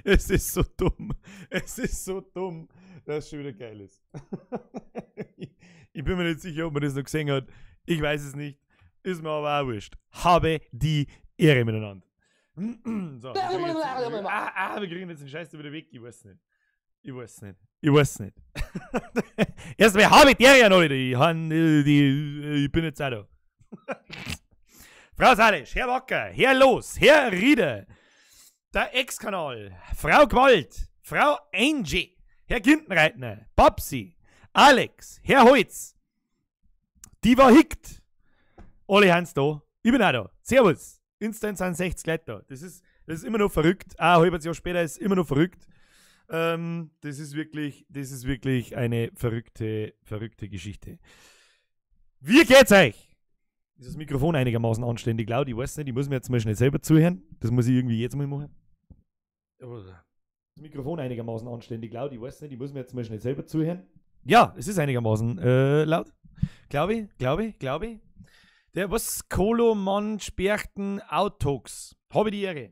Es ist so dumm. Es ist so dumm, dass es schon wieder geil ist. Ich bin mir nicht sicher, ob man das noch gesehen hat. Ich weiß es nicht. Ist mir aber auch wurscht. Habe die Ehre miteinander. So, wir kriegen jetzt den Scheiß wieder weg. Ich weiß nicht. Ich weiß nicht. Ich weiß nicht. Erstmal habe ich die Ehre ja noch nicht. Ich bin jetzt auch da. Frau Salisch, Herr Wacker, Herr Los, Herr Rieder, der Ex-Kanal, Frau Gewalt, Frau Angie, Herr Gintenreitner, Babsi, Alex, Herr Holz, die war hickt. Alle Hans da. Ich bin auch da. Servus. Instant sind 60 Leute da. Das ist immer noch verrückt. Auch ein halbes Jahr später ist immer noch verrückt. Das ist wirklich eine verrückte, verrückte Geschichte. Wie geht's euch? Ist das Mikrofon einigermaßen anständig laut? Ich weiß nicht, ich muss mir jetzt mal schnell selber zuhören. Das muss ich irgendwie jetzt mal machen. Das Mikrofon einigermaßen anständig laut. Ich weiß nicht, ich muss mir jetzt mal schnell selber zuhören. Ja, es ist einigermaßen laut. Glaube ich, glaube ich, glaube ich. Der was? Koloman Sperchten Autox. Habe die Ehre.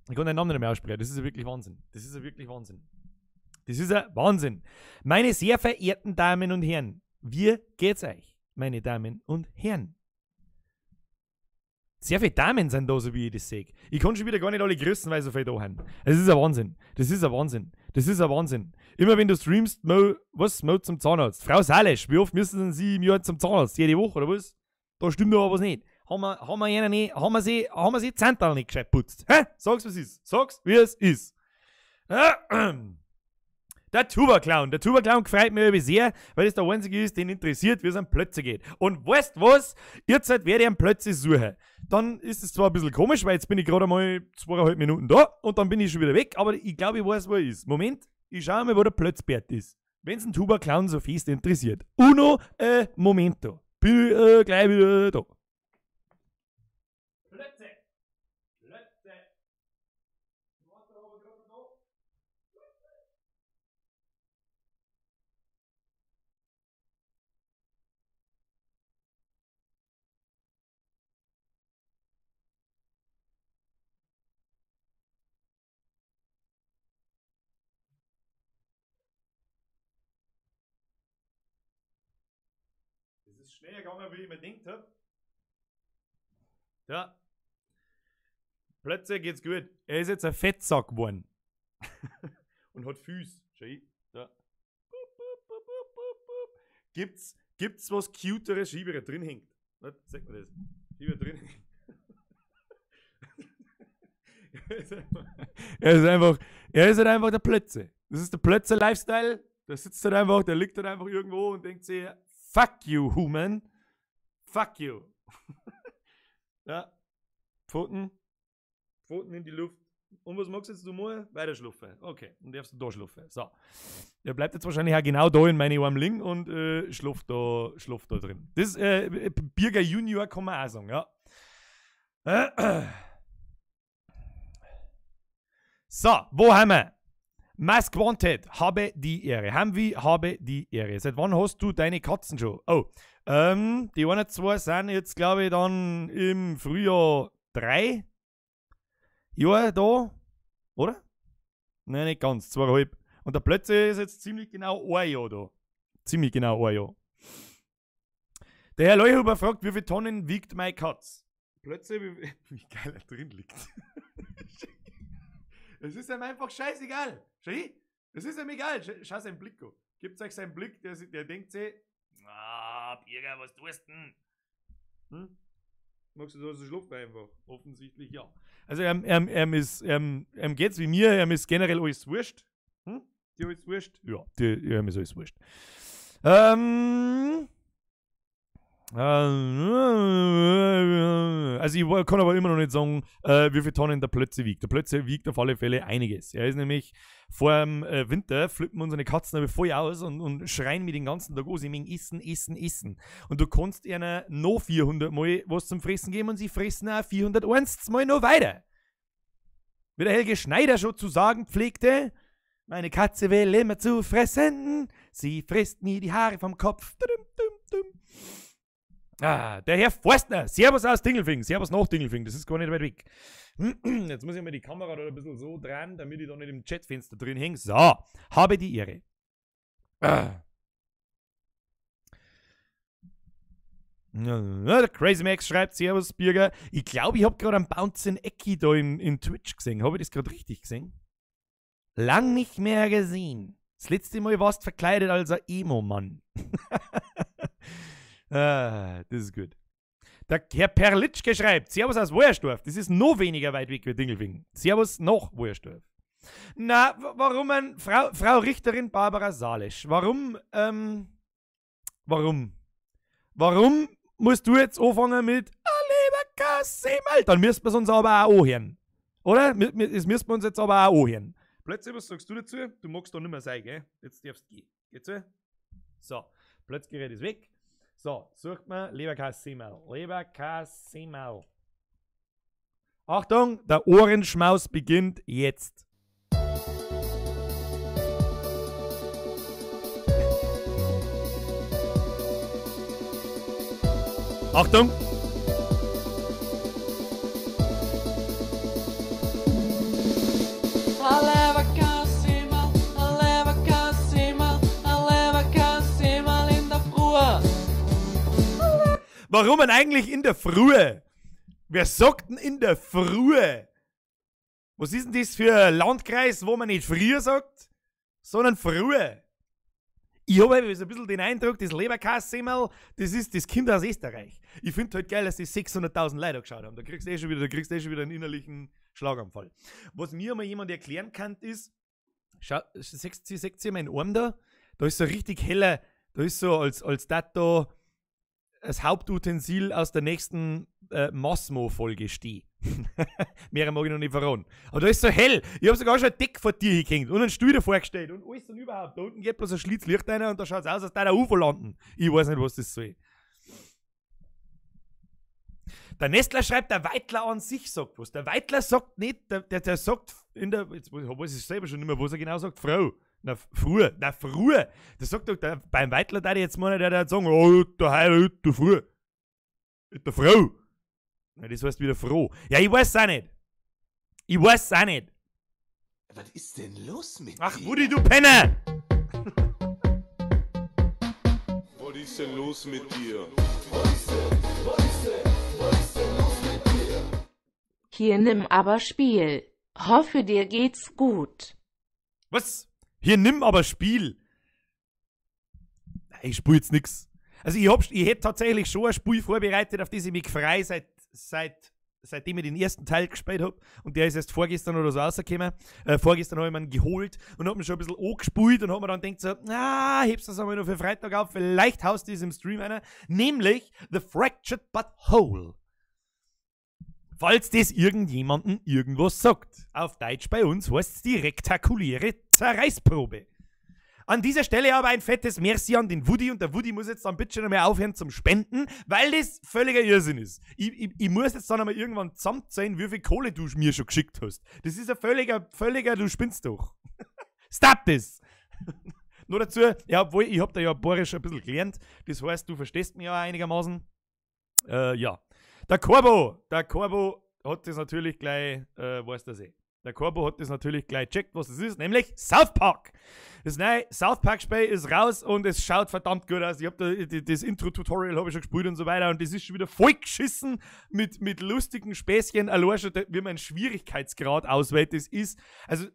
Ich kann den Namen nicht mehr aussprechen. Das ist ja wirklich Wahnsinn. Das ist ja wirklich Wahnsinn. Das ist ja Wahnsinn. Meine sehr verehrten Damen und Herren, wie geht's euch, meine Damen und Herren? Sehr viele Damen sind da, so wie ich das sehe. Ich kann schon wieder gar nicht alle grüßen, weil so viele da sind. Es ist ein Wahnsinn. Das ist ein Wahnsinn. Das ist ein Wahnsinn. Immer wenn du streamst, Mo, was? Mo zum Zahnarzt. Frau Salisch, wie oft müssen Sie im Jahr zum Zahnarzt? Jede Woche, oder was? Da stimmt doch was nicht. Haben wir sie Zahntal nicht gescheit putzt? Hä? Sag's, was ist. Sag's, wie es ist. Der Tuba-Clown. Der Tuba-Clown gefreut mich aber sehr, weil es der einzige ist, den interessiert, wie es an Plötze geht. Und weißt was? Jetzt werde ich einen Plötze suchen. Dann ist es zwar ein bisschen komisch, weil jetzt bin ich gerade einmal 2,5 Minuten da und dann bin ich schon wieder weg, aber ich glaube, ich weiß, wo er ist. Moment, ich schaue mal, wo der Plötzbert ist. Wenn es einen Tuba-Clown so fest interessiert. Uno, momento. Bin ich gleich wieder da. Plötze! Plötze! Das ist schneller gegangen, wie ich mir gedacht habe. Ja. Plötzlich geht's gut. Er ist jetzt ein Fettsack geworden. Und hat Füße. Schau ich. Da. Gibt's was Cuteres, Schieber drin hängt? Was? Sag mal das. Schieber drin hängt. Er ist halt einfach der Plötze. Das ist der Plötze-Lifestyle. Der sitzt halt einfach, der liegt halt einfach irgendwo und denkt sich, fuck you, human. Fuck you. Ja. Pfoten. Pfoten in die Luft. Und was magst jetzt du mal? Weiter schlafen. Okay, dann darfst du da schlafen. So. Der bleibt jetzt wahrscheinlich auch genau da in meine Arme liegen und schläft da drin. Das Birger Junior kann man auch sagen, ja. So, wo haben wir? Mask Wanted, habe die Ehre. Haben wir, habe die Ehre. Seit wann hast du deine Katzen schon? Oh, die einen zwei sind jetzt, glaube ich, dann im Frühjahr 3 Jahre da, oder? Nein, nicht ganz, 2,5. Und der Plötze ist jetzt ziemlich genau ein Jahr da. Ziemlich genau ein Jahr. Der Herr Leuhuber fragt, wie viele Tonnen wiegt meine Katz? Plötze, wie geil er drin liegt. Es ist ihm einfach scheißegal. Schau, es ist ihm egal. Schau seinen Blick an. Gebt euch seinen Blick, der denkt sich, ah, Birger, was tust du denn? Hm? Magst du da so schlafen einfach? Offensichtlich ja. Also ihm geht's wie mir, ihm ist generell alles wurscht. Hm? Dir alles wurscht? Ja, ihm ist alles wurscht. Also ich kann aber immer noch nicht sagen, wie viele Tonnen der Plötze wiegt. Der Plötze wiegt auf alle Fälle einiges. Er ist nämlich vor dem Winter, flippen unsere Katzen aber voll aus und schreien mir den ganzen Tag an, sie mögen essen, essen, essen. Und du kannst ihnen noch 400 Mal was zum Fressen geben und sie fressen auch 401 Mal noch weiter. Wie der Helge Schneider schon zu sagen pflegte, meine Katze will immer zu fressen, sie frisst mir die Haare vom Kopf. Dum, dum, dum. Ah, der Herr Forstner, Servus aus Dingolfing, Servus nach Dingolfing, das ist gar nicht weit weg. Jetzt muss ich mal die Kamera da ein bisschen so dran, damit ich da nicht im Chatfenster drin hänge. So, habe die Ehre. Ah. Ja, der Crazy Max schreibt, Servus Birger. Ich glaube, ich hab gerade einen Bouncing Ecki da in Twitch gesehen. Habe ich das gerade richtig gesehen? Lang nicht mehr gesehen. Das letzte Mal warst du verkleidet als ein Emo-Mann. Ah, das ist gut. Der Herr Perlitschke schreibt, Servus aus Woyersdorf. Das ist noch weniger weit weg wie Dingolfing. Servus nach Woyersdorf. Na, warum ein Frau Richterin Barbara Salesch? Warum, warum? Warum musst du jetzt anfangen mit Leberkässemmel? Dann müssen wir es uns aber auch anhören. Oder? Das müssen wir uns jetzt aber auch anhören. Plötzlich, was sagst du dazu? Du magst da nicht mehr sein, gell? Jetzt darfst du gehen. Geht's so? So, Plötzgerät ist weg. So, sucht man Leberkässemmel. Leberkässemmel. Achtung, der Ohrenschmaus beginnt jetzt. Achtung! Warum denn eigentlich in der Frühe? Wer sagt denn in der Frühe? Was ist denn das für ein Landkreis, wo man nicht früher sagt, sondern frühe? Ich habe halt so ein bisschen den Eindruck, das Leberkässemmel, das ist das Kind aus Österreich. Ich find halt geil, dass die 600.000 Leute geschaut haben. Da kriegst du eh schon wieder, da kriegst du eh schon wieder einen innerlichen Schlaganfall. Was mir mal jemand erklären kann, ist, schau, seht ihr meinen Arm da? Da ist so richtig heller, da ist so, als das da das Hauptutensil aus der nächsten Massmo-Folge stehe. Mehr mag ich noch nicht verraten. Aber da ist so hell. Ich hab sogar schon ein Deck vor dir hingehängt und einen Stuhl davor gestellt und alles und überhaupt. Da unten geht bloß ein Schlitz Licht rein und da schaut's aus, als würde der UFO landen. Ich weiß nicht, was das soll. Der Nestler schreibt, der Weitler an sich sagt was. Der Weitler sagt nicht, der sagt in der, jetzt weiß ich selber schon nicht mehr, was er genau sagt, Frau. Na, früh, na, früh. Das sagt doch, der, beim Weitler da jetzt mal, der sagen, oh, der Heil, der früh. Der Frau. Na, das heißt wieder froh. Ja, ich weiß auch nicht. Ich weiß auch nicht. Was ist denn los mit Ach, dir? Woody, du Penner! Was ist denn los mit dir? Was ist denn los mit dir? Hier nimm aber Spiel. Hoffe, dir geht's gut. Was? Hier nimm aber Spiel. Ich spiel jetzt nix. Also ich hätt tatsächlich schon ein Spiel vorbereitet, auf das ich mich frei seitdem ich den ersten Teil gespielt hab. Und der ist erst vorgestern oder so rausgekommen. Vorgestern hab ich ihn geholt und hab ihn schon ein bisschen angespielt und hab mir dann gedacht so, na, hebst das einmal noch für Freitag auf, vielleicht haust du das im Stream einer. Nämlich The Fractured But Whole. Falls das irgendjemandem irgendwas sagt. Auf Deutsch bei uns heißt's die rektakuläre Zerreißprobe. An dieser Stelle aber ein fettes Merci an den Woody, und der Woody muss jetzt dann bitte schon einmal aufhören zum Spenden, weil das völliger Irrsinn ist. Ich muss jetzt dann einmal irgendwann zusammenzählen, wie viel Kohle du mir schon geschickt hast. Das ist ein völliger, du spinnst doch. Stop this! Nur dazu, ja, obwohl, ich hab da ja Bayerisch ein bisschen gelernt, das heißt, du verstehst mich ja einigermaßen. Ja. Der Corbo hat das natürlich gleich, weiß das eh. Der Corbo hat das natürlich gleich gecheckt, was es ist, nämlich South Park. Das neue South Park-Spiel ist raus und es schaut verdammt gut aus. Ich hab da, das Intro-Tutorial hab ich schon gespielt und so weiter und das ist schon wieder voll geschissen mit lustigen Späßchen. Allein schon, wie man einen Schwierigkeitsgrad auswählt, das ist, also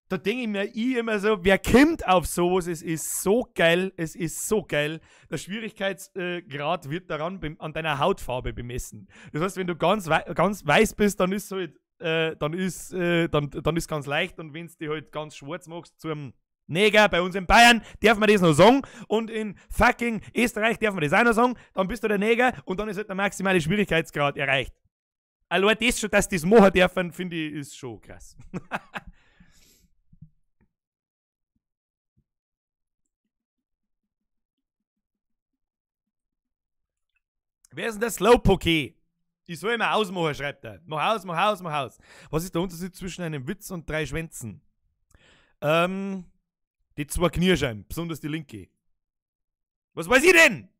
da denke ich mir immer so, wer kommt auf sowas, es ist so geil, es ist so geil. Der Schwierigkeitsgrad wird daran an deiner Hautfarbe bemessen. Das heißt, wenn du ganz weiß bist, dann ist halt, dann ist ganz leicht, und wenn's dich halt ganz schwarz machst zum Neger, bei uns in Bayern darf man das noch sagen und in fucking Österreich darf man das auch noch sagen, dann bist du der Neger und dann ist halt der maximale Schwierigkeitsgrad erreicht. Allein das schon, dass die das machen dürfen, finde ich, ist schon krass. Wer ist denn der Slowpoke? Ich soll immer ausmachen, schreibt er. Mach aus, mach aus, mach aus. Was ist der Unterschied zwischen einem Witz und drei Schwänzen? Die zwei Knierscheiben, besonders die linke. Was weiß ich denn?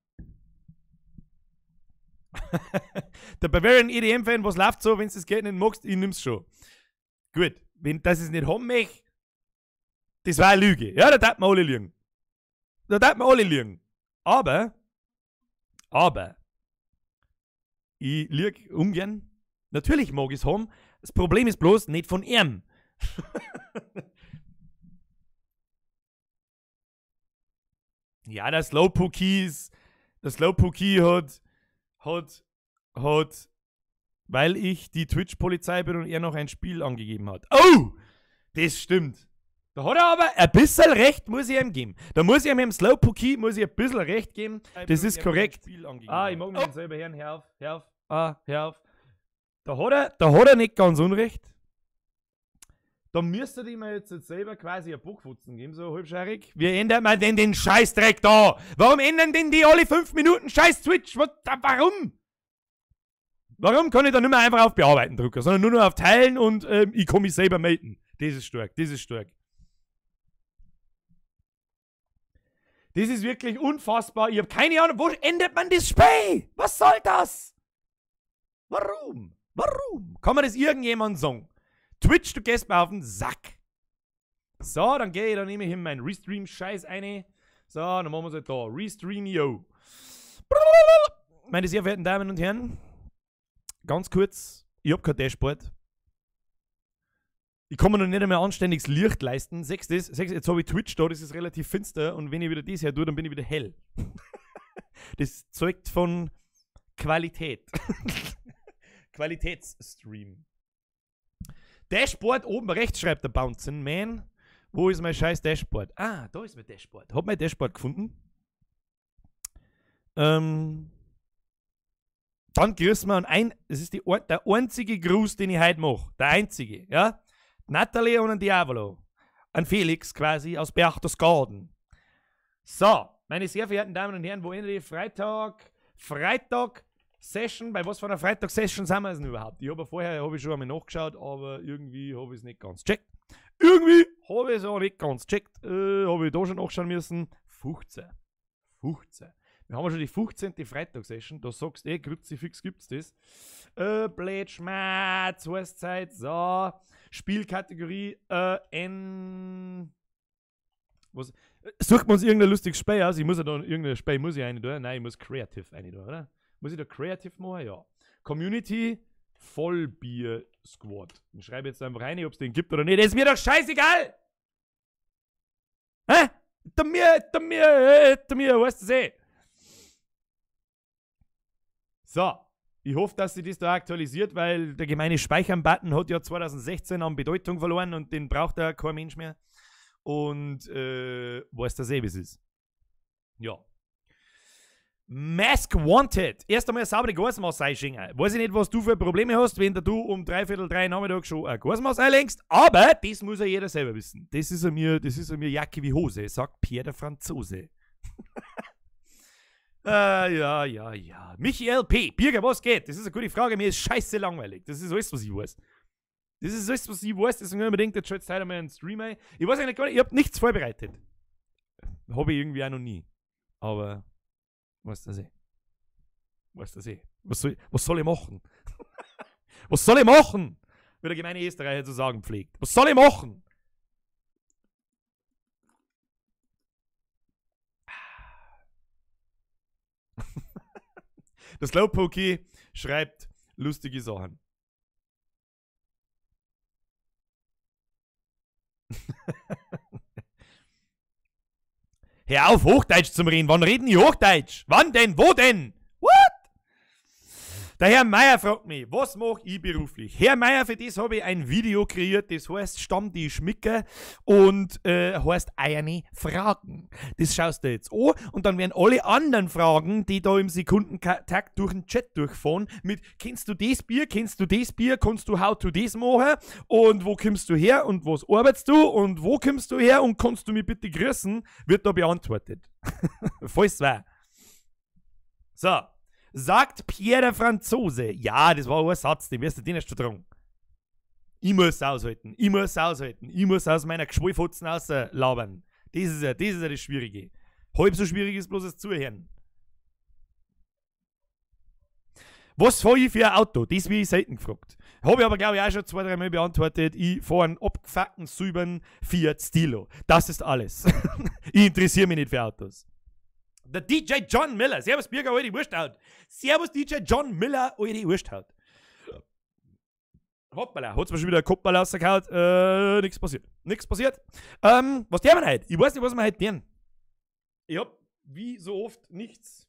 Der Bavarian EDM-Fan, was läuft so, wenn du das Geld nicht magst, ich nimm's schon. Gut, wenn das es nicht haben möchte, das war eine Lüge. Ja, da darf man alle lügen. Da darf man alle lügen. Aber, ich lüge ungern. Natürlich mag ich's haben. Das Problem ist bloß nicht von ihm. Ja, der Slowpoke hat, weil ich die Twitch-Polizei bin und er noch ein Spiel angegeben hat. Oh! Das stimmt. Da hat er aber ein bisschen recht, muss ich ihm geben. Da muss ich ihm im Slowpoke, muss ich ein bisschen recht geben. Das ist korrekt. Ah, ich mag mich selber hören. Hör auf, hör auf, ah, hör auf. Da hat er nicht ganz unrecht. Da müsste ich mir jetzt selber quasi ein Bockfutzen geben, so halbscheirig. Wie ändert man denn den Scheißdreck da? Warum ändern denn die alle 5 Minuten Scheiß Twitch? Warum? Warum kann ich da nicht mehr einfach auf Bearbeiten drücken, sondern nur noch auf Teilen und ich kann mich selber melden? Das ist stark, das ist stark. Das ist wirklich unfassbar. Ich habe keine Ahnung, wo ändert man das Spiel? Was soll das? Warum? Warum? Kann man das irgendjemand sagen? Twitch, du gehst mir auf den Sack. So, dann gehe ich, dann nehme ich hier meinen Restream-Scheiß eine. So, dann machen wir es halt da. Restream, yo. Meine sehr verehrten Damen und Herren, ganz kurz, ich hab kein Dashboard. Ich kann mir noch nicht einmal anständiges Licht leisten. Siehst du das? Jetzt habe ich Twitch da, das ist relativ finster und wenn ich wieder das her tue, dann bin ich wieder hell. Das zeugt von Qualität. Qualitätsstream. Dashboard oben rechts, schreibt der Bouncing Man. Wo ist mein scheiß Dashboard? Ah, da ist mein Dashboard. Hab mein Dashboard gefunden. Dann grüßen wir an ein. Das ist der einzige Gruß, den ich heute mache. Der einzige, ja? Natalie und ein Diavolo. An Felix quasi aus Berchtesgaden. So, meine sehr verehrten Damen und Herren, wo endet die Freitag? Freitag Session, bei was für einer Freitag-Session sind wir denn überhaupt? Ich habe vorher hab ich schon einmal nachgeschaut, aber irgendwie habe ich es nicht ganz checkt. Irgendwie habe ich es auch nicht ganz checkt. Habe ich da schon nachschauen müssen. 15. 15. Wir haben ja schon die 15. Freitag-Session. Da sagst du, Kruzifix gibt's das. Blöd, Schmerz, Heißzeit, so. Spielkategorie, N. Was? Sucht man uns irgendein lustiges Spiel aus? Ich muss ja da irgendein Spiel, muss ich eine da? Nein, ich muss Creative eine da, oder? Muss ich da Creative machen? Ja. Community Vollbier Squad. Ich schreibe jetzt einfach rein, ob es den gibt oder nicht. Das ist mir doch scheißegal! Hä? Da mir, weißt du eh. So. Ich hoffe, dass sich das da aktualisiert, weil der gemeine Speichern-Button hat ja 2016 an Bedeutung verloren und den braucht ja kein Mensch mehr. Und weiß das eh, wie es ist. Ja. Mask Wanted. Erst einmal eine saubere Gasmasse einschenken. Weiß ich nicht, was du für Probleme hast, wenn du um 2:45 Nachmittag schon eine Gasmasse einlenkst, aber das muss ja jeder selber wissen. Das ist mir Jacke wie Hose, sagt Pierre der Franzose. Ja. Michael P. Birger, was geht? Das ist eine gute Frage. Mir ist scheiße langweilig. Das ist alles, was ich weiß. Das ist alles, was ich weiß. Deswegen habe ich mir gedacht, jetzt schaut heute mal einen Stream ein. Ich weiß eigentlich gar nicht, ich habe nichts vorbereitet. Habe ich irgendwie auch noch nie. Aber weiß das eh. Weiß das eh. Was soll ich machen? Was soll ich machen? Wie der gemeine Österreicher zu sagen pflegt. Was soll ich machen? Der Slowpokey schreibt lustige Sachen. Hör auf, Hochdeutsch zu reden. Wann reden die Hochdeutsch? Wann denn? Wo denn? What? Der Herr Meier fragt mich, was mache ich beruflich? Herr Meier, für das habe ich ein Video kreiert, das heißt Stammtisch Micke und heißt Eierne Fragen. Das schaust du jetzt an und dann werden alle anderen Fragen, die da im Sekundentakt durch den Chat durchfahren, mit kennst du das Bier, kennst du das Bier, kannst du how to das machen und wo kommst du her und was arbeitest du und wo kommst du her und kannst du mich bitte grüßen, wird da beantwortet. Falls war. So. Sagt Pierre der Franzose. Ja, das war ein Satz, den wirst du den erst schon tragen. Ich muss aushalten, ich muss aushalten, ich muss aus meiner Geschwollfotzen rauslabern. Das ist ja das Schwierige. Halb so schwierig ist bloß das Zuhören. Was fahre ich für ein Auto? Das bin ich selten gefragt. Habe ich aber, glaube ich, auch schon 2-3 Mal beantwortet. Ich fahre einen abgefuckten, silbernen Fiat Stilo. Das ist alles. Ich interessiere mich nicht für Autos. Der DJ John Miller. Servus Birger, alte Wursthaut. Servus DJ John Miller, alte Wursthaut. Hoppala, hat's mir schon wieder ein Kopfball rausgehauen. Nix passiert. Nix passiert. Was tun wir heute? Ich weiß nicht, was wir heute tun. Ich hab, wie so oft, nichts,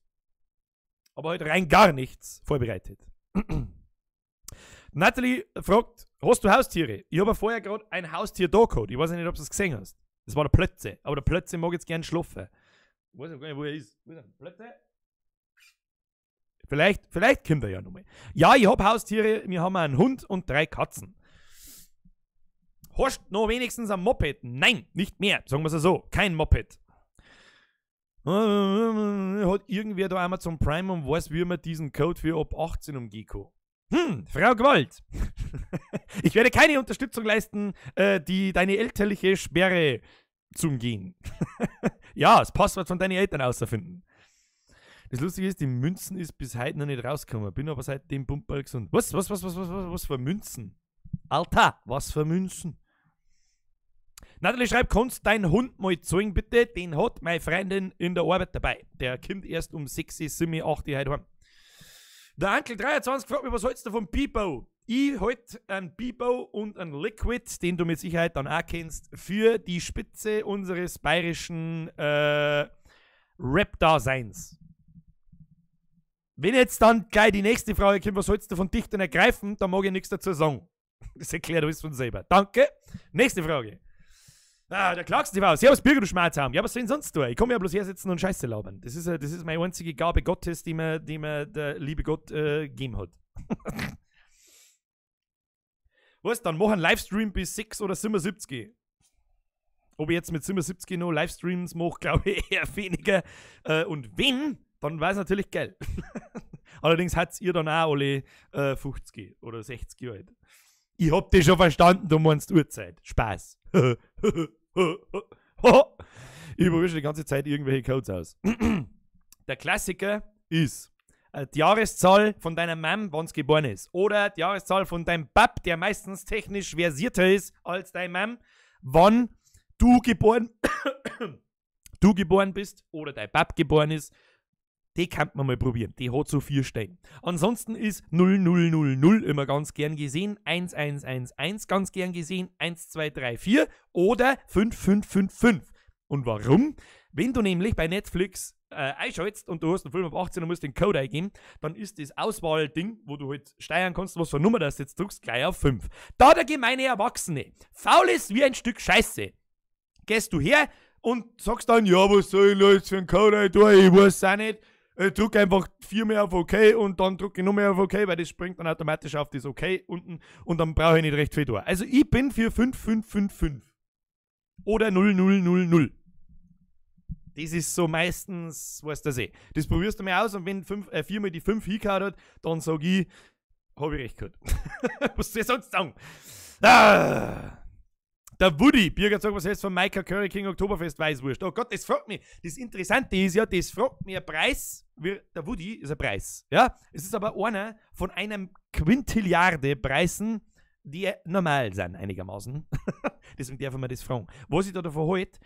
aber heute rein gar nichts vorbereitet. Natalie fragt, hast du Haustiere? Ich habe vorher gerade ein Haustier da gehabt. Ich weiß nicht, ob du es gesehen hast. Das war der Plötze. Aber der Plötze mag jetzt gern schlafen. Ich weiß gar nicht, wo er ist. Wo ist er? Plötze? Vielleicht kommt er ja nochmal. Ja, ich hab Haustiere. Wir haben einen Hund und 3 Katzen. Hast du noch wenigstens ein Moped? Nein, nicht mehr. Sagen wir es so. Kein Moped. Hat irgendwer da Amazon Prime und weiß, wie man diesen Code für ab 18 umgehen kann? Frau Gewalt. Ich werde keine Unterstützung leisten, die deine elterliche Sperre zum Gehen. Ja, das Passwort von deinen Eltern auserfinden. Das Lustige ist, die Münzen ist bis heute noch nicht rausgekommen. Bin aber seit dem Pumperl gesund. Was für Münzen? Alter, was für Münzen? Natalie schreibt, kannst deinen Hund mal zeigen, bitte? Den hat meine Freundin in der Arbeit dabei. Der kommt erst um 6, 7, 8 Uhr heute heim. Der Onkel 23 fragt mich, was hältst du vom Bibo? Ich halte einen Bibo und einen Liquid, den du mit Sicherheit dann auch kennst, für die Spitze unseres bayerischen Rap-Daseins. Wenn jetzt dann gleich die nächste Frage kommt, was hältst du von Dichtern ergreifen, dann mag ich nichts dazu sagen. Das erklärt alles von selber. Danke. Nächste Frage. Ah, der klagst TV. Servus Birger, du Schmerzhaum. Ja, was soll ich denn sonst tun? Ich kann mir ja bloß hersetzen und Scheiße labern. Das ist meine einzige Gabe Gottes, die mir der liebe Gott gegeben hat. Was? Dann mach einen Livestream bis 6 oder 77. Ob ich jetzt mit 77 noch Livestreams mache, glaube ich eher weniger. Und wenn, dann war es natürlich geil. Allerdings hat's ihr dann auch alle 50 oder 60 alt. Ich hab dich schon verstanden, du meinst Uhrzeit. Spaß. Ich probiere schon die ganze Zeit irgendwelche Codes aus. Der Klassiker ist die Jahreszahl von deiner Mom, wann's geboren ist. Oder die Jahreszahl von deinem Bab, der meistens technisch versierter ist als deine Mom, wann du geboren, bist oder dein Bab geboren ist. Die kann man mal probieren. Die hat so 4 Stellen. Ansonsten ist 0000 immer ganz gern gesehen, 1111 ganz gern gesehen, 1234 oder 5555. Und warum? Wenn du nämlich bei Netflix einschaltest und du hast einen Film ab 18 und musst den Code eingeben, dann ist das Auswahlding, wo du halt steuern kannst, was für eine Nummer das jetzt drückst, gleich auf 5. Da der gemeine Erwachsene faul ist wie ein Stück Scheiße, gehst du her und sagst dann, ja, was soll ich jetzt für einen Code eintun? Ich weiß auch nicht. Ich drück einfach 4 mehr auf OK und dann drücke ich noch mehr auf OK, weil das springt dann automatisch auf das OK unten und dann brauche ich nicht recht viel da. Also ich bin für 5555 oder 0000. Das ist so meistens, weißt du das eh. Das probierst du mal aus und wenn 4 mal die 5 hingehauen hat, dann sag ich, hab ich recht gehabt. Was soll ich sonst sagen? Ah. Der Woody, Birger sagt, was heißt von Micah Curry King Oktoberfest Weißwurst? Oh Gott, das fragt mich. Das Interessante ist ja, das fragt mich ein Preis. Der Woody ist ein Preis. Ja? Es ist aber einer von einem Quintilliarde Preisen, die normal sind, einigermaßen. Deswegen darf man das fragen. Was ich da davon halte,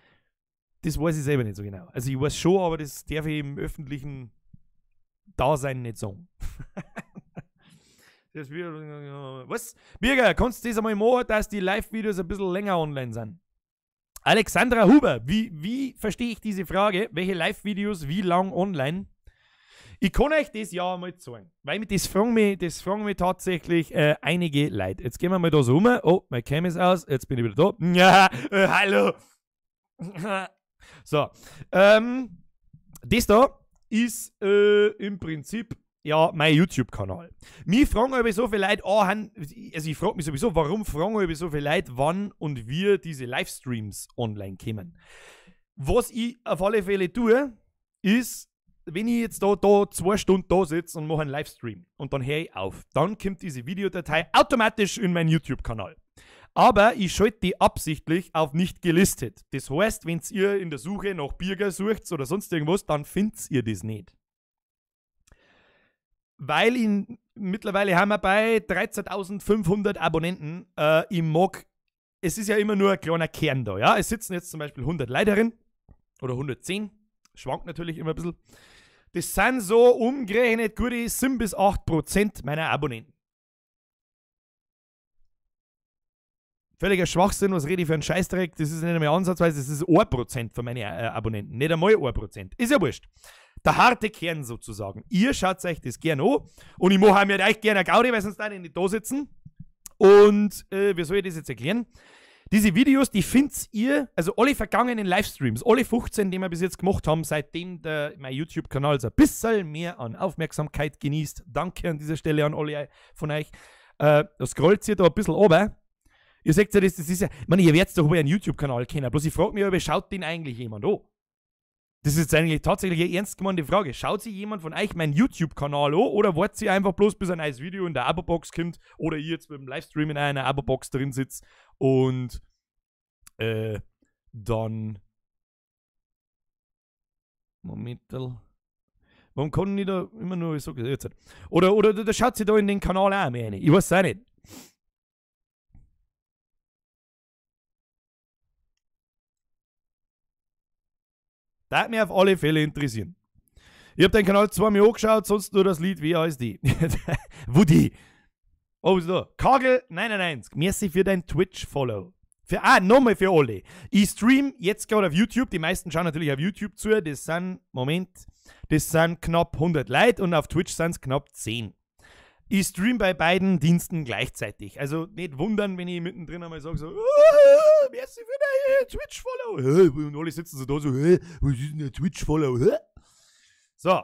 das weiß ich selber nicht so genau. Also ich weiß schon, aber das darf ich im öffentlichen Dasein nicht sagen. Das wird, was? Birger, kannst du das einmal machen, dass die Live-Videos ein bisschen länger online sind? Alexandra Huber, wie verstehe ich diese Frage? Welche Live-Videos wie lang online? Ich kann euch das ja mal zeigen, weil das fragen mich tatsächlich einige Leute. Jetzt gehen wir mal da so rum. Oh, mein Cam ist aus. Jetzt bin ich wieder da. Ja, hallo. So, das da ist im Prinzip ja mein YouTube-Kanal. Mich fragen aber so viele Leute, also ich frage mich sowieso, warum fragen aber so viele Leute, wann und wie diese Livestreams online kommen. Was ich auf alle Fälle tue, ist, wenn ich jetzt da 2 Stunden da sitze und mache einen Livestream und dann höre ich auf, dann kommt diese Videodatei automatisch in meinen YouTube-Kanal. Aber ich schalte die absichtlich auf nicht gelistet. Das heißt, wenn ihr in der Suche nach Birger sucht oder sonst irgendwas, dann findet ihr das nicht. Weil ich, mittlerweile haben wir bei 13.500 Abonnenten, ich mag, es ist ja immer nur ein kleiner Kern da, ja. Es sitzen jetzt zum Beispiel 100 Leute drin oder 110, schwankt natürlich immer ein bisschen. Das sind so umgerechnet gute 7 bis 8% meiner Abonnenten. Völliger Schwachsinn, was rede ich für einen Scheißdreck, das ist nicht einmal ansatzweise, das ist 1% von meinen Abonnenten, nicht einmal 1%, ist ja wurscht. Der harte Kern sozusagen. Ihr schaut euch das gerne an und ich mache mir euch gerne eine Gaudi, weil sonst da nicht da sitzen. Und wie soll ich das jetzt erklären? Diese Videos, die findet ihr, also alle vergangenen Livestreams, alle 15, die wir bis jetzt gemacht haben, seitdem mein YouTube-Kanal so ein bisschen mehr an Aufmerksamkeit genießt. Danke an dieser Stelle an alle von euch. Da scrollt ihr da ein bisschen runter. Ihr seht ja, das ist ja, ich meine, ihr werdet doch wohl einen YouTube-Kanal kennen, bloß ich frage mich, aber schaut den eigentlich jemand an? Das ist jetzt eigentlich tatsächlich eine ernst gemeinte Frage. Schaut sich jemand von euch meinen YouTube-Kanal an oder wartet ihr einfach bloß, bis ein neues Video in der Abo-Box kommt oder ihr jetzt mit dem Livestream in einer Abo-Box drin sitzt und dann... Moment. Warum kann ich da immer nur... Ich sag jetzt halt. Oder da schaut sie da in den Kanal auch mehr rein. Ich weiß es auch nicht. Das würde mich auf alle Fälle interessieren. Ich habe den Kanal zweimal angeschaut, sonst nur das Lied WASD. Woody. Oh, was ist da? Kagel 99. Merci für dein Twitch-Follow. Nochmal für alle. Ich stream jetzt gerade auf YouTube. Die meisten schauen natürlich auf YouTube zu. Das sind, Moment, das sind knapp 100 Leute und auf Twitch sind es knapp 10. Ich stream bei beiden Diensten gleichzeitig. Also nicht wundern, wenn ich mittendrin einmal sage so, merci für dein Twitch-Follow. Und alle sitzen so da so, was ist denn der Twitch-Follow? So.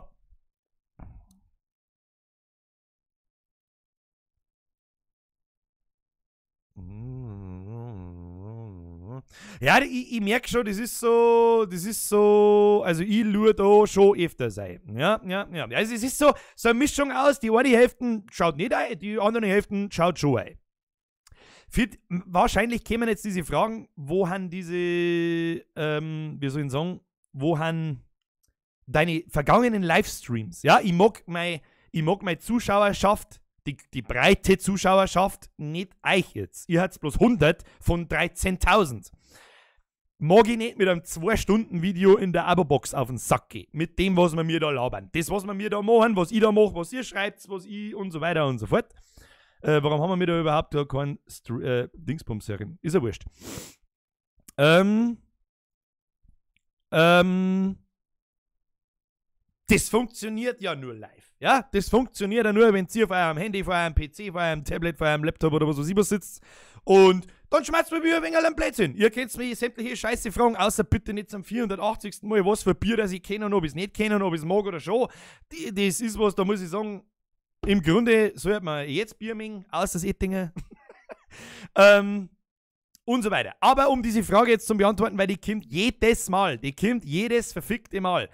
Ja, ich merke schon, das ist so, also ich lure da schon öfter sein. Ja, ja, ja. Also es ist so eine Mischung aus, die eine Hälfte schaut nicht ein, die andere Hälfte schaut schon ein. Wahrscheinlich kämen jetzt diese Fragen, wo haben diese, wie soll ich sagen, wo haben deine vergangenen Livestreams, ja, ich mag meine Zuschauerschaft, die breite Zuschauerschaft, nicht euch jetzt. Ihr habt bloß 100 von 13.000. Mag ich nicht mit einem 2-Stunden-Video in der Abo-Box auf den Sack gehen. Mit dem, was wir mir da labern. Das, was wir mir da machen, was ich da mache, was ihr schreibt, was ich und so weiter und so fort. Warum haben wir mir da überhaupt da keinen Dingsbums herin? Ist ja wurscht. Das funktioniert ja nur live. Ja, das funktioniert ja nur, wenn ihr auf eurem Handy, vor eurem PC, vor eurem Tablet, vor eurem Laptop oder was weiß ich was sitzt. Und dann schmerzt mir ein wenig am Blödsinn. Ihr könnt mir sämtliche Scheiße fragen, außer bitte nicht zum 480. Mal, was für Bier, das ich kenne und ob ich es nicht kenne und ob ich es mag oder schon. Das ist was, da muss ich sagen, im Grunde sollte man jetzt Bier mengen, außer das Ettinger. Und so weiter. Aber um diese Frage jetzt zu beantworten, weil die kommt jedes Mal, die kommt jedes verfickte Mal.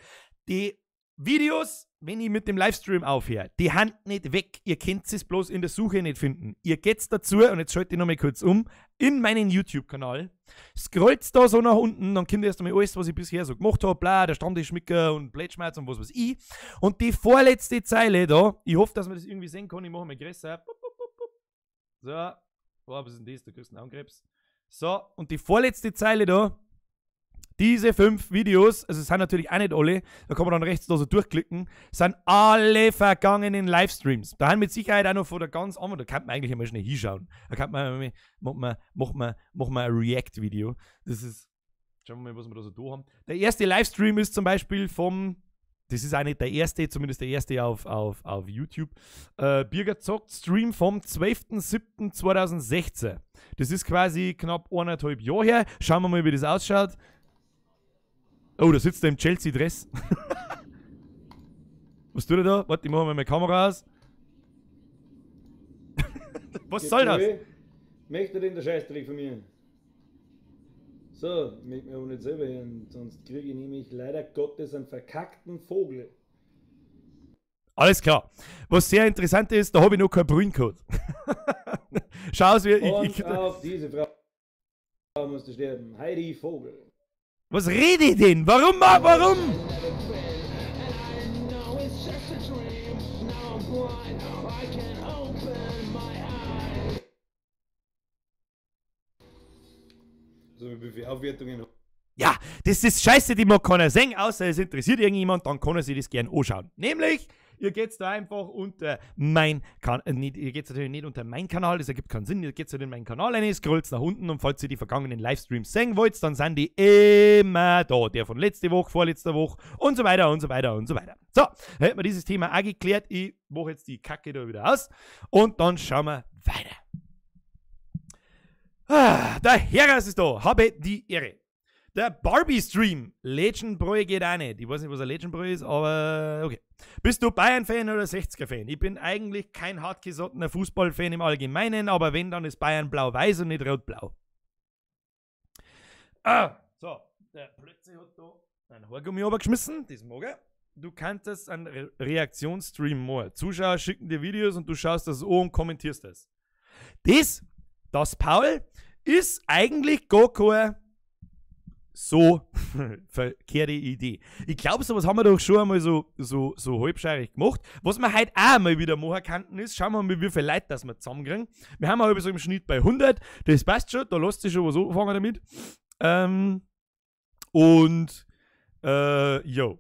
Die Videos, wenn ich mit dem Livestream aufhöre, die Hand nicht weg. Ihr könnt es bloß in der Suche nicht finden. Ihr geht's dazu, und jetzt schalte ich nochmal kurz um, in meinen YouTube-Kanal, scrollt da so nach unten, dann kommt erst einmal alles, was ich bisher so gemacht habe, bla, der Stammtischmicker und Blätschmerz und was weiß ich. Und die vorletzte Zeile da, ich hoffe, dass man das irgendwie sehen kann, ich mache mal größer. So, oh, was ist denn das? Da kriegst du einen Augenkrebs. So, und die vorletzte Zeile da, diese 5 Videos, also es sind natürlich auch nicht alle, da kann man dann rechts da so durchklicken, sind alle vergangenen Livestreams. Da haben mit Sicherheit auch noch von der ganz anderen, da kann man eigentlich einmal schnell hinschauen. Da kann man, macht man ein React-Video. Das ist, schauen wir mal, was wir da so da haben. Der erste Livestream ist zum Beispiel vom, Das ist auch nicht der erste, zumindest der erste auf YouTube. Birger zockt Stream vom 12.07.2016. Das ist quasi knapp 1,5 Jahre her. Schauen wir mal, wie das ausschaut. Oh, da sitzt er im Chelsea-Dress. Was tut er da? Warte, ich mache mal meine Kamera aus. Was soll das? Möchte denn der Scheißdreck von mir? So, ich möchte mich aber nicht selber hören, sonst kriege ich nämlich leider Gottes einen verkackten Vogel. Alles klar. Was sehr interessant ist, da habe ich noch keinen Brüncode. Schau aus, wie ich. Und auf diese Frau musst du sterben. Heidi Vogel. Was rede ich denn? Warum? Warum? So, wie viele Aufwertungen. Ja, das ist Scheiße, die man keiner sehen, außer es interessiert irgendjemand, dann kann er sich das gern anschauen. Nämlich, ihr geht da einfach unter mein Kanal, ihr geht natürlich nicht unter mein Kanal, das ergibt keinen Sinn, ihr geht halt in meinen Kanal rein, scrollt nach unten und falls ihr die vergangenen Livestreams sehen wollt, dann sind die immer da. Der von letzte Woche, vorletzter Woche und so weiter und so weiter und so weiter. So, da hätten wir dieses Thema auch geklärt. Ich mache jetzt die Kacke da wieder aus und dann schauen wir weiter. Ah, der Heras ist da, habe die Ehre. Der Barbie-Stream. Legend-Bräu geht auch nicht. Ich weiß nicht, was ein Legend-Bräu ist, aber okay. Bist du Bayern-Fan oder 60er-Fan? Ich bin eigentlich kein hartgesottener Fußball-Fan im Allgemeinen, aber wenn, dann ist Bayern blau-weiß und nicht rot-blau. Ah, so. Der Plötze hat da ein Haargummi runtergeschmissen. Das mag er. Du kannst das einen Reaktionsstream machen. Zuschauer schicken dir Videos und du schaust das an und kommentierst das. Das Paul, ist eigentlich gar kein so verkehrte Idee. Ich glaube, sowas haben wir doch schon einmal so halbscheirig gemacht. Was wir heute auch mal wieder machen könnten ist, schauen wir mal, wie viele Leute das wir zusammenkriegen. Wir haben halb so im Schnitt bei 100. Das passt schon, da lässt sich schon was anfangen damit. Jo.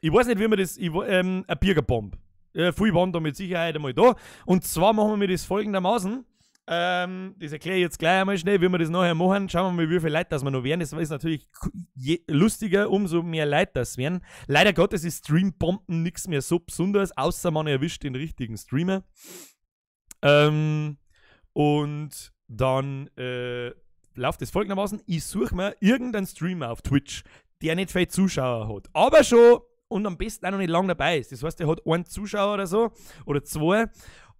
Ich weiß nicht, wie man das... eine Birgerbomb. Viele waren da mit Sicherheit einmal da. Und zwar machen wir das folgendermaßen. Das erkläre ich jetzt gleich einmal schnell, wie wir das nachher machen. Schauen wir mal, wie viele Leute das wir noch werden. Das ist natürlich je lustiger, umso mehr Leute das werden. Leider Gottes ist Streambomben nichts mehr so besonders, außer man erwischt den richtigen Streamer. Und dann läuft es folgendermaßen. Ich suche mir irgendeinen Streamer auf Twitch, der nicht viele Zuschauer hat, aber schon und am besten auch noch nicht lange dabei ist. Das heißt, der hat einen Zuschauer oder so oder zwei.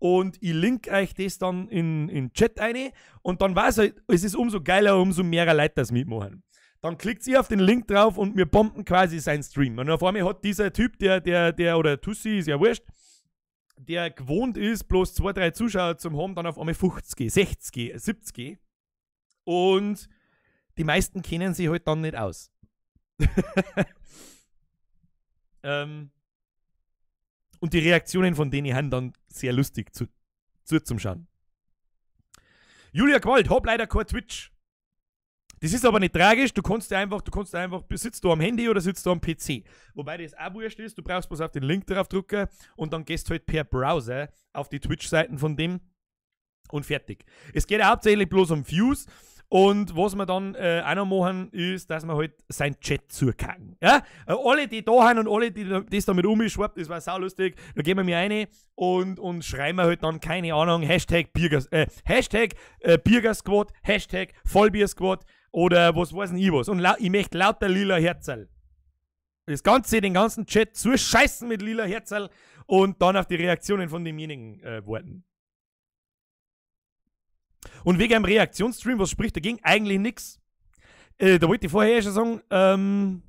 Und ich link euch das dann in den Chat rein. Und dann weiß ich, es ist umso geiler, umso mehr Leute das mitmachen. Dann klickt ihr auf den Link drauf und wir bomben quasi seinen Stream. Und auf einmal hat dieser Typ, der oder Tussi, ist ja wurscht, der gewohnt ist, bloß 2, 3 Zuschauer zum haben, dann auf einmal 50, 60, 70. Und die meisten kennen sich halt dann nicht aus. Und die Reaktionen von denen haben dann sehr lustig zu zum Schauen. Julia Gewalt, hab leider kein Twitch. Das ist aber nicht tragisch, du kannst einfach, sitzt du am Handy oder sitzt du am PC. Wobei das auch wurscht ist, du brauchst bloß auf den Link drauf drücken und dann gehst du halt per Browser auf die Twitch-Seiten von dem und fertig. Es geht hauptsächlich bloß um Views. Und was wir dann auch noch machen, ist, dass wir halt seinen Chat zukacken. Ja? Alle, die da sind und alle, die das damit umschwappt, das war saulustig, da gehen wir mir rein und schreiben wir halt dann, keine Ahnung, Hashtag Birger, Hashtag Birger Squad, Hashtag Vollbier-Squad oder was weiß denn ich was. Und ich möchte lauter lila Herzerl. Das Ganze, den ganzen Chat zuscheißen mit lila Herzerl und dann auf die Reaktionen von demjenigen warten. Und wegen einem Reaktionsstream, was spricht dagegen? Eigentlich nichts. Da wollte ich vorher schon sagen,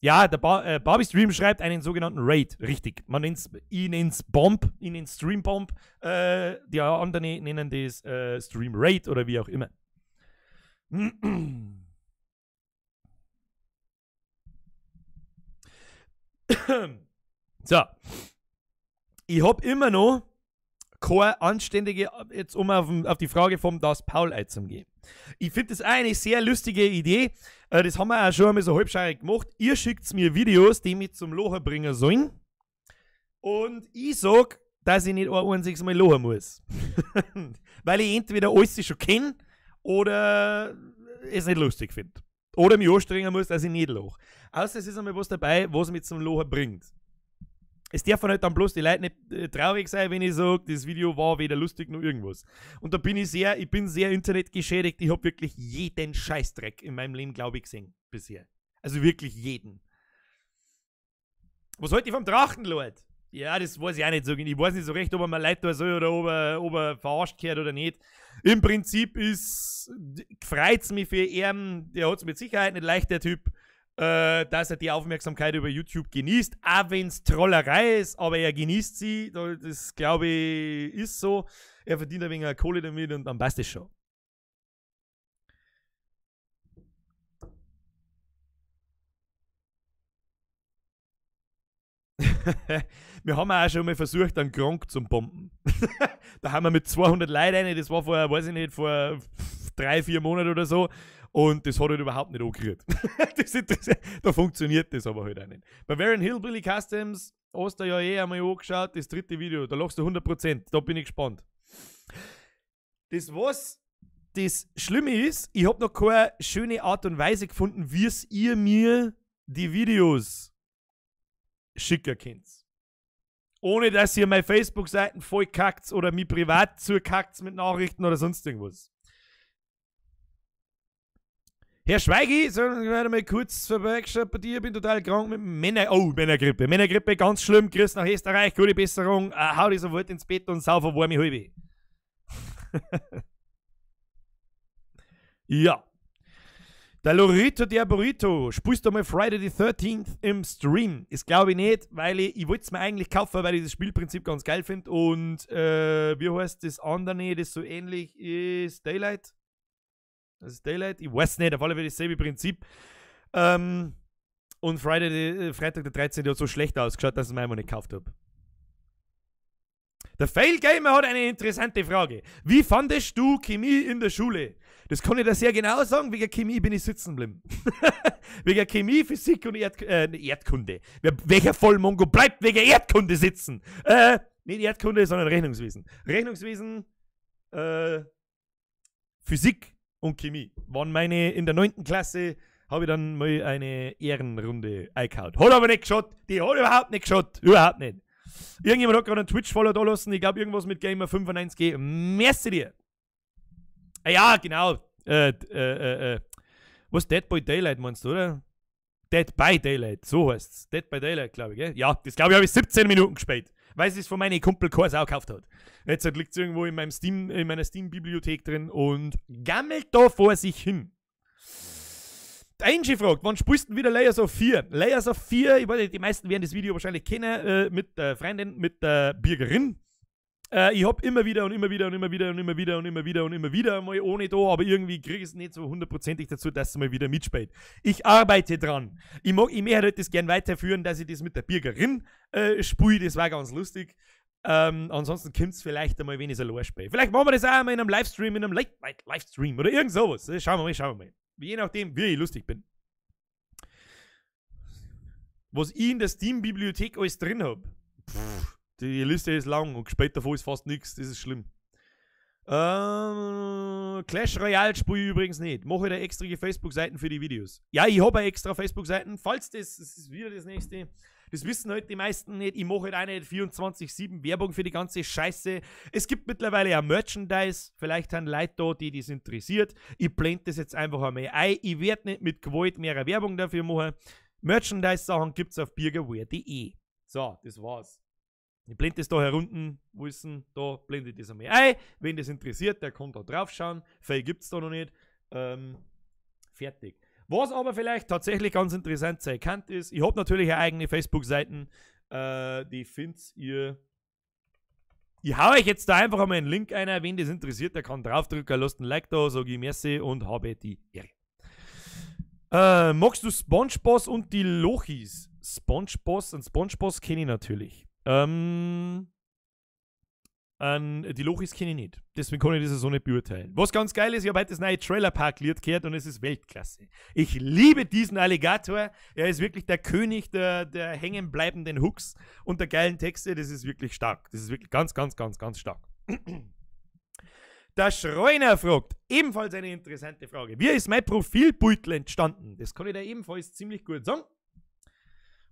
ja, der Barbie Stream schreibt einen sogenannten Raid, richtig. Man nennt's, ich nenn's Bomb, ich nenn's Stream Bomb, die anderen nennen das Stream Raid oder wie auch immer. So. Ich hab immer noch keine anständige, jetzt um auf die Frage vom Das Paul einzugehen. Ich finde das auch eine sehr lustige Idee. Das haben wir auch schon einmal so halbscheirig gemacht. Ihr schickt mir Videos, die mich zum Lachen bringen sollen. Und ich sag, dass ich nicht ein einziges Mal lachen muss. Weil ich entweder alles schon kenne oder es nicht lustig finde. Oder mich anstrengen muss, dass ich nicht lache. Außer es ist einmal was dabei, was mich zum Lachen bringt. Es dürfen halt dann bloß die Leute nicht traurig sein, wenn ich sage, das Video war weder lustig noch irgendwas. Und da bin ich sehr internetgeschädigt. Ich habe wirklich jeden Scheißdreck in meinem Leben, glaube ich, gesehen bisher. Also wirklich jeden. Was halte ich vom Drachenlord? Ja, das weiß ich auch nicht so. Ich weiß nicht so recht, ob er mir leid tun soll oder ob er verarscht gehört oder nicht. Im Prinzip freut's mich für ihn. Der hat's mit Sicherheit nicht leicht, der Typ, dass er die Aufmerksamkeit über YouTube genießt, auch wenn es Trollerei ist, aber er genießt sie, das glaube ich ist so. Er verdient ein wenig Kohle damit und dann passt es schon. Wir haben auch schon mal versucht, einen Gronk zu bomben. Da haben wir mit 200 Leuten rein, das war vor, weiß ich nicht, vor 3-4 Monaten oder so. Und das hat halt überhaupt nicht angerührt. Da funktioniert das aber halt auch nicht. Bei Bavarian Hillbilly Customs hast du ja eh einmal angeschaut, das dritte Video, da lachst du 100%, da bin ich gespannt. Das, was das Schlimme ist, ich habe noch keine schöne Art und Weise gefunden, wie es ihr mir die Videos schicken könnt. Ohne dass ihr meine Facebook-Seiten voll kackt oder mich privat zukackt mit Nachrichten oder sonst irgendwas. Herr Schweigi, so, ich werde mal kurz vorbeigeschaut bei dir, bin total krank mit Männergrippe. Männergrippe, ganz schlimm, grüß nach Österreich, gute Besserung, hau dich sofort ins Bett und sauf eine warme Halbe. Ja. Der Lorito der Burrito, spielst du mal Friday the 13th im Stream? Ist glaube ich nicht, weil ich wollte es mir eigentlich kaufen, weil ich das Spielprinzip ganz geil finde. Und wie heißt das andere, das so ähnlich ist? Daylight? Das ist Daylight? Ich weiß nicht, auf alle Fälle dasselbe Prinzip. Und Freitag der 13. hat so schlecht ausgeschaut, dass ich mir einfach nicht gekauft habe. Der Fail Gamer hat eine interessante Frage. Wie fandest du Chemie in der Schule? Das kann ich dir sehr genau sagen, wegen Chemie bin ich sitzen geblieben. Wegen Chemie, Physik und Erdkunde. Welcher Vollmongo bleibt wegen Erdkunde sitzen? Nicht Erdkunde, sondern Rechnungswesen. Rechnungswesen, Physik und Chemie waren meine, in der 9. Klasse habe ich dann mal eine Ehrenrunde eingehauen. Hat aber nicht geschaut, die hat überhaupt nicht geschaut, überhaupt nicht. Irgendjemand hat gerade einen Twitch-Follow da lassen, ich glaube irgendwas mit Gamer95G. Merci dir. Ja, genau. Was, Dead by Daylight meinst du, oder? Dead by Daylight, so heißt's. Dead by Daylight, glaube ich, gell? Ja, das glaube ich, habe ich 17 Minuten gespielt. Weil es von meinen Kumpel Kurs auch gekauft hat. Jetzt liegt es irgendwo in meinem Steam, in meiner Steam-Bibliothek drin und gammelt da vor sich hin. Angie fragt, wann spielst du denn wieder Layers of Fear? Layers of Fear, ich weiß nicht, die meisten werden das Video wahrscheinlich kennen, mit der Freundin, mit der Birgerin. Ich hab immer wieder und immer wieder und immer wieder und immer wieder und immer wieder und immer wieder mal ohne da, aber irgendwie kriege ich es nicht so hundertprozentig dazu, dass es mal wieder mitspielt. Ich arbeite dran. Ich möchte halt das gern weiterführen, dass ich das mit der Birgerin spiele, das war ganz lustig. Ansonsten kommt es vielleicht einmal, wenn ich es allein spiele. Vielleicht machen wir das auch einmal in einem Livestream, in einem Late-Night-Livestream oder irgend sowas. Schauen wir mal, schauen wir mal. Je nachdem, wie ich lustig bin. Was ich in der Steam-Bibliothek alles drin habe. Die Liste ist lang und gespielt davon ist fast nichts. Das ist schlimm. Clash Royale spiele ich übrigens nicht. Mache ich da extra Facebook-Seiten für die Videos. Ja, ich habe extra Facebook-Seiten. Falls das ist wieder das nächste. Das wissen halt die meisten nicht. Ich mache halt auch nicht 24/7 Werbung für die ganze Scheiße. Es gibt mittlerweile auch Merchandise. Vielleicht haben Leute da, die das interessiert. Ich blende das jetzt einfach einmal ein. Ich werde nicht mit Gewalt mehr Werbung dafür machen. Merchandise-Sachen gibt es auf birgerwehr.de. So, das war's. Ich blende das da herunten. Wo ist denn? Da blende ich das einmal ein. Wen das interessiert, der kann da drauf schauen. Viel gibt es da noch nicht. Fertig. Was aber vielleicht tatsächlich ganz interessant sein kann, ist, ich habe natürlich eine eigene Facebook-Seiten, die findet ihr. Ich hau euch jetzt da einfach einmal einen Link ein, wen das interessiert, der kann draufdrücken, lasst ein Like da, sage ich merci und habe die Ehre. Magst du SpongeBob und die Lochis? SpongeBob und SpongeBob kenne ich natürlich. Die Lochis kenne ich nicht. Deswegen kann ich das so nicht beurteilen. Was ganz geil ist, ich habe heute das neue Trailer Park Lied gehört und es ist Weltklasse. Ich liebe diesen Alligator. Er ist wirklich der König der hängenbleibenden Hooks und der geilen Texte. Das ist wirklich stark. Das ist wirklich ganz, ganz, ganz, ganz stark. Der Schreiner fragt, ebenfalls eine interessante Frage. Wie ist mein Profilbeutel entstanden? Das kann ich dir ebenfalls ziemlich gut sagen.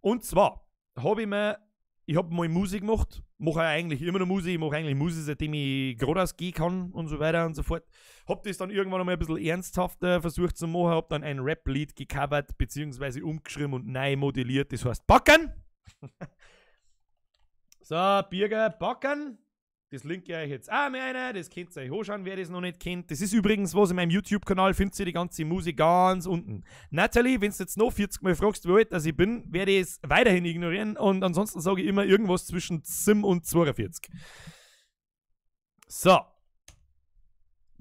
Und zwar habe ich mir, ich habe mal Musik gemacht, mache eigentlich immer noch Musik, ich mache eigentlich Musik, seitdem ich geradeaus gehen kann und so weiter und so fort. Hab das dann irgendwann einmal ein bisschen ernsthafter versucht zu machen, hab dann ein Rap-Lied gecovert, beziehungsweise umgeschrieben und neu modelliert, das heißt Backen. So, Birger, Backen. Das linke ich euch jetzt auch mal einer, das könnt ihr euch anschauen, wer das noch nicht kennt. Das ist übrigens was in meinem YouTube-Kanal, findet ihr die ganze Musik ganz unten. Natalie, wenn du jetzt noch 40 Mal fragst, wie alt das ich bin, werde ich es weiterhin ignorieren und ansonsten sage ich immer irgendwas zwischen 7 und 42. So.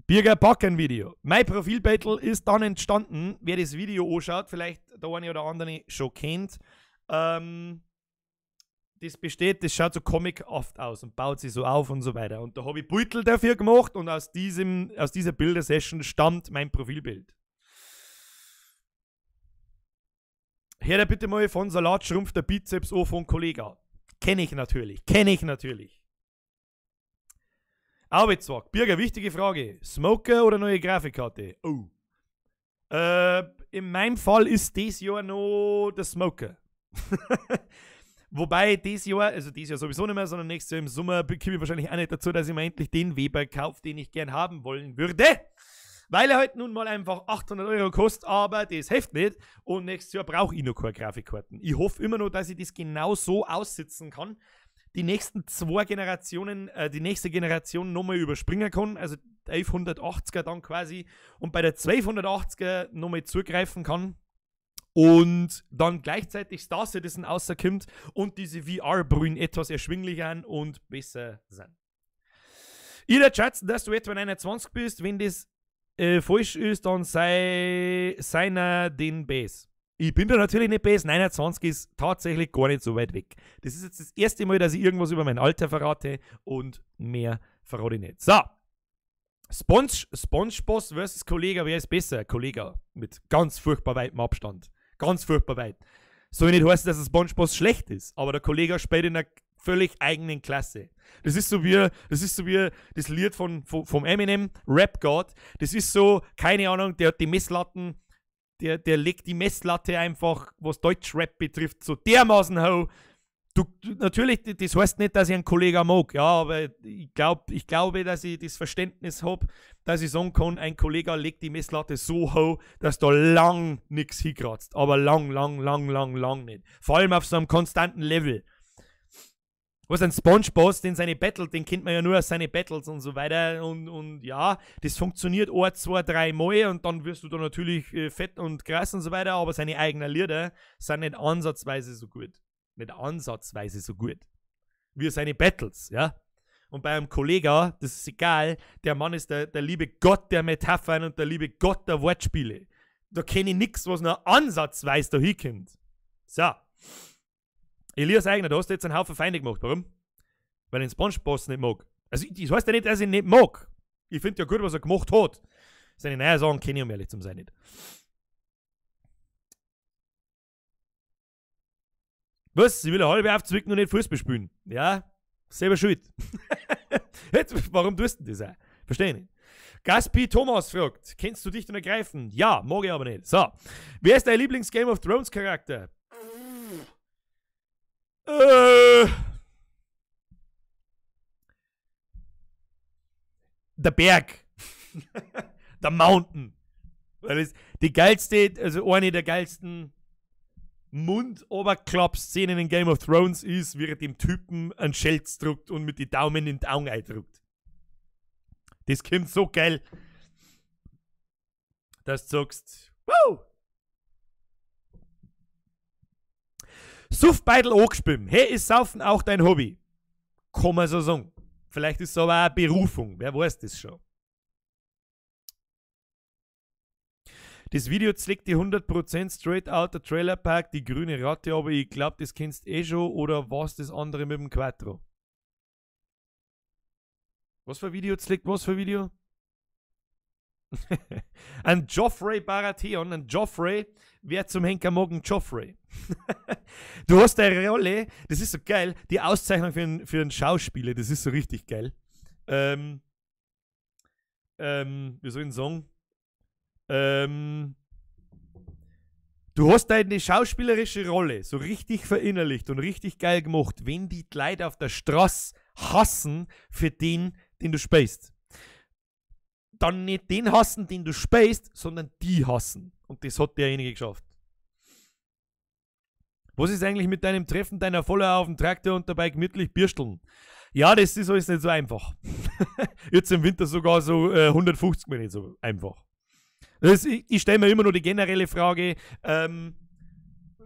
Birger Backen Video. Mein Profilbattle ist dann entstanden, wer das Video anschaut, vielleicht der eine oder andere schon kennt. Das besteht, das schaut so comic-oft aus und baut sich so auf und so weiter. Und da habe ich Beutel dafür gemacht und aus dieser Bildersession stammt mein Profilbild. Hör dir bitte mal von Salat schrumpft der Bizeps an von Kollegah. Kenn ich natürlich, kenne ich natürlich. Arbeitszweck. Birger, wichtige Frage. Smoker oder neue Grafikkarte? Oh. In meinem Fall ist das Jahr noch der Smoker. Wobei dieses Jahr, also dieses Jahr sowieso nicht mehr, sondern nächstes Jahr im Sommer bekomme ich wahrscheinlich auch nicht dazu, dass ich mir endlich den Weber kaufe, den ich gern haben wollen würde. Weil er halt nun mal einfach 800 Euro kostet, aber das hilft nicht. Und nächstes Jahr brauche ich noch keine Grafikkarten. Ich hoffe immer noch, dass ich das genau so aussitzen kann, die nächsten zwei Generationen, die nächste Generation nochmal überspringen kann, also 1180er dann quasi, und bei der 1280er nochmal zugreifen kann. Und dann gleichzeitig Star Citizen rauskommt und diese VR-Brühen etwas erschwinglicher und besser sind. Ich würde schätzen, dass du etwa 29 bist. Wenn das falsch ist, dann sei seiner den Base. Ich bin da natürlich nicht base. 29 ist tatsächlich gar nicht so weit weg. Das ist jetzt das erste Mal, dass ich irgendwas über mein Alter verrate und mehr verrate ich nicht. So. SpongeBoss versus Kollegah, wer ist besser? Kollegah mit ganz furchtbar weitem Abstand. Ganz furchtbar weit. Soll nicht heißen, dass der SpongeBoss schlecht ist, aber der Kollegah spielt in einer völlig eigenen Klasse. Das ist so wie das Lied vom Eminem, Rap God. Das ist so, keine Ahnung, der hat die Messlatten, der legt die Messlatte einfach, was Deutsch-Rap betrifft, so dermaßen hoch. Du, natürlich, das heißt nicht, dass ich einen Kollegah mag, ja, aber ich glaube, dass ich das Verständnis habe, dass ich sagen kann, ein Kollegah legt die Messlatte so hoch, dass da lang nichts hinkratzt. Aber lang, lang, lang, lang, lang nicht. Vor allem auf so einem konstanten Level. Was ein SpongeBoss, den seine Battle, den kennt man ja nur aus seinen Battles und so weiter. Und ja, das funktioniert 1, 2, 3 Mal und dann wirst du da natürlich fett und krass und so weiter, aber seine eigenen Lieder sind nicht ansatzweise so gut. Nicht ansatzweise so gut wie seine Battles, ja. Und bei einem Kollegah, das ist egal, der Mann ist der liebe Gott der Metaphern und der liebe Gott der Wortspiele. Da kenne ich nichts, was nur ansatzweise da hinkommt. So. Elias Eigner, da hast du jetzt einen Haufen Feinde gemacht. Warum? Weil ich den SpongeBoss nicht mag. Also, das heißt ja nicht, dass ich ihn nicht mag. Ich finde ja gut, was er gemacht hat. Seine neuen Sachen kenne ich, um ehrlich zu sein, nicht. Was? Sie will eine halbe aufzwicken und nicht Fußball spielen. Ja, selber schuld. Jetzt, warum tust du das auch? Verstehe ich nicht. Gaspi Thomas fragt, kennst du dich und ergreifen? Ja, mag ich aber nicht. So, wer ist dein Lieblings-Game of Thrones Charakter? Der Berg. Der Mountain. Weil es die geilste, also eine der geilsten Mund-Oberklapp-Szenen in Game of Thrones ist, wie er dem Typen einen Schelz druckt und mit den Daumen in die Augen eindruckt. Das kommt so geil, dass du sagst, wow! Suffbeidel angespielt. Hey, ist Saufen auch dein Hobby? Kann man so sagen. Vielleicht ist es aber auch eine Berufung. Wer weiß das schon. Das Video zeigt die 100% straight out der Trailer Park, die grüne Ratte, aber ich glaube, das kennst eh schon, oder was das andere mit dem Quattro? Was für Video zeigt was für Video? Ein Joffrey Baratheon, ein Joffrey, wer zum Henker mag, Joffrey. Du hast eine Rolle, das ist so geil, die Auszeichnung für einen Schauspieler, das ist so richtig geil. wie soll ich denn sagen, du hast deine schauspielerische Rolle so richtig verinnerlicht und richtig geil gemacht, wenn die Leute auf der Straße hassen für den, den du spielst. Dann nicht den hassen, den du spielst, sondern die hassen. Und das hat derjenige geschafft. Was ist eigentlich mit deinem Treffen deiner Follower auf dem Traktor und dabei gemütlich bürsteln? Ja, das ist alles nicht so einfach. Jetzt im Winter sogar so 150 Mal nicht so einfach. Das, ich stelle mir immer nur die generelle Frage,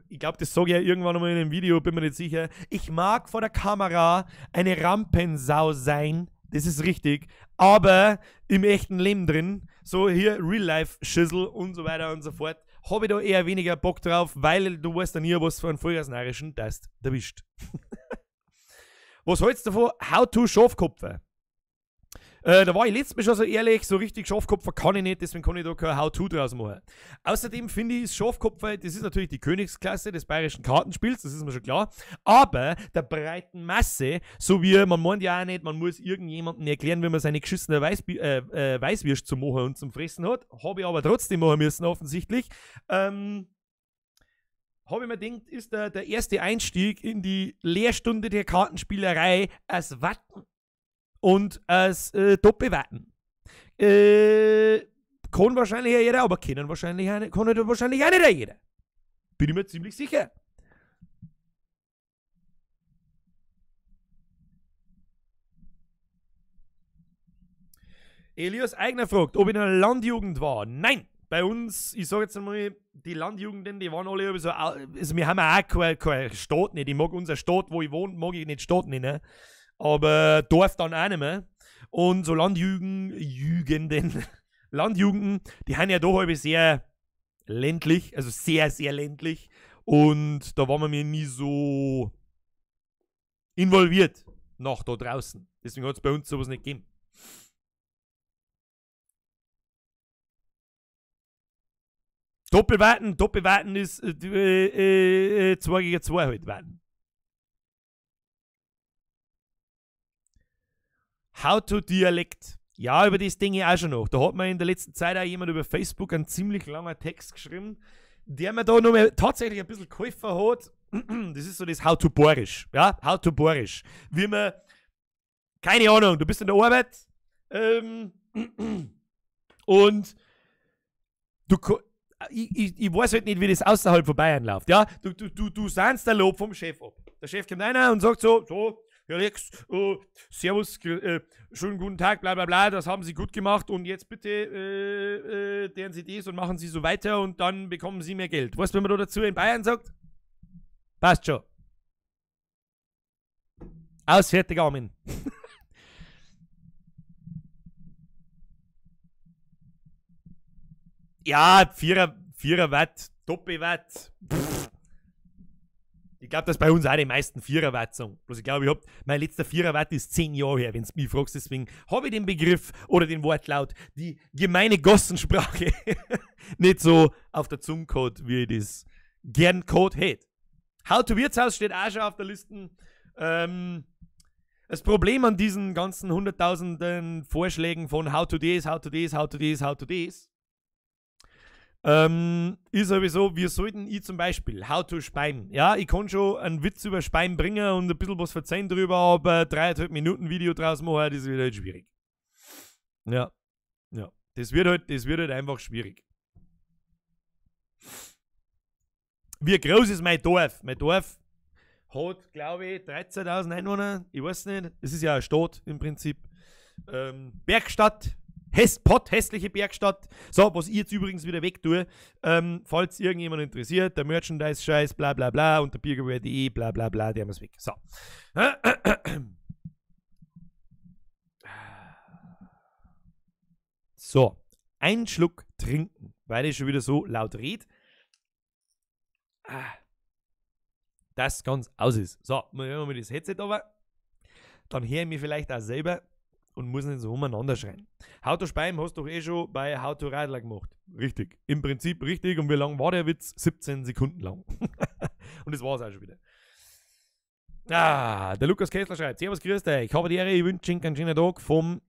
ich glaube, das sage ich ja irgendwann einmal in einem Video, bin mir nicht sicher. Ich mag vor der Kamera eine Rampensau sein, das ist richtig, aber im echten Leben drin, so hier Real-Life-Schüssel und so weiter und so fort, habe ich da eher weniger Bock drauf, weil du weißt ja nie, was für einen vollgasnarischen Test erwischt. Was hältst du davon? How to Schafkopfer. Da war ich letztes Mal schon so ehrlich, so richtig Schafkopfer kann ich nicht, deswegen kann ich da kein How-To draus machen. Außerdem finde ich, Schafkopfer, das ist natürlich die Königsklasse des bayerischen Kartenspiels, das ist mir schon klar, aber der breiten Masse, so wie, man meint ja auch nicht, man muss irgendjemandem erklären, wie man seine geschissene Weißwürst zu machen und zum Fressen hat, habe ich aber trotzdem machen müssen, offensichtlich. Habe ich mir gedacht, ist der erste Einstieg in die Lehrstunde der Kartenspielerei als Watten und als Doppelwatten. Kann wahrscheinlich jeder, aber kennen wahrscheinlich auch nicht, kann halt wahrscheinlich auch nicht jeder. Bin ich mir ziemlich sicher. Elias Eigner fragt, ob ich in einer Landjugend war. Nein! Bei uns, ich sag jetzt einmal, die Landjugenden, die waren alle so, also wir haben ja auch keine Stadt nicht. Ich mag unsere Stadt, wo ich wohne, mag ich nicht Stadt nennen. Aber Dorf dann auch nicht mehr. Und so Landjugenden, die haben ja doch halb sehr ländlich, also sehr, sehr ländlich. Und da waren wir mir nie so involviert nach da draußen. Deswegen hat es bei uns sowas nicht gegeben. Doppelwarten ist 2 gegen 2 halt warten. How to Dialekt. Ja, über das Ding ich auch schon noch. Da hat mir in der letzten Zeit auch jemand über Facebook einen ziemlich langen Text geschrieben, der mir da noch mal tatsächlich ein bisschen geholfen hat. Das ist so das How to Borisch. Ja, How to Borisch. Wie man, keine Ahnung, du bist in der Arbeit und du, ich weiß halt nicht, wie das außerhalb von Bayern läuft. Ja, du sahnst der Lob vom Chef ab. Der Chef kommt rein und sagt so, Herr Lex, servus, schönen guten Tag, bla bla bla, das haben Sie gut gemacht und jetzt bitte deren Sie das und machen Sie so weiter und dann bekommen Sie mehr Geld. Weißt du, wenn man da dazu in Bayern sagt? Passt schon. Aus, fertig, Amen. Ja, 4er Watt, Doppelwatt. Pff. Ich glaube, dass bei uns auch die meisten 4er Watt sagen. Bloß ich glaube, mein letzter 4er Watt ist 10 Jahre her, wenn du mich fragst. Deswegen habe ich den Begriff oder den Wortlaut, die gemeine Gossensprache, nicht so auf der Zunge gehabt, wie ich das gern gehabt hätte. How to Wirtshaus steht auch schon auf der Liste. Das Problem an diesen ganzen hunderttausenden Vorschlägen von How to this, How to this, How to this, How to this, ist sowieso, wir sollten ich zum Beispiel How to Speim. Ja, ich kann schon einen Witz über Speim bringen und ein bisschen was verzeihen drüber, aber 3,5 Minuten Video draus machen, das wird halt schwierig. Ja, ja, das wird halt einfach schwierig. Wie groß ist mein Dorf? Mein Dorf hat, glaube ich, 13.000 Einwohner. Ich weiß nicht. Es ist ja eine Stadt im Prinzip. Bergstadt. Hässliche Bergstadt. So, was ich jetzt übrigens wieder weg tue, falls irgendjemand interessiert, der Merchandise-Scheiß, bla bla bla, und der Biergewehr.de, bla bla bla, der muss weg. So. So, einen Schluck trinken, weil ich schon wieder so laut red. Das ganz aus ist. So, mal hören wir das Headset aber. Dann höre ich mich vielleicht auch selber und muss nicht so umeinander schreien. How to Speim hast du doch eh schon bei How to Radler gemacht. Richtig. Im Prinzip richtig. Und wie lang war der Witz? 17 Sekunden lang. Und das war's auch schon wieder. Ah, der Lukas Kessler schreibt: Servus, grüß dich. Ich habe die Ehre, ich wünsche Ihnen einen schönen Tag vom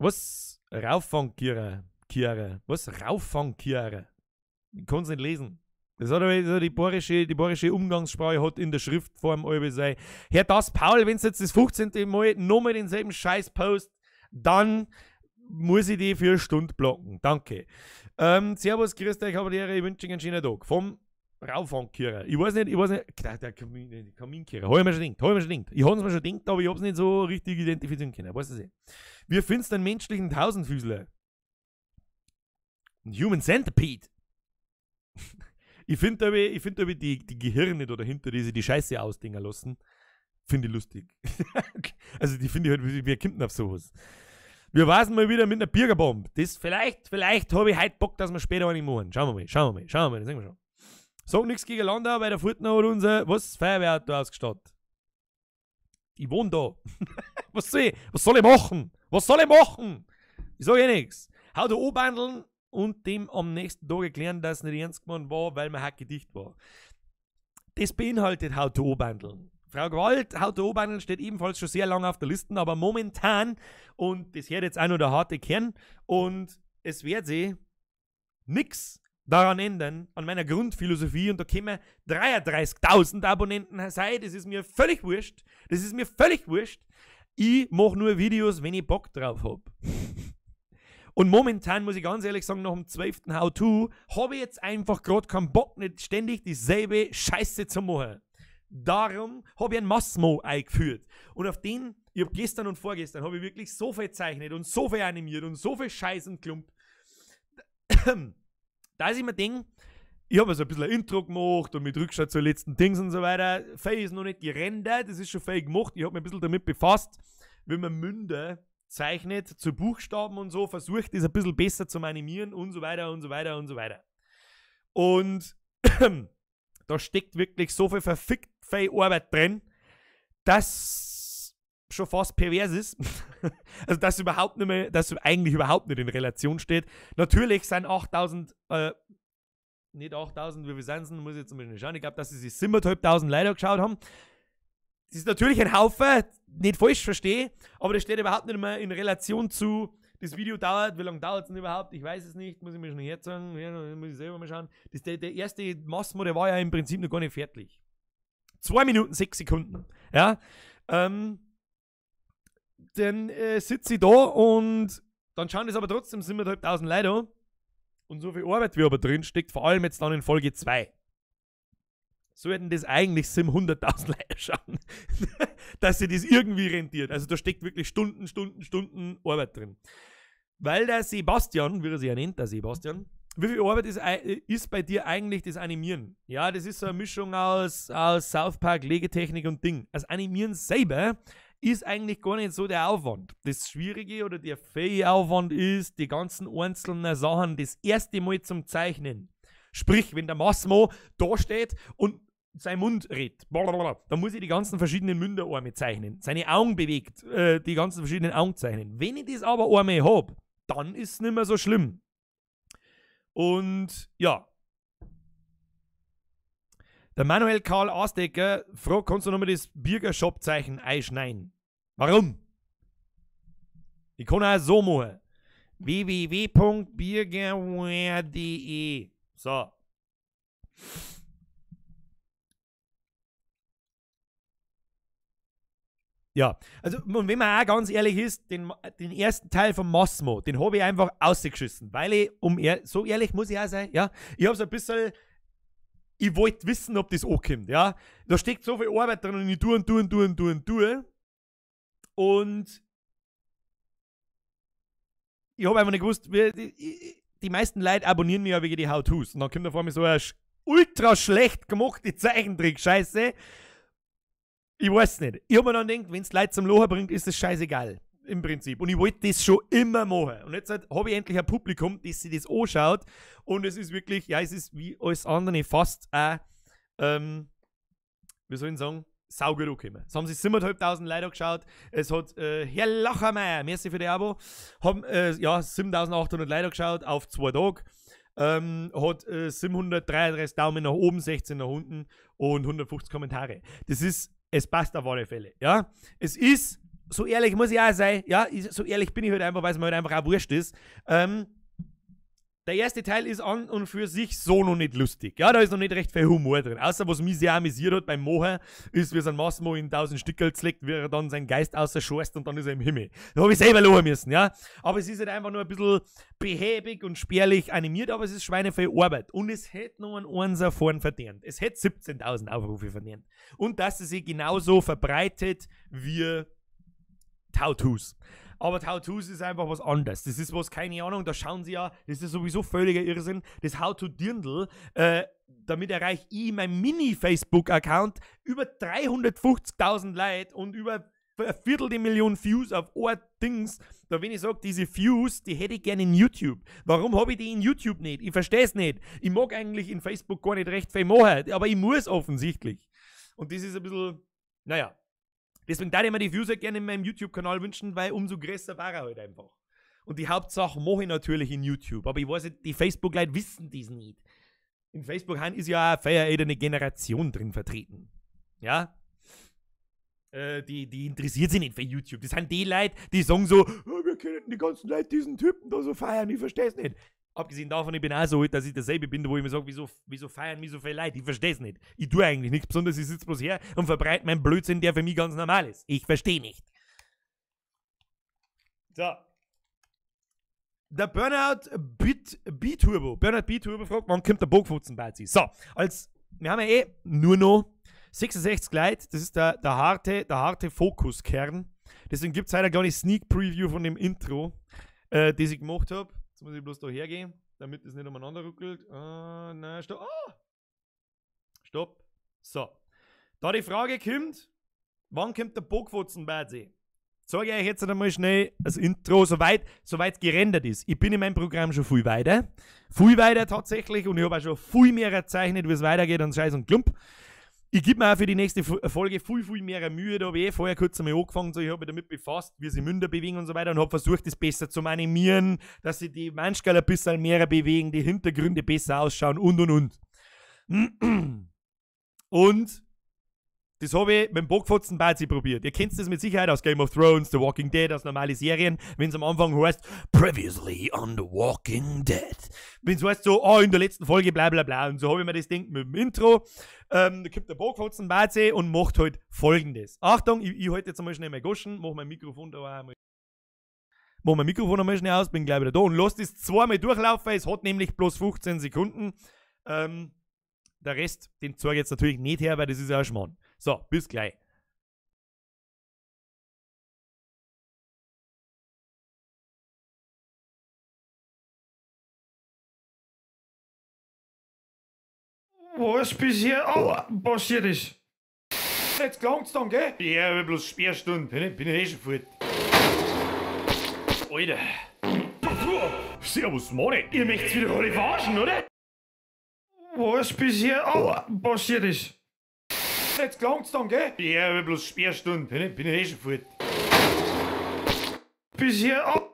Was? Rauffangkierer. Chiara. Was? Rauffangkierer. Ich kann es nicht lesen. Das hat aber so die bayerische Umgangssprache hat in der Schriftform alle sein. Herr das Paul, wenn du jetzt das 15. Mal nochmal denselben Scheiß post, dann muss ich die für eine Stunde blocken. Danke. Servus, grüßt euch, habe die Ehre, ich wünsche euch einen schönen Tag. Vom Rauffangkierer. Ich weiß nicht, der Kaminkehrer. Hab ich mir schon gedacht. Ich hab's mir schon gedacht, aber ich hab's nicht so richtig identifizieren können. Weißt du nicht. Wie findest du einen menschlichen Tausendfüßler? Ein Human Centipede. Ich finde aber die Gehirne da dahinter, die sich die Scheiße ausdingen lassen, finde ich lustig. Also die finde ich halt, wer kommt denn auf sowas? Wir waren mal wieder mit einer Bürgerbombe. Das vielleicht habe ich heute Bock, dass wir später eine machen. Schauen wir mal, das sehen wir schon. Sag nichts gegen Landau, weil der Furtner hat unser, was, Feuerwehrauto ausgestattet. Ich wohne da. Was soll ich machen? Ich sag eh nichts. Hau da anbandeln und dem am nächsten Tag erklären, dass es nicht ernst gemeint war, weil man hackedicht war. Das beinhaltet How to anbandeln. Frau Gewalt, How to anbandeln steht ebenfalls schon sehr lange auf der Liste, aber momentan, und das hört jetzt auch noch der harte Kern, und es wird sich nix daran ändern, an meiner Grundphilosophie, und da kommen 33.000 Abonnenten sein, das ist mir völlig wurscht, ich mache nur Videos, wenn ich Bock drauf hab. Und momentan, muss ich ganz ehrlich sagen, nach dem 12. How-To habe ich jetzt einfach gerade keinen Bock, nicht ständig dieselbe Scheiße zu machen. Darum habe ich einen Massmo eingeführt. Und auf den, ich habe gestern und vorgestern, habe ich wirklich so viel gezeichnet und so viel animiert und so viel Scheiß und Klump. Da ist immer Ding, ich habe so ein bisschen ein Intro gemacht und mit Rückschau zu letzten Dings und so weiter. Viel ist noch nicht gerendert, das ist schon viel gemacht. Ich habe mich ein bisschen damit befasst, wie man Münder zeichnet zu Buchstaben und so, versucht das ein bisschen besser zu animieren und so weiter und so weiter und so weiter. Und da steckt wirklich so viel verfickt viel Arbeit drin, dass schon fast pervers ist. Also dass überhaupt nicht mehr, dass eigentlich überhaupt nicht in Relation steht. Natürlich sind 8000, nicht 8000, wie viel sind es denn? Muss ich jetzt mal schauen. Ich glaube, dass sie sich 7.500 Leute geschaut haben. Das ist natürlich ein Haufen, nicht falsch verstehe, aber das steht überhaupt nicht mehr in Relation zu, das Video dauert, wie lange dauert es denn überhaupt? Ich weiß es nicht, muss ich mir schon herzagen, ja, muss ich selber mal schauen. Das, der erste Massmo, der war ja im Prinzip noch gar nicht fertig. 2 Minuten, 6 Sekunden, ja. Dann sitze ich da und dann schauen das aber trotzdem 7.500 Leute an. Und so viel Arbeit, wie aber drin steckt, vor allem jetzt dann in Folge 2. Sollten das eigentlich 700.000 Leute schauen, dass sich das irgendwie rentiert. Also da steckt wirklich Stunden, Stunden, Stunden Arbeit drin. Weil der Sebastian, wie er sich ja nennt, der Sebastian, wie viel Arbeit ist bei dir eigentlich das Animieren? Ja, das ist so eine Mischung aus South Park, Legetechnik und Ding. Das Animieren selber ist eigentlich gar nicht so der Aufwand. Das Schwierige oder der Fähige Aufwand ist, die ganzen einzelnen Sachen das erste Mal zum Zeichnen. Sprich, wenn der Massimo da steht und sein Mund redet, blablabla, dann muss ich die ganzen verschiedenen Münderarme zeichnen, seine Augen bewegt, die ganzen verschiedenen Augen zeichnen. Wenn ich das aber einmal hab, dann ist es nicht mehr so schlimm. Und ja. Der Manuel Karl Asdecker fragt, kannst du nochmal das Birger-Shop-Zeichen einschneiden? Warum? Ich kann auch so machen. www.birgerware.de. So. Ja, also und wenn man auch ganz ehrlich ist, den ersten Teil von Massimo, den habe ich einfach ausgeschissen, weil ich, so ehrlich muss ich auch sein, ja, ich habe so ein bisschen, ich wollte wissen, ob das ankommt, ja. Da steckt so viel Arbeit drin und ich tue und tue und tue und tue und tue. Und ich habe einfach nicht gewusst, die meisten Leute abonnieren mich ja wegen die How-Tos. Und dann kommt da vor mir so eine ultra schlecht gemachte Zeichentrick-Scheiße. Ich weiß nicht. Ich hab mir dann gedacht, wenn es Leute zum Lachen bringt, ist das scheißegal. Im Prinzip. Und ich wollte das schon immer machen. Und jetzt habe ich endlich ein Publikum, das sich das anschaut. Und es ist wirklich, ja, es ist wie alles andere fast auch, wie soll ich sagen, saugut angekommen. Es haben sich 7.500 Leute angeschaut. Es hat Herr Lachermeier, merci für die Abo, haben ja, 7.800 Leute angeschaut auf 2 Tage. Hat 733 Daumen nach oben, 16 nach unten und 150 Kommentare. Das ist, es passt auf alle Fälle, ja. Es ist So ehrlich muss ich auch sein, ja, so ehrlich bin ich halt einfach, weil es mir halt einfach auch wurscht ist. Der erste Teil ist an und für sich so noch nicht lustig. Ja, da ist noch nicht recht viel Humor drin. Außer was mich sehr amüsiert hat beim Moher, ist, wie sein Massimo in 1000 Stückel zerlegt, wie er dann seinen Geist außerschorst und dann ist er im Himmel. Da habe ich selber lachen müssen, ja. Aber es ist halt einfach nur ein bisschen behäbig und spärlich animiert, aber es ist schweineviel Arbeit. Und es hätte noch einen Einser vorn verdient. Es hätte 17.000 Aufrufe verdient. Und dass es sich genauso verbreitet wie Tattoos. Aber How-Tos ist einfach was anderes. Das ist was, keine Ahnung, da schauen sie ja, das ist sowieso völliger Irrsinn. Das How-to-Dirndl, damit erreiche ich mein Mini-Facebook-Account über 350.000 Leute und über eine Viertel die Million Views auf ein Dings. Da wenn ich sage, diese Views, die hätte ich gerne in YouTube. Warum habe ich die in YouTube nicht? Ich verstehe es nicht. Ich mag eigentlich in Facebook gar nicht recht viel machen, aber ich muss offensichtlich. Und das ist ein bisschen, naja. Deswegen darf ich mir die Views halt gerne in meinem YouTube-Kanal wünschen, weil umso größer war er halt einfach. Und die Hauptsache mache ich natürlich in YouTube. Aber ich weiß nicht, die Facebook-Leute wissen das nicht. In Facebook ist ja auch eine Generation drin vertreten. Ja? Die interessiert sich nicht für YouTube. Das sind die Leute, die sagen so, oh, wir können die ganzen Leute diesen Typen da so feiern, ich verstehe es nicht. Abgesehen davon, ich bin auch so alt, dass ich dasselbe bin, wo ich mir sage, wieso feiern mich so viele Leute? Ich verstehe es nicht. Ich tue eigentlich nichts Besonderes, ich sitze bloß her und verbreite meinen Blödsinn, der für mich ganz normal ist. Ich verstehe nicht. So. Der Burnout B-Turbo. Burnout B-Turbo fragt, wann kommt der Bockfutzenbazi? So, als, wir haben ja eh nur noch 66 Leute, das ist der harte Fokuskern. Deswegen gibt es heute eine kleine Sneak Preview von dem Intro, das ich gemacht habe. Jetzt muss ich bloß da hergehen, damit es nicht umeinander ruckelt. Nein, stopp. Oh. Stopp. So. Da die Frage kommt, wann kommt der Bockfutzenbazi? Zeige ich euch jetzt einmal schnell das Intro, soweit es gerendert ist. Ich bin in meinem Programm schon viel weiter. Viel weiter tatsächlich und ich habe auch schon viel mehr erzeichnet, wie es weitergeht und Scheiß und Klump. Ich gebe mir auch für die nächste Folge viel, viel mehr Mühe. Da habe ich vorher kurz einmal angefangen, so ich habe mich damit befasst, wie sie Münder bewegen und so weiter und habe versucht, das besser zu animieren, dass sie die manchmal ein bisschen mehr bewegen, die Hintergründe besser ausschauen und. Und das habe ich mit dem Bockfotzenbazi probiert. Ihr kennt das mit Sicherheit aus Game of Thrones, The Walking Dead, aus normalen Serien. Wenn es am Anfang heißt, Previously on The Walking Dead. Wenn es heißt so, oh, in der letzten Folge, bla bla bla. Und so habe ich mir das Ding mit dem Intro. Da kommt der Bockfotzenbazi und macht halt Folgendes. Achtung, ich halte jetzt einmal schnell mein Goschen, mach mein Mikrofon da auch einmal. Mach mein Mikrofon einmal schnell aus, bin gleich wieder da und lass das zweimal durchlaufen. Es hat nämlich bloß 15 Sekunden. Der Rest, den zeige ich jetzt natürlich nicht her, weil das ist ja ein Schmarrn. So, bis gleich. Was bisher passiert ist. Jetzt gelangt's dann, gell? Ja, bloß Sperrstunde. Bin ich eh schon fort. Alter. Servus, Manni. Ihr möchtet wieder alle verarschen, oder? Was bisher passiert ist. Jetzt gelangt's dann, gell? Ja, bloß Sperrstunde. Bin ich eh schon fort. Bisher.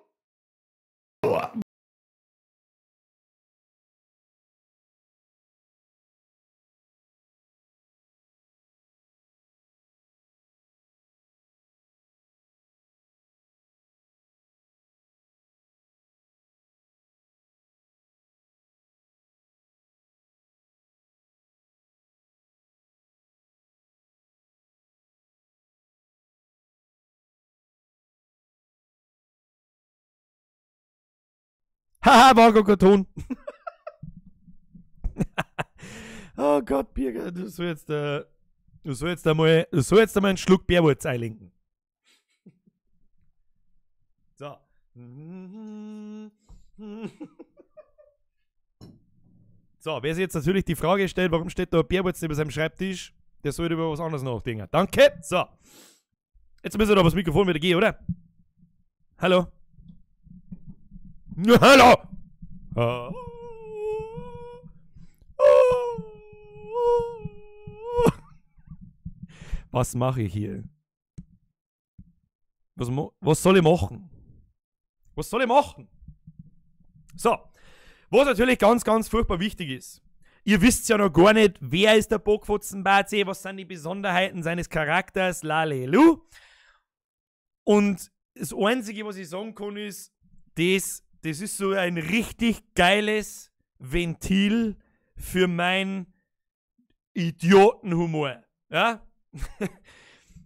Haha, war gar kein Ton. Oh Gott, Birger, du sollst jetzt einmal einen Schluck Bärwurz einlenken. So. So, wer sich jetzt natürlich die Frage stellt, warum steht da Bärwurz neben seinem Schreibtisch, der sollte über was anderes nachdenken. Danke. So. Jetzt müssen wir doch das Mikrofon wieder gehen, oder? Hallo? Hallo! Was mache ich hier? Was soll ich machen? Was soll ich machen? So, was natürlich ganz, ganz furchtbar wichtig ist. Ihr wisst ja noch gar nicht, wer ist der Bockfotzenbazi, was sind die Besonderheiten seines Charakters, lalelu. Und das Einzige, was ich sagen kann, ist, das ist so ein richtig geiles Ventil für mein Idiotenhumor. Ja?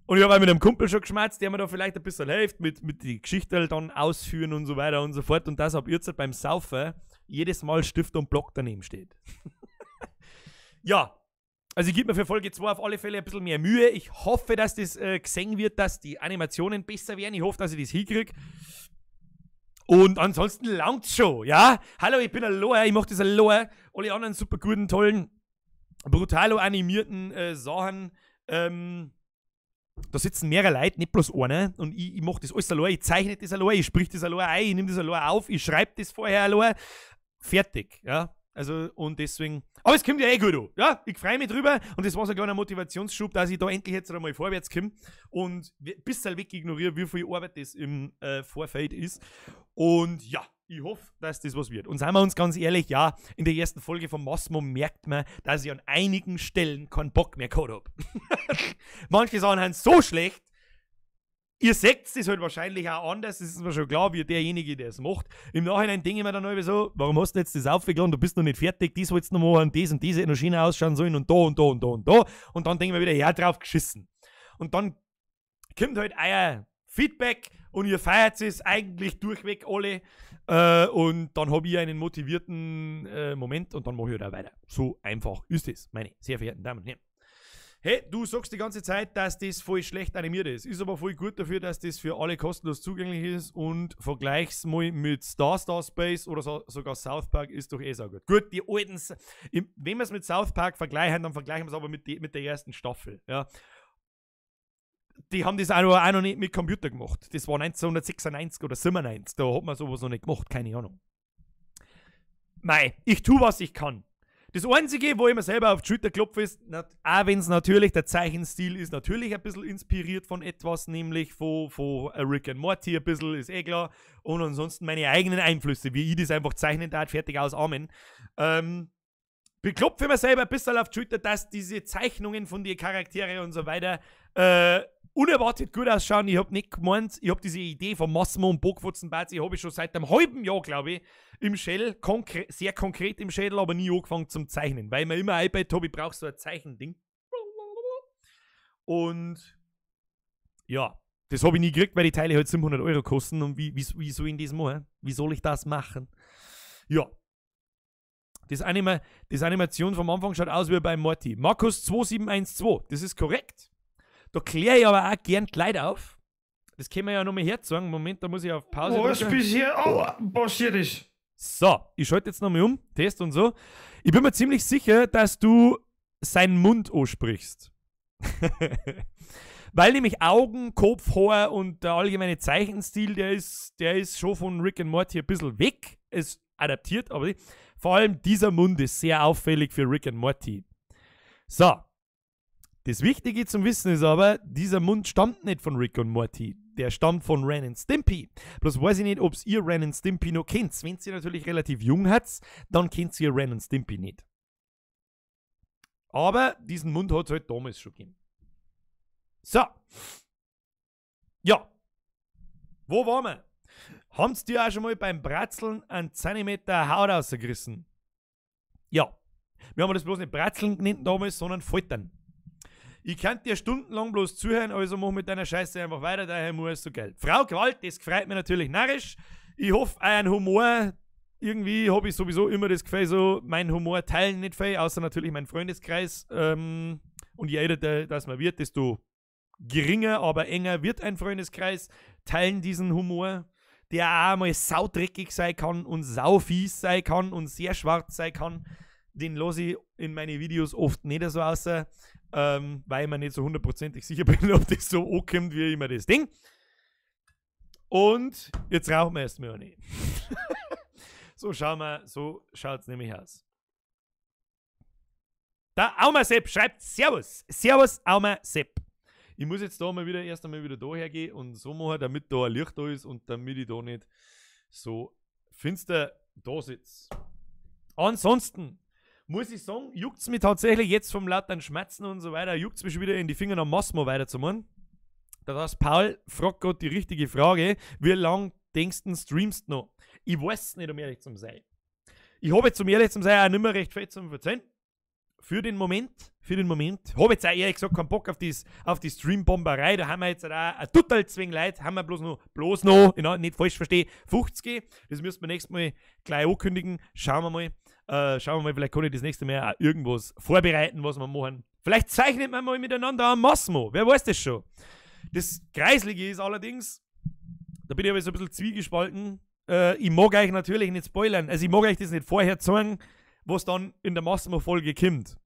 Und ich habe auch mit einem Kumpel schon geschmerzt, der mir da vielleicht ein bisschen hilft, mit die Geschichte dann ausführen und so weiter und so fort. Und das ab jetzt beim Saufen jedes Mal Stift und Block daneben steht. Ja, also ich gebe mir für Folge 2 auf alle Fälle ein bisschen mehr Mühe. Ich hoffe, dass das gesehen wird, dass die Animationen besser werden. Ich hoffe, dass ich das hinkriege. Und ansonsten langt's schon, ja? Hallo, ich bin ein Loher, ich mach das ein Loher. Alle anderen super guten, tollen, brutalo animierten Sachen. Da sitzen mehrere Leute, nicht bloß einer. Und ich mach das alles allein, ich zeichne das allein, ich sprich das allein ein, ich nehme das allein auf, ich schreibe das vorher allein. Fertig, ja. Also, und deswegen. Aber es kommt ja eh gut an, ja. Ich freue mich drüber. Und das war so ein kleiner Motivationsschub, dass ich da endlich jetzt einmal vorwärts komme und ein bisschen weg ignoriere, wie viel Arbeit das im Vorfeld ist. Und ja, ich hoffe, dass das was wird. Und seien wir uns ganz ehrlich, ja, in der ersten Folge von Massimo merkt man, dass ich an einigen Stellen keinen Bock mehr gehabt habe. Manche Sachen sind so schlecht. Ihr seht es halt wahrscheinlich auch anders, das ist mir schon klar, wie derjenige, der es macht. Im Nachhinein denke ich mir dann immer so, warum hast du jetzt das aufgeladen, du bist noch nicht fertig, das wolltest du noch machen, das und das hätte noch schöner ausschauen sollen und da und da und da und da. Und dann denke ich mir wieder, ja, drauf geschissen. Und dann kommt halt euer Feedback und ihr feiert es eigentlich durchweg alle. Und dann habe ich einen motivierten Moment und dann mache ich halt auch weiter. So einfach ist es, meine sehr verehrten Damen und Herren. Hey, du sagst die ganze Zeit, dass das voll schlecht animiert ist. Ist aber voll gut dafür, dass das für alle kostenlos zugänglich ist und vergleich's mal mit Star Star Space oder so, sogar South Park ist doch eh saugut. Gut, die alten, wenn wir es mit South Park vergleichen, dann vergleichen wir es aber mit der ersten Staffel. Ja. Die haben das auch noch nicht mit Computer gemacht. Das war 1996 oder 97, da hat man sowas noch nicht gemacht, keine Ahnung. Mei, ich tu, was ich kann. Das Einzige, wo ich mir selber auf die Schulter klopfe, ist, auch wenn es natürlich, der Zeichenstil ist natürlich ein bisschen inspiriert von etwas, nämlich von Rick and Morty ein bisschen, ist eh klar. Und ansonsten meine eigenen Einflüsse, wie ich das einfach zeichnen darf, fertig aus, Amen. Beklopfe mir selber ein bisschen auf die Schulter, dass diese Zeichnungen von den Charaktere und so weiter unerwartet gut ausschauen. Ich habe nicht gemeint, ich habe diese Idee von Massimo und Bockfutzenbart, die habe ich schon seit einem halben Jahr, glaube ich, im Schädel, sehr konkret im Schädel, aber nie angefangen zum Zeichnen, weil ich mir immer iPad habe, ich brauche so ein Zeichending. Und ja, das habe ich nie gekriegt, weil die Teile halt 700 Euro kosten und wie soll ich das machen? Wie soll ich das machen? Ja. Das Animation vom Anfang schaut aus wie bei Morty. Markus 2712, das ist korrekt. Da kläre ich aber auch gern die Leute auf. Das können wir ja nochmal herzogen. Moment, da muss ich auf Pause drücken. Was bisher auch passiert ist. So, ich schalte jetzt nochmal um. Test und so. Ich bin mir ziemlich sicher, dass du seinen Mund ansprichst. Weil nämlich Augen, Kopf, Haar und der allgemeine Zeichenstil, der ist schon von Rick and Morty ein bisschen weg. Ist adaptiert, aber vor allem dieser Mund ist sehr auffällig für Rick and Morty. So. Das Wichtige zum Wissen ist aber, dieser Mund stammt nicht von Rick und Morty. Der stammt von Ren and Stimpy. Bloß weiß ich nicht, ob ihr Ren and Stimpy noch kennt. Wenn ihr natürlich relativ jung habt, dann kennt ihr Ren and Stimpy nicht. Aber diesen Mund hat es halt damals schon gegeben. So. Ja. Wo waren wir? Haben's dir auch schon mal beim Bratzeln einen Zentimeter Haut rausgerissen? Ja. Wir haben das bloß nicht Bratzeln genannt damals, sondern Foltern. Ich kann dir stundenlang bloß zuhören, also mach mit deiner Scheiße einfach weiter, daher muss es so geil. Frau Gewalt, das freut mich natürlich narrisch. Ich hoffe, euren Humor, irgendwie habe ich sowieso immer das Gefühl, so, mein Humor teilen nicht viel, außer natürlich mein Freundeskreis. Und je älter das man wird, desto geringer, aber enger wird ein Freundeskreis, teilen diesen Humor, der auch mal saudreckig sein kann und saufies sein kann und sehr schwarz sein kann. Den lasse ich in meine Videos oft nicht so aus, weil ich mir nicht so hundertprozentig sicher bin, ob das so ankommt, wie immer das Ding. Und jetzt rauchen wir erstmal nicht. So schauen wir, so schaut es nämlich aus. Der Aumer Sepp schreibt Servus. Servus, Aumer Sepp. Ich muss jetzt da mal wieder erst einmal wieder da hergehen und so machen, damit da ein Licht da ist und damit ich da nicht so finster da sitze. Ansonsten muss ich sagen, juckt es mich tatsächlich jetzt vom lauteren Schmerzen und so weiter, juckt es mich schon wieder in die Finger, am Massimo weiterzumachen. Da das Paul fragt gerade die richtige Frage. Wie lang denkst du, streamst du noch? Ich weiß es nicht, um ehrlich zu sein. Ich habe jetzt, um ehrlich zu sein, auch nicht mehr recht viel zum Verzeihen. Für den Moment. Habe jetzt auch ehrlich gesagt keinen Bock auf die Stream-Bomberei. Da haben wir jetzt auch ein total zwing Leute, haben wir bloß noch, nicht falsch verstehe, 50. Das müssen wir nächstes Mal gleich ankündigen. Schauen wir mal. Vielleicht kann ich das nächste Mal auch irgendwas vorbereiten, was wir machen. Vielleicht zeichnet man mal miteinander am Massimo. Wer weiß das schon? Das Kreislige ist allerdings, da bin ich aber so ein bisschen zwiegespalten. Ich mag euch natürlich nicht spoilern. Also ich mag euch das nicht vorher zeigen, was dann in der Massimo-Folge kommt.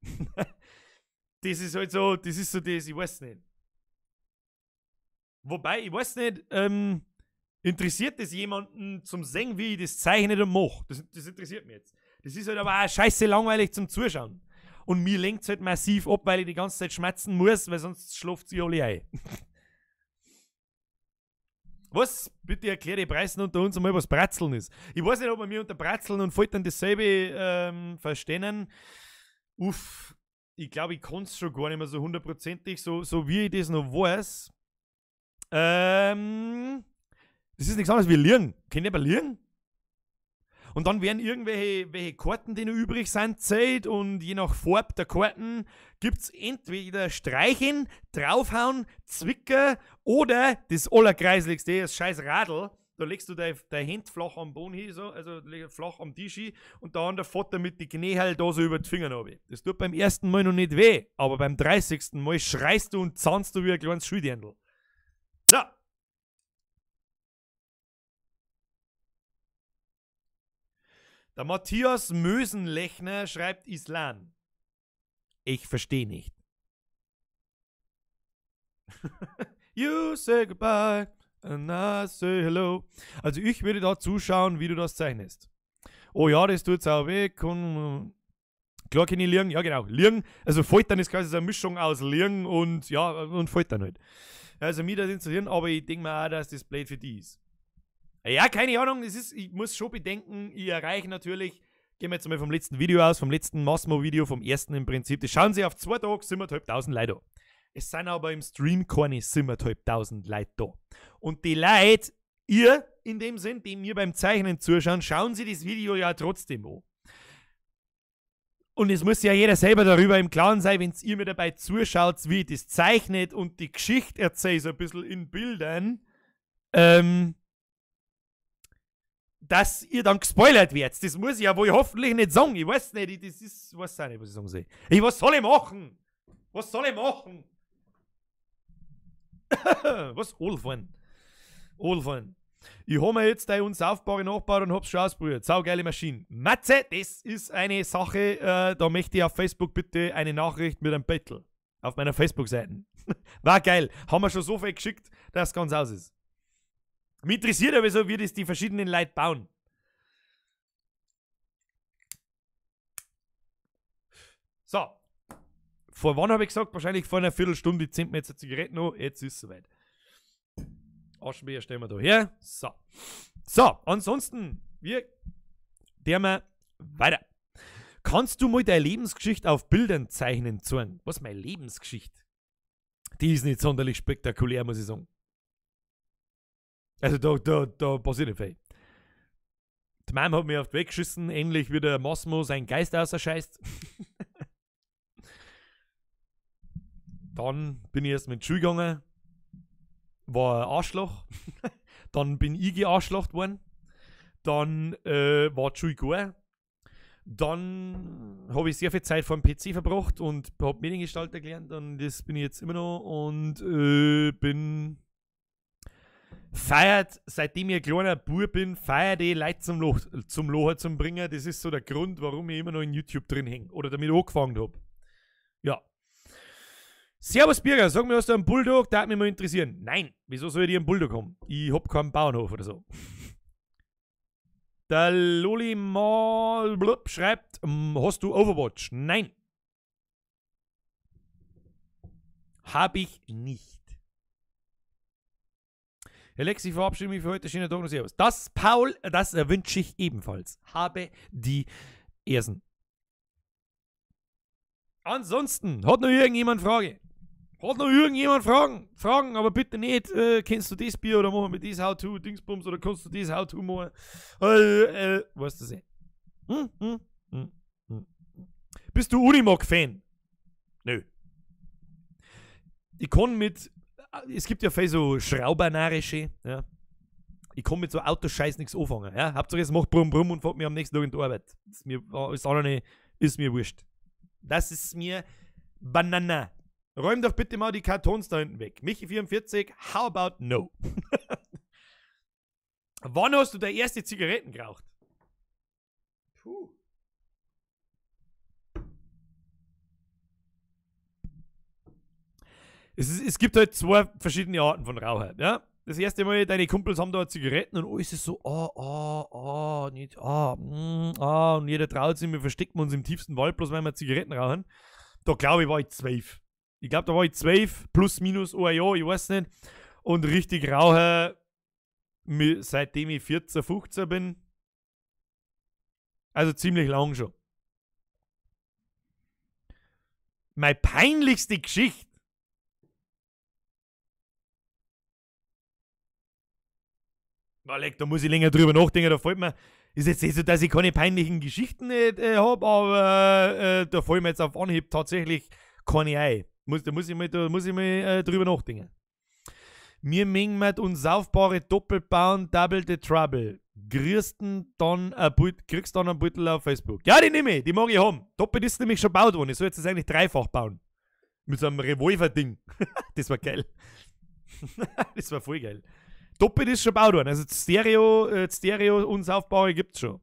Das ist halt so, das ist so das, ich weiß nicht. Wobei, ich weiß nicht, interessiert das jemanden zum Sehen, wie ich das zeichne und mache? Das interessiert mich jetzt. Das ist halt aber auch scheiße langweilig zum Zuschauen. Und mir lenkt es halt massiv ab, weil ich die ganze Zeit schmerzen muss, weil sonst schlaft sie alle ein. Was? Bitte erkläre die Preisen unter uns einmal, was Bratzeln ist. Ich weiß nicht, ob wir mir unter Bratzeln und Foltern dasselbe verstehen. Uff, ich glaube, ich kann es schon gar nicht mehr so hundertprozentig, so wie ich das noch weiß. Das ist nichts anderes wie Lieren. Kennt ihr aber Lieren? Und dann werden irgendwelche Karten, die noch übrig sind, zählt und je nach Farbe der Karten gibt es entweder Streichen, draufhauen, Zwicker oder das Allerkreisligste, das scheiß Radl. Da legst du deine Hände flach am Boden hin, so, also flach am Tisch hin und da an der Vater mit den Knie halt da so über die Finger runter. Das tut beim ersten Mal noch nicht weh, aber beim 30. Mal schreist du und zahnst du wie ein kleines Schuldirndl. So. Der Matthias Mösenlechner schreibt Islam. Ich verstehe nicht. You say goodbye and I say hello. Also ich würde da zuschauen, wie du das zeichnest. Oh ja, das tut's auch weh. Klar kann ich liegen. Ja genau, liegen. Also Foltern ist quasi so eine Mischung aus Liegen und, ja, und Foltern halt. Also mir das interessieren, aber ich denke mir auch, dass das blöd für die ist. Ja, keine Ahnung, es ist, ich muss schon bedenken, ich erreiche natürlich, gehen wir jetzt mal vom letzten Video aus, vom letzten Massimo-Video, vom ersten im Prinzip, das schauen Sie auf 2 Tage, 7.500 Leute da. Es sind aber im Stream keine 7.500 Leute da. Und die Leute, ihr in dem Sinn, die mir beim Zeichnen zuschauen, schauen Sie das Video ja trotzdem an. Und es muss ja jeder selber darüber im Klaren sein, wenn ihr mir dabei zuschaut, wie ich das zeichnet und die Geschichte erzähle, so ein bisschen in Bildern, dass ihr dann gespoilert werdet. Das muss ich ja wohl hoffentlich nicht sagen. Ich weiß nicht, das ist, weiß auch nicht, was ich sagen soll. Was soll ich machen? Was soll ich machen? Was? Olfahren. Olfahren. Ich habe mir jetzt deine unsaufbare Nachbar und hab's schon ausprobiert. Saugeile Maschine. Matze, das ist eine Sache, da möchte ich auf Facebook bitte eine Nachricht mit einem Bettel. Auf meiner Facebook-Seite. War geil. Haben wir schon so viel geschickt, dass es ganz aus ist. Mich interessiert aber so, wie das die verschiedenen Leute bauen. So. Vor wann habe ich gesagt? Wahrscheinlich vor einer Viertelstunde zünden wir jetzt eine Zigarette noch. Jetzt ist es soweit. Aschenbecher stellen wir da her. So. So, ansonsten, wir gehen weiter. Kannst du mal deine Lebensgeschichte auf Bildern zeichnen, Zorn? Was ist meine Lebensgeschichte? Die ist nicht sonderlich spektakulär, muss ich sagen. Also da passiert nicht viel. Die Mom hat mich auf die Weg geschissen, ähnlich wie der Massimo seinen Geist außerscheißt. Dann bin ich erst mit die Schule gegangen, war ein Arschloch. Dann bin ich gearschlocht worden. Dann war die Schule gut. Dann habe ich sehr viel Zeit vor dem PC verbracht und habe Mediengestalter gelernt und das bin ich jetzt immer noch und bin feiert, seitdem ich ein kleiner Bub bin, feiert ich Leute zum Loch zum Bringen. Das ist so der Grund, warum ich immer noch in YouTube drin hänge oder damit angefangen habe. Ja. Servus Birger, sag mir, hast du einen Bulldog? Der hat mich mal interessieren. Nein, wieso soll ich einen Bulldog haben? Ich hab keinen Bauernhof oder so. Der Loli Mal blub, schreibt, hast du Overwatch? Nein. Hab ich nicht. Herr Lex, ich verabschiede mich für heute. Schönen Tag und Servus. Das, Paul, das wünsche ich ebenfalls. Habe die Ersen. Ansonsten, hat noch irgendjemand Frage? Hat noch irgendjemand Fragen? Fragen, aber bitte nicht. Kennst du das Bier oder machen wir das How-To, Dingsbums oder kannst du das How-To machen? Weißt du das eh? Bist du Unimog-Fan? Nö. Ich kann mit. Es gibt ja viel so Schraubernarrische, ja. Ich kann mit so Autoscheiß nichts anfangen. Ja? Hauptsache es macht Brumm Brumm und fährt mir am nächsten Tag in die Arbeit. Ist mir, alles andere ist mir wurscht. Das ist mir Banana. Räum doch bitte mal die Kartons da hinten weg. Michi44, how about no? Wann hast du deine erste Zigaretten geraucht? Puh. Es gibt halt zwei verschiedene Arten von Raucher. Ja? Das erste Mal, deine Kumpels haben da Zigaretten und alles ist so, nicht, und jeder traut sich, wir verstecken uns im tiefsten Wald, bloß weil wir Zigaretten rauchen. Da glaube ich, war ich 12. Ich glaube, da war ich 12, plus minus ein Jahr, ich weiß nicht. Und richtig rauche, seitdem ich 14, 15 bin. Also ziemlich lang schon. Meine peinlichste Geschichte. Na, leck, da muss ich länger drüber nachdenken, da fällt mir, ist jetzt nicht so, dass ich keine peinlichen Geschichten nicht habe, aber da fällt mir jetzt auf Anhieb tatsächlich keine ein. Da muss ich mal drüber nachdenken. Mir mengen unsaufbare Doppelbauen, Double the Trouble. Kriegst dann ein Beutel auf Facebook. Ja, die nehme ich, die mag ich haben. Doppelt ist nämlich schon gebaut worden. Ich soll jetzt das eigentlich dreifach bauen. Mit so einem Revolver-Ding. Das war geil. Das war voll geil. Doppelt ist schon gebaut worden. Also Stereo unsaufbare gibt's schon.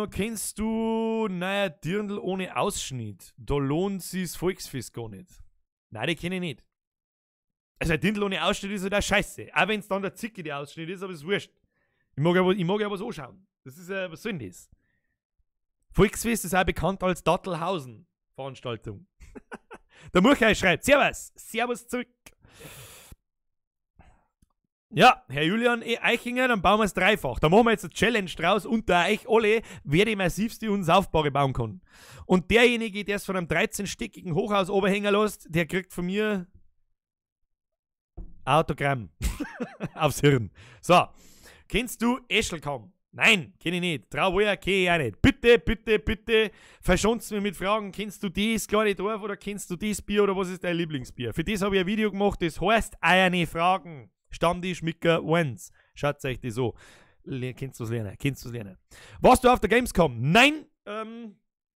Kennst du neuer Dirndl ohne Ausschnitt? Da lohnt sich's Volksfest gar nicht. Nein, die kenne ich nicht. Also ein Dirndl ohne Ausschnitt ist halt auch scheiße. Auch wenn's dann der Zicke der Ausschnitt ist, aber ist wurscht. Ich mag ja was anschauen. Das ist was soll denn das? Volksfest ist auch bekannt als Dattelhausen-Veranstaltung. Der Murchei schreibt, Servus, Servus zurück. Ja, Herr Julian E. Eichinger, dann bauen wir es dreifach. Da machen wir jetzt eine Challenge draus unter euch alle, wer die massivste Unsaufbare bauen kann. Und derjenige, der es von einem 13-stöckigen Hochhaus oberhängen lässt, der kriegt von mir Autogramm aufs Hirn. So, kennst du Eschelkamm? Nein, kenn ich nicht. Trauer kenn ich auch nicht. Bitte, bitte, bitte verschonst mich mit Fragen. Kennst du das kleine Dorf oder kennst du das Bier oder was ist dein Lieblingsbier? Für das habe ich ein Video gemacht, das heißt Eierne Fragen. Stammtisch Micker 1. Schaut euch das so. Kennst du es lernen? Kennst du es lernen? Warst du auf der Gamescom? Nein!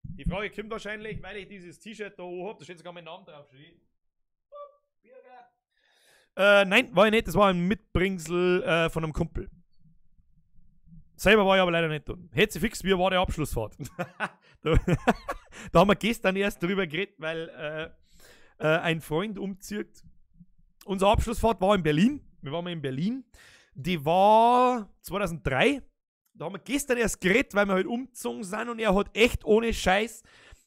Die Frage kommt wahrscheinlich, weil ich dieses T-Shirt da oben habe. Da steht sogar mein Name drauf. Nein, war ich nicht. Das war ein Mitbringsel von einem Kumpel. Selber war ich aber leider nicht da. Hetze fix, wie war die Abschlussfahrt? Da haben wir gestern erst drüber geredet, weil ein Freund umzieht. Unsere Abschlussfahrt war in Berlin. Wir waren mal in Berlin. Die war 2003. Da haben wir gestern erst geredet, weil wir halt umgezogen sind und er hat echt ohne Scheiß,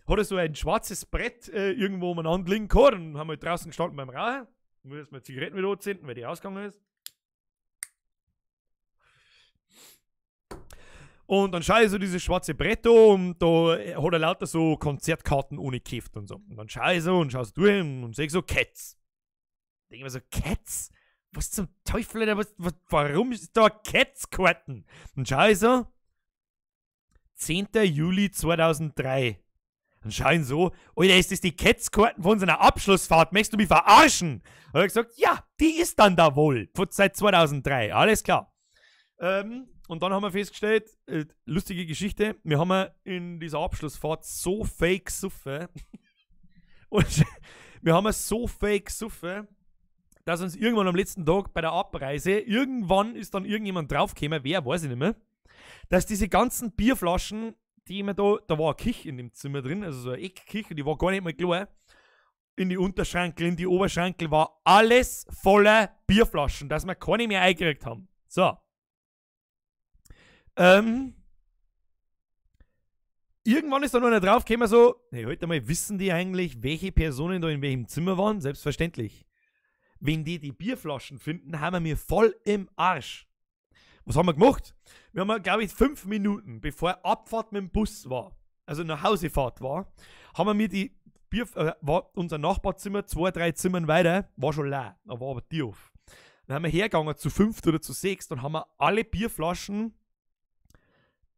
hat er so ein schwarzes Brett irgendwo umeinander liegen gehabt und haben halt draußen gestanden beim Rauchen. Ich muss jetzt mal Zigaretten wieder anzünden, weil die ausgegangen ist. Und dann schaue ich so dieses schwarze Brett an und da hat er lauter so Konzertkarten ohne Keft und so. Und dann schaue ich so und schaue so durch und sehe so Cats. Denke ich mir so, Cats? Was zum Teufel, Alter? Warum ist da Cats-Karten? Und schaue ich so, 10. Juli 2003. Dann schaue ich so, Alter, ist das die Cats-Karten von unserer Abschlussfahrt? Möchtest du mich verarschen? Und er hat gesagt, ja, die ist dann da wohl. Von seit 2003, alles klar. Und dann haben wir festgestellt, lustige Geschichte, wir haben in dieser Abschlussfahrt so fake gesoffen. Und wir haben so fake gesoffen, dass uns irgendwann am letzten Tag bei der Abreise, irgendwann ist dann irgendjemand draufgekommen, wer, weiß ich nicht mehr, dass diese ganzen Bierflaschen, die immer da war eine Küche in dem Zimmer drin, also so eine Eckküche, die war gar nicht mal klar, in die Unterschrankel, in die Oberschrankel war alles voller Bierflaschen, dass wir keine mehr eingekriegt haben. So. Irgendwann ist da noch einer draufgekommen, so, hey, heute mal, wissen die eigentlich, welche Personen da in welchem Zimmer waren? Selbstverständlich. Wenn die die Bierflaschen finden, haben wir mir voll im Arsch. Was haben wir gemacht? Wir haben, glaube ich, 5 Minuten, bevor Abfahrt mit dem Bus war. also nach Hausefahrt war, haben wir mir die Bier, war unser Nachbarzimmer, 2, 3 Zimmern weiter, war schon leer, da war aber die auf. Dann haben wir hergegangen zu 5 oder zu 6, dann haben wir alle Bierflaschen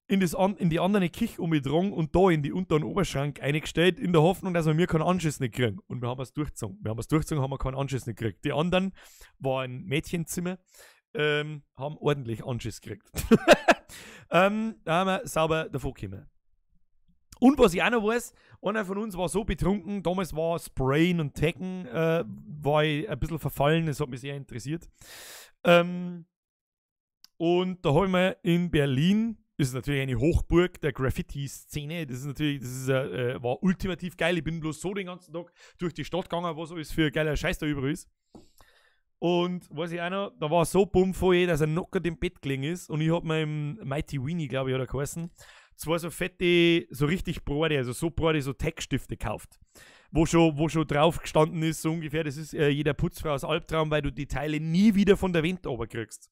in die andere Küche umgedrungen und da in die Unter- und Oberschrank eingestellt, in der Hoffnung, dass wir mir keinen Anschiss nicht kriegen. Und wir haben es durchgezogen. Wir haben es durchgezogen, haben wir keinen Anschiss nicht gekriegt. Die anderen, war ein Mädchenzimmer, haben ordentlich Anschiss gekriegt. Da haben wir sauber davon gekommen. Und was ich auch noch weiß, einer von uns war so betrunken, damals war Sprayen und Taggen, war ich ein bisschen verfallen, das hat mich sehr interessiert. Und da habe ich mir in Berlin, das ist natürlich eine Hochburg der Graffiti-Szene, das ist natürlich, das ist, war ultimativ geil, ich bin bloß so den ganzen Tag durch die Stadt gegangen, was alles für geiler Scheiß da überall ist. Und weiß ich auch noch, da war so bummvoll, dass er knockert im Bett gelegen ist und ich hab mir im Mighty Weenie, glaube ich, hat er geheißen, zwei so fette, so richtig breite, also so breite, so Textstifte gekauft, wo schon drauf gestanden ist, so ungefähr, das ist jeder Putzfrau aus Albtraum, weil du die Teile nie wieder von der Wand runterkriegst.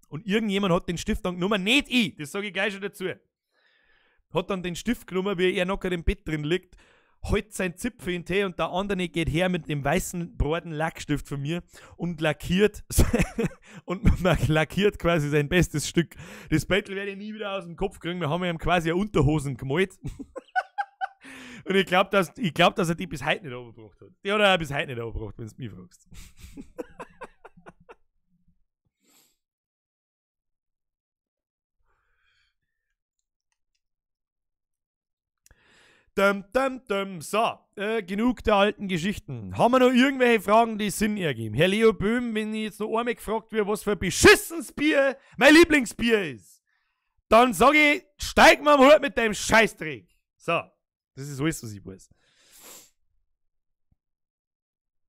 Und irgendjemand hat den Stift dann genommen, nicht ich, das sage ich gleich schon dazu, hat dann den Stift genommen, wie er noch im Bett drin liegt, hält sein Zipfel in den Tee und der andere geht her mit dem weißen, breiten Lackstift von mir und lackiert und man lackiert quasi sein bestes Stück. Das Bettel werde ich nie wieder aus dem Kopf kriegen, wir haben ihm quasi eine Unterhosen gemalt. Und ich glaube, dass er die bis heute nicht runtergebracht hat. Die hat er auch bis heute nicht runtergebracht, wenn du mich fragst. Dum, dum, dum. So, genug der alten Geschichten. Haben wir noch irgendwelche Fragen, die Sinn ergeben? Herr Leo Böhm, wenn ich jetzt noch einmal gefragt werde, was für ein beschissenes Bier mein Lieblingsbier ist, dann sage ich, steig mal am Hut mit deinem Scheißdreck. So, das ist alles, was ich weiß.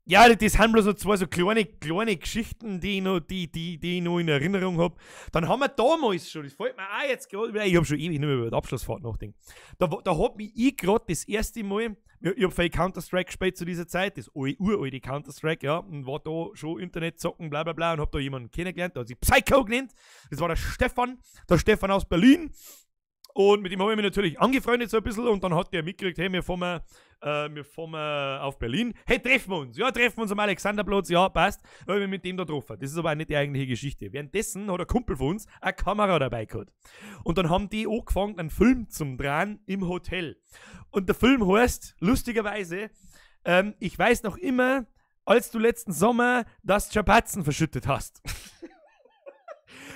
Ja, das sind bloß noch zwei so kleine Geschichten, die ich noch, die ich noch in Erinnerung hab. Dann haben wir damals schon, das fällt mir auch jetzt gerade wieder, ich hab schon ewig nicht mehr über die Abschlussfahrt nachgedacht. Da hab mich ich gerade das erste Mal, ich hab viel Counter-Strike gespielt zu dieser Zeit, das uralte Counter-Strike, ja, und war da schon Internet zocken, bla bla bla, und hab da jemanden kennengelernt, der hat sich Psycho genannt, das war der Stefan aus Berlin. Und mit dem habe ich mich natürlich angefreundet so ein bisschen und dann hat der mitgekriegt, hey, wir fahren auf Berlin. Hey, treffen wir uns. Ja, treffen wir uns am Alexanderplatz. Ja, passt. Da habe ich mich mit dem da getroffen. Das ist aber auch nicht die eigentliche Geschichte. Währenddessen hat ein Kumpel von uns eine Kamera dabei gehabt. Und dann haben die angefangen, einen Film zum Drehen im Hotel. Und der Film heißt, lustigerweise, ich weiß noch immer, als du letzten Sommer das Schapatzen verschüttet hast.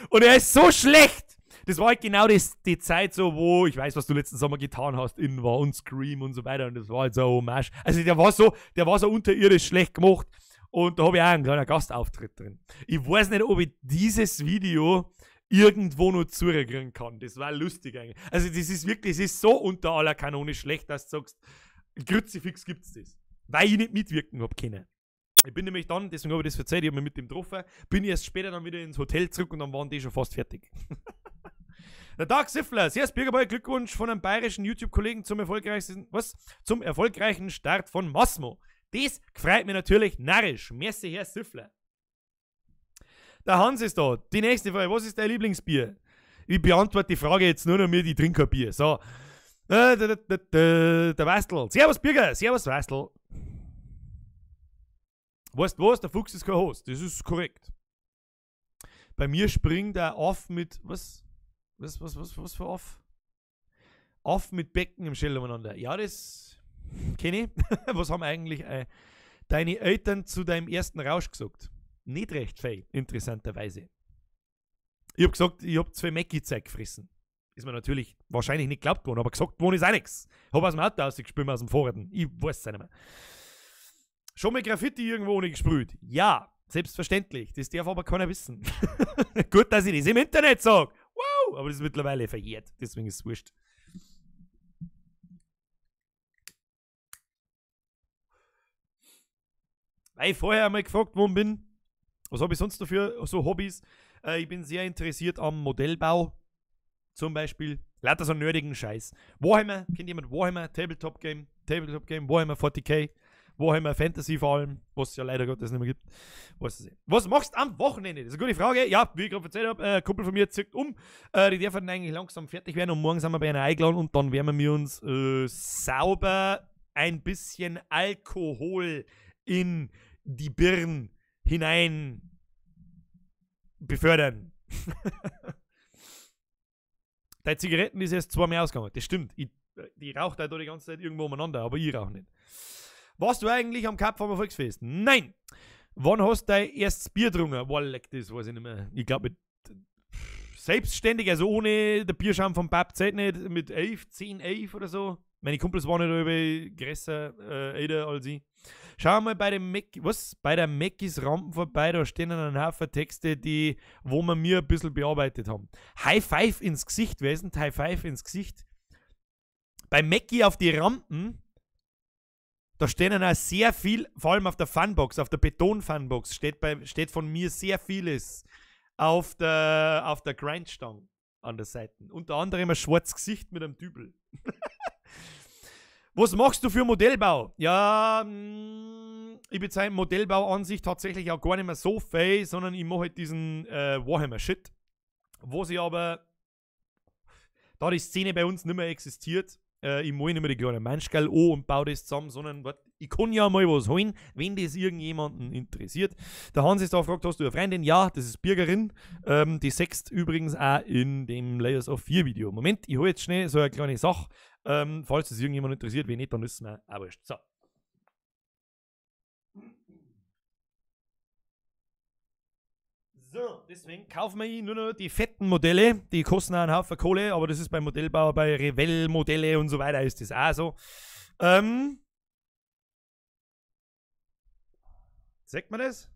Und er ist so schlecht! Das war halt genau die Zeit so, wo ich weiß, was du letzten Sommer getan hast, in war und Scream und so weiter. Und das war halt so Hommage. Also der war so unterirdisch schlecht gemacht. Und da habe ich auch einen kleinen Gastauftritt drin. Ich weiß nicht, ob ich dieses Video irgendwo noch zurückkriegen kann. Das war lustig eigentlich. Also das ist wirklich, es ist so unter aller Kanone schlecht, dass du sagst, Kruzifix gibt's das. Weil ich nicht mitwirken hab können. Ich bin nämlich dann, deswegen habe ich das verzeiht, ich habe mich mit dem getroffen, bin erst später dann wieder ins Hotel zurück und dann waren die schon fast fertig. Der Tag Siffler, Servus Bürgerboy, Glückwunsch von einem bayerischen YouTube-Kollegen zum erfolgreichen Start von Massmo. Das freut mich natürlich narrisch. Merci, Herr Siffler. Der Hans ist da. Die nächste Frage, was ist dein Lieblingsbier? Ich beantworte die Frage jetzt nur noch mit, ich trinke kein Bier. So. Der Wastel. Servus Bürger, servus Wastel. Weißt du was? Der Fuchs ist kein Host. Das ist korrekt. Bei mir springt er auf mit, was? Was für Off? Off mit Becken im Schädel umeinander. Ja, das kenne ich. Was haben eigentlich deine Eltern zu deinem ersten Rausch gesagt? Nicht recht fein, interessanterweise. Ich hab gesagt, ich hab 2 Mackie-Zeug gefressen. Ist mir natürlich wahrscheinlich nicht geglaubt worden, aber gesagt worden ist auch nichts. Hab aus dem Auto rausgespült, aus dem Fahrrad. Ich weiß es nicht mehr. Schon mal Graffiti irgendwo ohne gesprüht? Ja, selbstverständlich. Das darf aber keiner wissen. Gut, dass ich das im Internet sage. Wow, aber das ist mittlerweile verjährt, deswegen ist es wurscht. Weil ich vorher einmal gefragt worden bin, was habe ich sonst noch für so Hobbys? Ich bin sehr interessiert am Modellbau, zum Beispiel. Lauter so nerdigen Scheiß. Warhammer, kennt jemand Warhammer? Tabletop Game, Warhammer 40k. Warhammer Fantasy vor allem, was es ja leider Gottes nicht mehr gibt. Weiß es nicht. Was machst du am Wochenende? Das ist eine gute Frage. Ja, wie ich gerade erzählt habe, ein Kumpel von mir zieht um. Die dürfen eigentlich langsam fertig werden und morgen sind wir bei einer eingeladen und dann werden wir uns sauber ein bisschen Alkohol in die Birnen hinein befördern. Deine Zigaretten ist erst zweimal ausgegangen. Das stimmt. Die raucht halt da die ganze Zeit irgendwo umeinander, aber ich rauche nicht. Warst du eigentlich am Kapfhammer Volksfest? Nein! Wann hast du dein erstes Bier getrunken? Boah, leck, das weiß ich nicht mehr. Ich glaube mit selbstständig, also ohne der Bierschaum vom Pap zählt nicht, mit 11, 10, 11 oder so. Meine Kumpels waren nicht über größer, älter als ich. Schau mal bei dem Mac, was? Bei der Mackis Rampen vorbei, da stehen dann ein Haufen Texte, die, wo wir mir ein bisschen bearbeitet haben. High Five ins Gesicht, wer ist denn High Five ins Gesicht? Bei Mackie auf die Rampen, da stehen dann auch sehr viel, vor allem auf der Funbox, auf der Beton-Funbox, steht von mir sehr vieles auf der Grindstange an der Seite. Unter anderem ein schwarzes Gesicht mit einem Dübel. Was machst du für Modellbau? Ja, ich bezeichne Modellbau an sich tatsächlich auch gar nicht mehr so viel, sondern ich mache halt diesen Warhammer-Shit. Was ich aber, da die Szene bei uns nicht mehr existiert, ich mache nicht mehr die kleinen Manschgall an und baue das zusammen, sondern wart, ich kann ja mal was holen, wenn das irgendjemanden interessiert. Der Hans ist da gefragt, hast du eine Freundin? Ja, das ist Birgerin. Die sext übrigens auch in dem Layers of 4 Video. Moment, ich hole jetzt schnell so eine kleine Sache. Falls es irgendjemand interessiert, wenn nicht, dann ist es mir auch wurscht. So. So, deswegen kaufen wir nur noch die fetten Modelle, die kosten auch einen Haufen Kohle, aber das ist beim Modellbau, bei Revell-Modelle und so weiter ist das auch so. Sagt man das?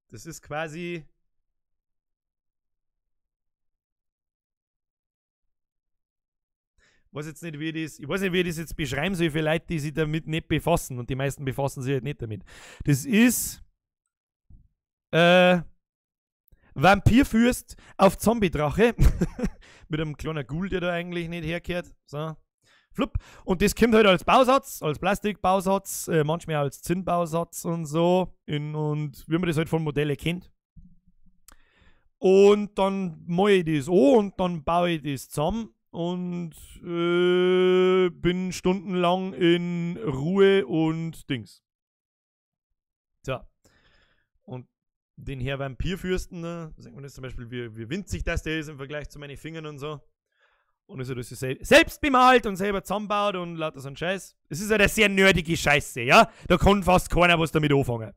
Das ist quasi... Ich weiß jetzt nicht, wie ich das, ich weiß nicht, wie ich das jetzt beschreiben soll für Leute, die sich damit nicht befassen. Und die meisten befassen sich halt nicht damit. Das ist Vampirfürst auf Zombie-Drache. Mit einem kleinen Ghoul, der da eigentlich nicht herkehrt. So. Flupp. Und das kommt halt als Bausatz, als Plastikbausatz, manchmal als Zinnbausatz und so. Und wie man das halt von Modellen kennt. Und dann mache ich das an und dann baue ich das zusammen. Und bin stundenlang in Ruhe und Dings. Tja. Und den Herr Vampirfürsten, ne, sagt man das zum Beispiel, wie winzig das der ist im Vergleich zu meinen Fingern und so. Und ist ja das selbst bemalt und selber zusammenbaut und lauter so ein Scheiß. Es ist halt eine sehr nerdige Scheiße, ja? Da kann fast keiner was damit anfangen.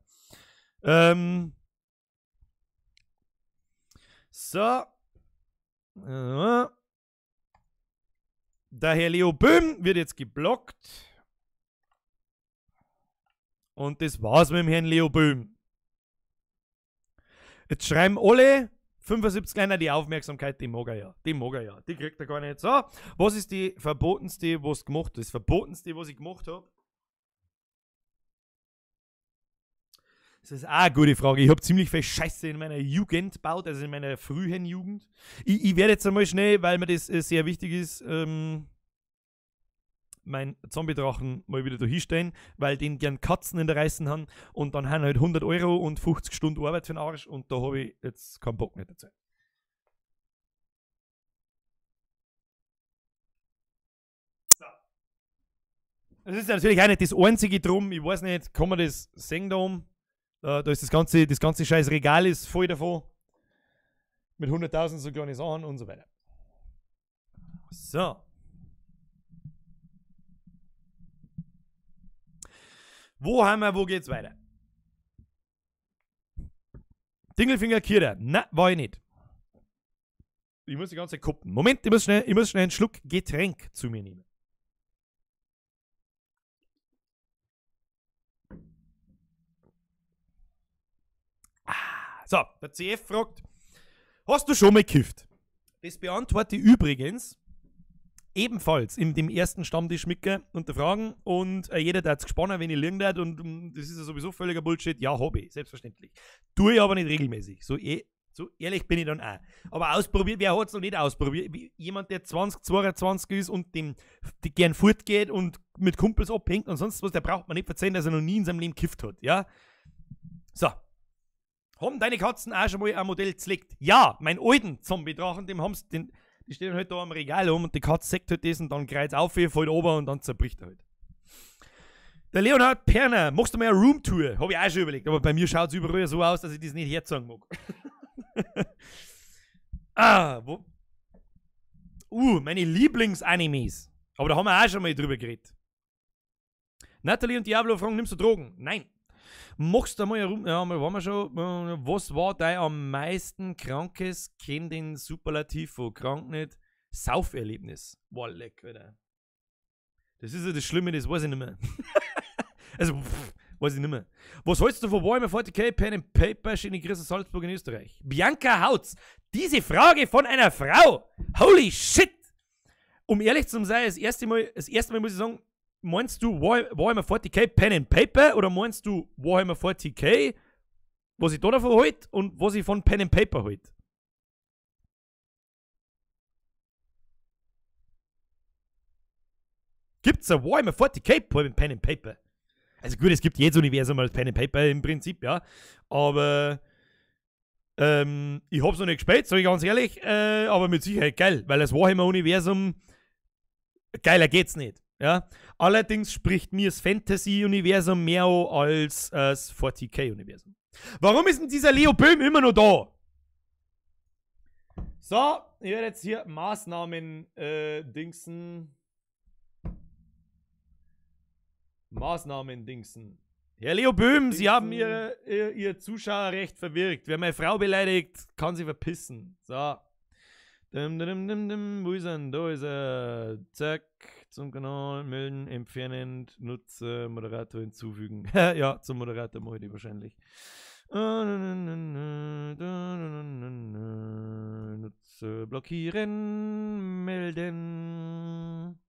So. Der Herr Leo Böhm wird jetzt geblockt. Und das war's mit dem Herrn Leo Böhm. Jetzt schreiben alle 75 Kleiner die Aufmerksamkeit, die mag er ja. Die mag er ja. Die kriegt er gar nicht. So, was ist die verbotenste, was du gemacht hast? Das verbotenste, was ich gemacht habe? Das ist auch eine gute Frage. Ich habe ziemlich viel Scheiße in meiner Jugend gebaut, also in meiner frühen Jugend. Ich werde jetzt einmal schnell, weil mir das sehr wichtig ist, mein Zombie-Drachen mal wieder da hinstellen, weil den gern Katzen in der Reißen haben und dann haben halt 100 Euro und 50 Stunden Arbeit für den Arsch und da habe ich jetzt keinen Bock mehr dazu. So. Das ist natürlich auch nicht das einzige drum, ich weiß nicht, kann man das sehen da oben? Da ist das ganze scheiß Regal ist voll davon. Mit 100.000 so kleine Sachen und so weiter. So. Wo haben wir, wo geht's weiter? Dingelfinger Kira. Na, war ich nicht. Ich muss die ganze Zeit gucken. Moment, ich muss schnell einen Schluck Getränk zu mir nehmen. So, der CF fragt, hast du schon mal gekifft? Das beantworte ich übrigens ebenfalls in dem ersten Stammtisch mit unter Fragen und jeder, der hat's gespannt, wenn ich liegen darf und das ist ja sowieso völliger Bullshit. Ja, hab ich, selbstverständlich. Tue ich aber nicht regelmäßig. So So ehrlich bin ich dann auch. Aber ausprobiert, wer hat es noch nicht ausprobiert? Jemand, der 20, 22 ist und dem die gern fortgeht und mit Kumpels abhängt und sonst was, der braucht man nicht verzeihen, dass er noch nie in seinem Leben gekifft hat, ja? So. Haben deine Katzen auch schon mal ein Modell zerlegt? Ja, mein alten Zombie-Drachen, dem haben's, den, die stehen halt da am Regal um und die Katze sägt halt das und dann kreizt auf, fällt runter und dann zerbricht er halt. Der Leonhard Perner, machst du mal eine Roomtour? Hab ich auch schon überlegt, aber bei mir schaut's überall so aus, dass ich das nicht herzeigen mag. Ah, wo? Meine Lieblingsanimes. Aber da haben wir auch schon mal drüber geredet. Natalie und Diablo fragen, nimmst du Drogen? Nein. Machst du mal eine Room... Ja, waren wir schon. Was war dein am meisten krankes, kenn den Superlativ von krank nicht, Sauferlebnis? Boah, leck, Alter. Das ist ja das Schlimme, das weiß ich nicht mehr. Also, pff, weiß ich nicht mehr. Was hältst du von Warhammer 40k, Pen and Paper, schöne Grüße Salzburg in Österreich? Bianca Hautz, diese Frage von einer Frau! Holy shit! Um ehrlich zu sein, das erste Mal muss ich sagen, meinst du Warhammer 40k, Pen and Paper oder meinst du Warhammer 40k, was ich da davon halt und was ich von Pen and Paper halt? Gibt's ein Warhammer 40k Pen and Paper? Also gut, es gibt jedes Universum als Pen and Paper im Prinzip, ja. Aber ich hab's noch nicht gespielt, sag ich ganz ehrlich, aber mit Sicherheit geil, weil das Warhammer-Universum, geiler geht's nicht. Ja? Allerdings spricht mir das Fantasy-Universum mehr an als das 40k-Universum. Warum ist denn dieser Leo Böhm immer noch da? So, ich werde jetzt hier Maßnahmen dingsen. Maßnahmen dingsen. Herr Leo Böhm, Sie haben Ihr Zuschauerrecht verwirkt. Wer meine Frau beleidigt, kann sie verpissen. So. Dim, dim, dim, dim. Wo ist er denn? Da ist er. Zack. Zum Kanal melden, entfernen, Nutzer, Moderator hinzufügen. Ja, zum Moderator mache ich die wahrscheinlich. Nutzer blockieren, melden.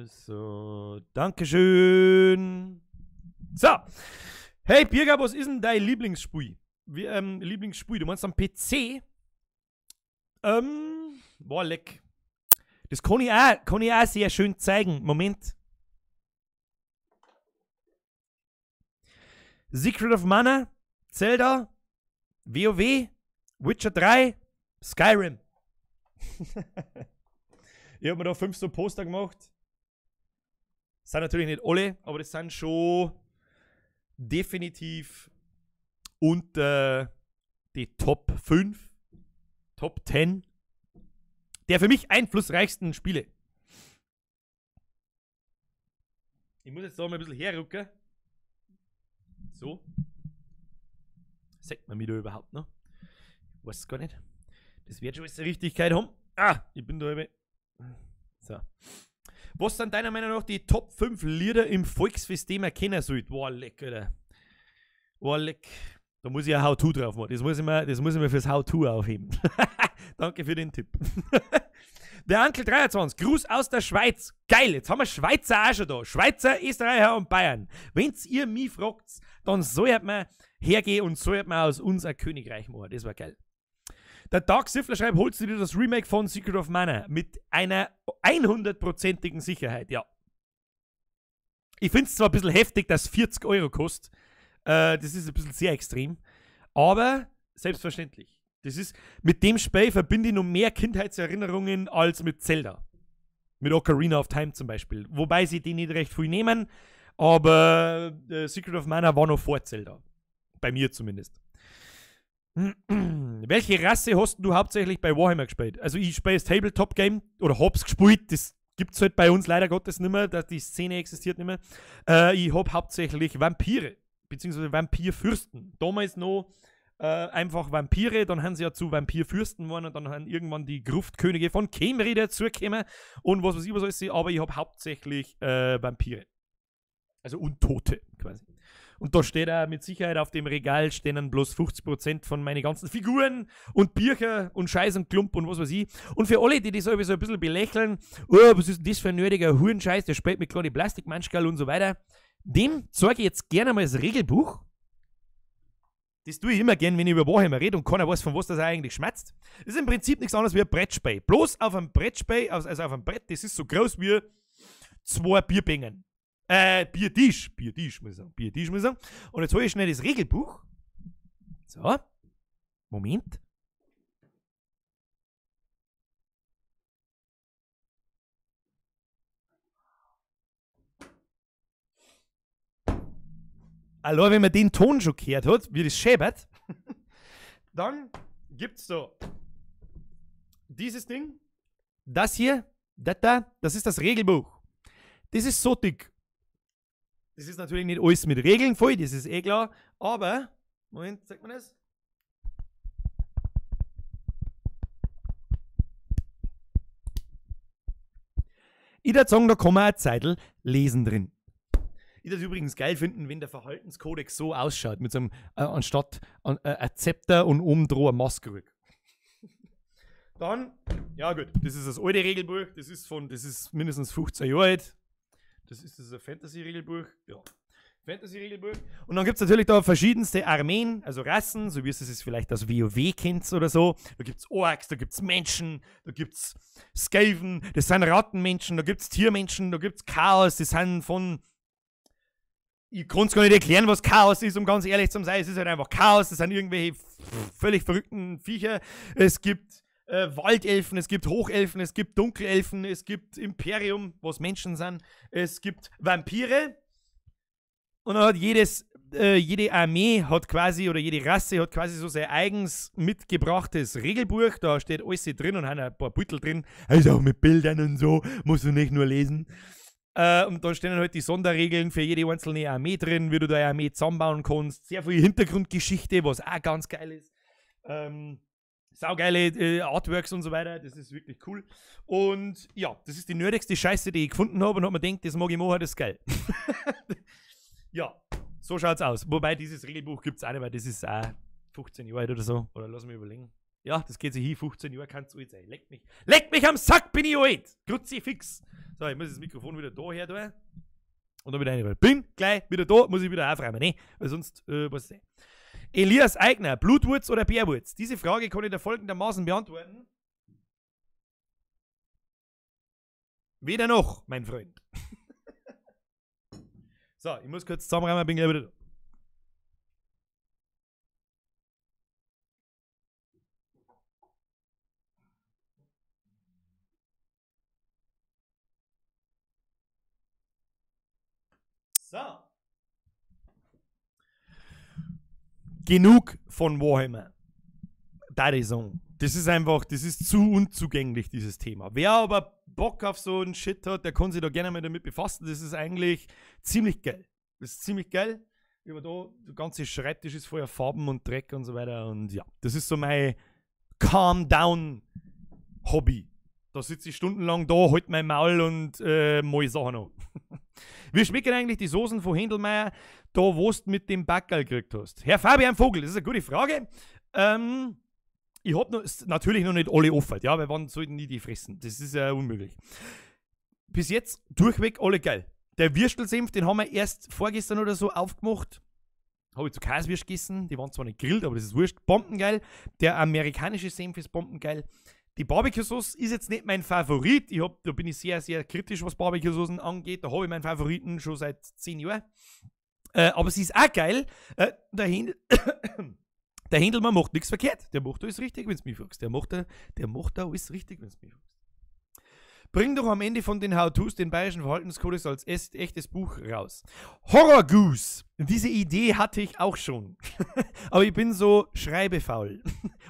So, Dankeschön. So. Hey Birger, was ist denn dein Lieblingsspiel? Lieblingsspiel? Du meinst am PC? Boah, leck. Das kann ich auch sehr schön zeigen. Moment. Secret of Mana, Zelda, WoW, Witcher 3, Skyrim. Ich hab mir da 5 so Poster gemacht. Das sind natürlich nicht alle, aber das sind schon definitiv unter die Top 5, Top 10 der für mich einflussreichsten Spiele. Ich muss jetzt da mal ein bisschen herrücken. So. Sagt man mir da überhaupt noch? Ich weiß gar nicht. Das wird schon alles Richtigkeit haben. Ah, ich bin da eben. So. Was sind deiner Meinung nach die Top 5 Lieder im Volksfest, die man kennen sollte? Boah, leck, Alter. Boah, leck. Da muss ich ein How-To drauf machen. Das muss ich mir fürs How-To aufheben. Danke für den Tipp. Der Onkel 23, Gruß aus der Schweiz. Geil, jetzt haben wir Schweizer auch schon da. Schweizer, Österreicher und Bayern. Wenn's ihr mich fragt, dann sollt man hergehen und sollt man aus uns ein Königreich machen. Das war geil. Der Dark Siffler schreibt, holst du dir das Remake von Secret of Mana? Mit einer 100%igen Sicherheit, ja. Ich find's zwar ein bisschen heftig, dass 40 Euro kostet. Das ist ein bisschen sehr extrem. Aber selbstverständlich. Das ist, mit dem Spiel verbinde ich noch mehr Kindheitserinnerungen als mit Zelda. Mit Ocarina of Time zum Beispiel. Wobei sie die nicht recht viel nehmen. Aber Secret of Mana war noch vor Zelda. Bei mir zumindest. Welche Rasse hast du hauptsächlich bei Warhammer gespielt? Also ich spiele das Tabletop-Game oder hab's gespielt, das gibt's halt bei uns leider Gottes nicht mehr, die Szene existiert nicht mehr. Ich hab hauptsächlich Vampire, beziehungsweise Vampirfürsten. Damals noch einfach Vampire, dann haben sie ja zu Vampirfürsten geworden und dann haben irgendwann die Gruftkönige von Khemri dazugekommen und was weiß ich was alles, aber ich hab hauptsächlich Vampire. Also Untote quasi. Und da steht auch mit Sicherheit auf dem Regal stehen dann bloß 50% von meinen ganzen Figuren und Bücher und Scheiß und Klump und was weiß ich. Und für alle, die das so ein bisschen belächeln, oh, was ist denn das für ein nerdiger Hurenscheiß, der spielt mit kleinen Plastikmanschkerl und so weiter. Dem zeige ich jetzt gerne mal das Regelbuch. Das tue ich immer gern, wenn ich über Warhammer rede und keiner weiß, von was das eigentlich schmerzt. Das ist im Prinzip nichts anderes wie ein Brettspiel. Bloß auf einem Brettspiel, also auf einem Brett, das ist so groß wie 2 Bierbängen. Biertisch. Biertisch, muss ich sagen. Biertisch, muss ich sagen. Und jetzt hole ich schnell das Regelbuch. So. Moment. Allein wenn man den Ton schon gehört hat, wie das schäbert, dann gibt's da dieses Ding, das hier, das da, das ist das Regelbuch. Das ist so dick. Das ist natürlich nicht alles mit Regeln voll, das ist eh klar, aber, Moment, zeigt man das? Ich würd sagen, da kann man eine Zeitl lesen drin. Ich würde es übrigens geil finden, wenn der Verhaltenskodex so ausschaut, mit so einem, anstatt ein Zepter und oben drauf eine Maske. Dann, ja gut, das ist das alte Regelbuch, das ist mindestens 15 Jahre alt. Das ist das ein Fantasy-Regelbuch, ja. Fantasy-Regelbuch. Und dann gibt's natürlich da verschiedenste Armeen, also Rassen, so wie es es vielleicht aus WoW kennt oder so. Da gibt's Orks, da gibt's Menschen, da gibt's Skaven, das sind Rattenmenschen, da gibt's Tiermenschen, da gibt's Chaos, das sind von... Ich kann's gar nicht erklären, was Chaos ist, um ganz ehrlich zu sein. Es ist halt einfach Chaos, das sind irgendwelche völlig verrückten Viecher. Es gibt Waldelfen, es gibt Hochelfen, es gibt Dunkelelfen, es gibt Imperium, was Menschen sind. Es gibt Vampire. Und dann hat jede Armee hat quasi, oder jede Rasse hat quasi so sein eigens mitgebrachtes Regelbuch. Da steht alles drin und haben ein paar Beutel drin. Also auch mit Bildern und so, musst du nicht nur lesen. Und da stehen dann halt die Sonderregeln für jede einzelne Armee drin, wie du deine Armee zusammenbauen kannst. Sehr viel Hintergrundgeschichte, was auch ganz geil ist. Saugeile Artworks und so weiter, das ist wirklich cool. Und ja, das ist die nerdigste Scheiße, die ich gefunden habe und hab mir gedacht, das mag ich machen, das ist geil. Ja, so schaut's aus. Wobei, dieses Regelbuch gibt's auch nicht, weil das ist auch 15 Jahre alt oder so. Oder lass mich überlegen. Ja, das geht sich hin, 15 Jahre kannst du alt sein. Leck mich am Sack, bin ich alt! Kruzifix! So, ich muss das Mikrofon wieder da her tun. Und dann wieder rein. Bin gleich wieder da, muss ich wieder aufräumen, ne? Weil sonst, was ist das? Elias Eigner, Blutwurz oder Bärwurz? Diese Frage kann ich dir folgendermaßen beantworten. Weder noch, mein Freund. So, ich muss kurz zusammenräumen, bin gleich wieder da. So. Genug von Warhammer. Da die Song. Das ist einfach, das ist zu unzugänglich, dieses Thema. Wer aber Bock auf so einen Shit hat, der kann sich da gerne mal damit befassen. Das ist eigentlich ziemlich geil. Das ist ziemlich geil. Über da, der ganze Schreibtisch ist voller Farben und Dreck und so weiter. Und ja, das ist so mein Calm-Down-Hobby. Da sitze ich stundenlang da, halt mein Maul und mal Sachen an. Wie schmecken eigentlich die Soßen von Händlmaier, da wo du mit dem Backerl gekriegt hast? Herr Fabian Vogel, das ist eine gute Frage. Ich hab noch, natürlich noch nicht alle offen, ja, weil wann sollten die die fressen? Das ist ja unmöglich. Bis jetzt durchweg alle geil. Der Würstelsenf, den haben wir erst vorgestern oder so aufgemacht. Habe ich zu Käsewürst gegessen, die waren zwar nicht gegrillt, aber das ist wurscht. Bombengeil. Der amerikanische Senf ist bombengeil. Die Barbecue-Sauce ist jetzt nicht mein Favorit. Da bin ich sehr, sehr kritisch, was Barbecue-Soßen angeht. Da habe ich meinen Favoriten schon seit 10 Jahren. Aber sie ist auch geil. Der Händelmann macht nichts verkehrt. Der macht alles richtig, wenn du mich fragst. Der macht da alles richtig, wenn du mich fragst. Bring doch am Ende von den How-Tos den Bayerischen Verhaltenskodex als echtes Buch raus. Horror Goose. Diese Idee hatte ich auch schon. Aber ich bin so schreibefaul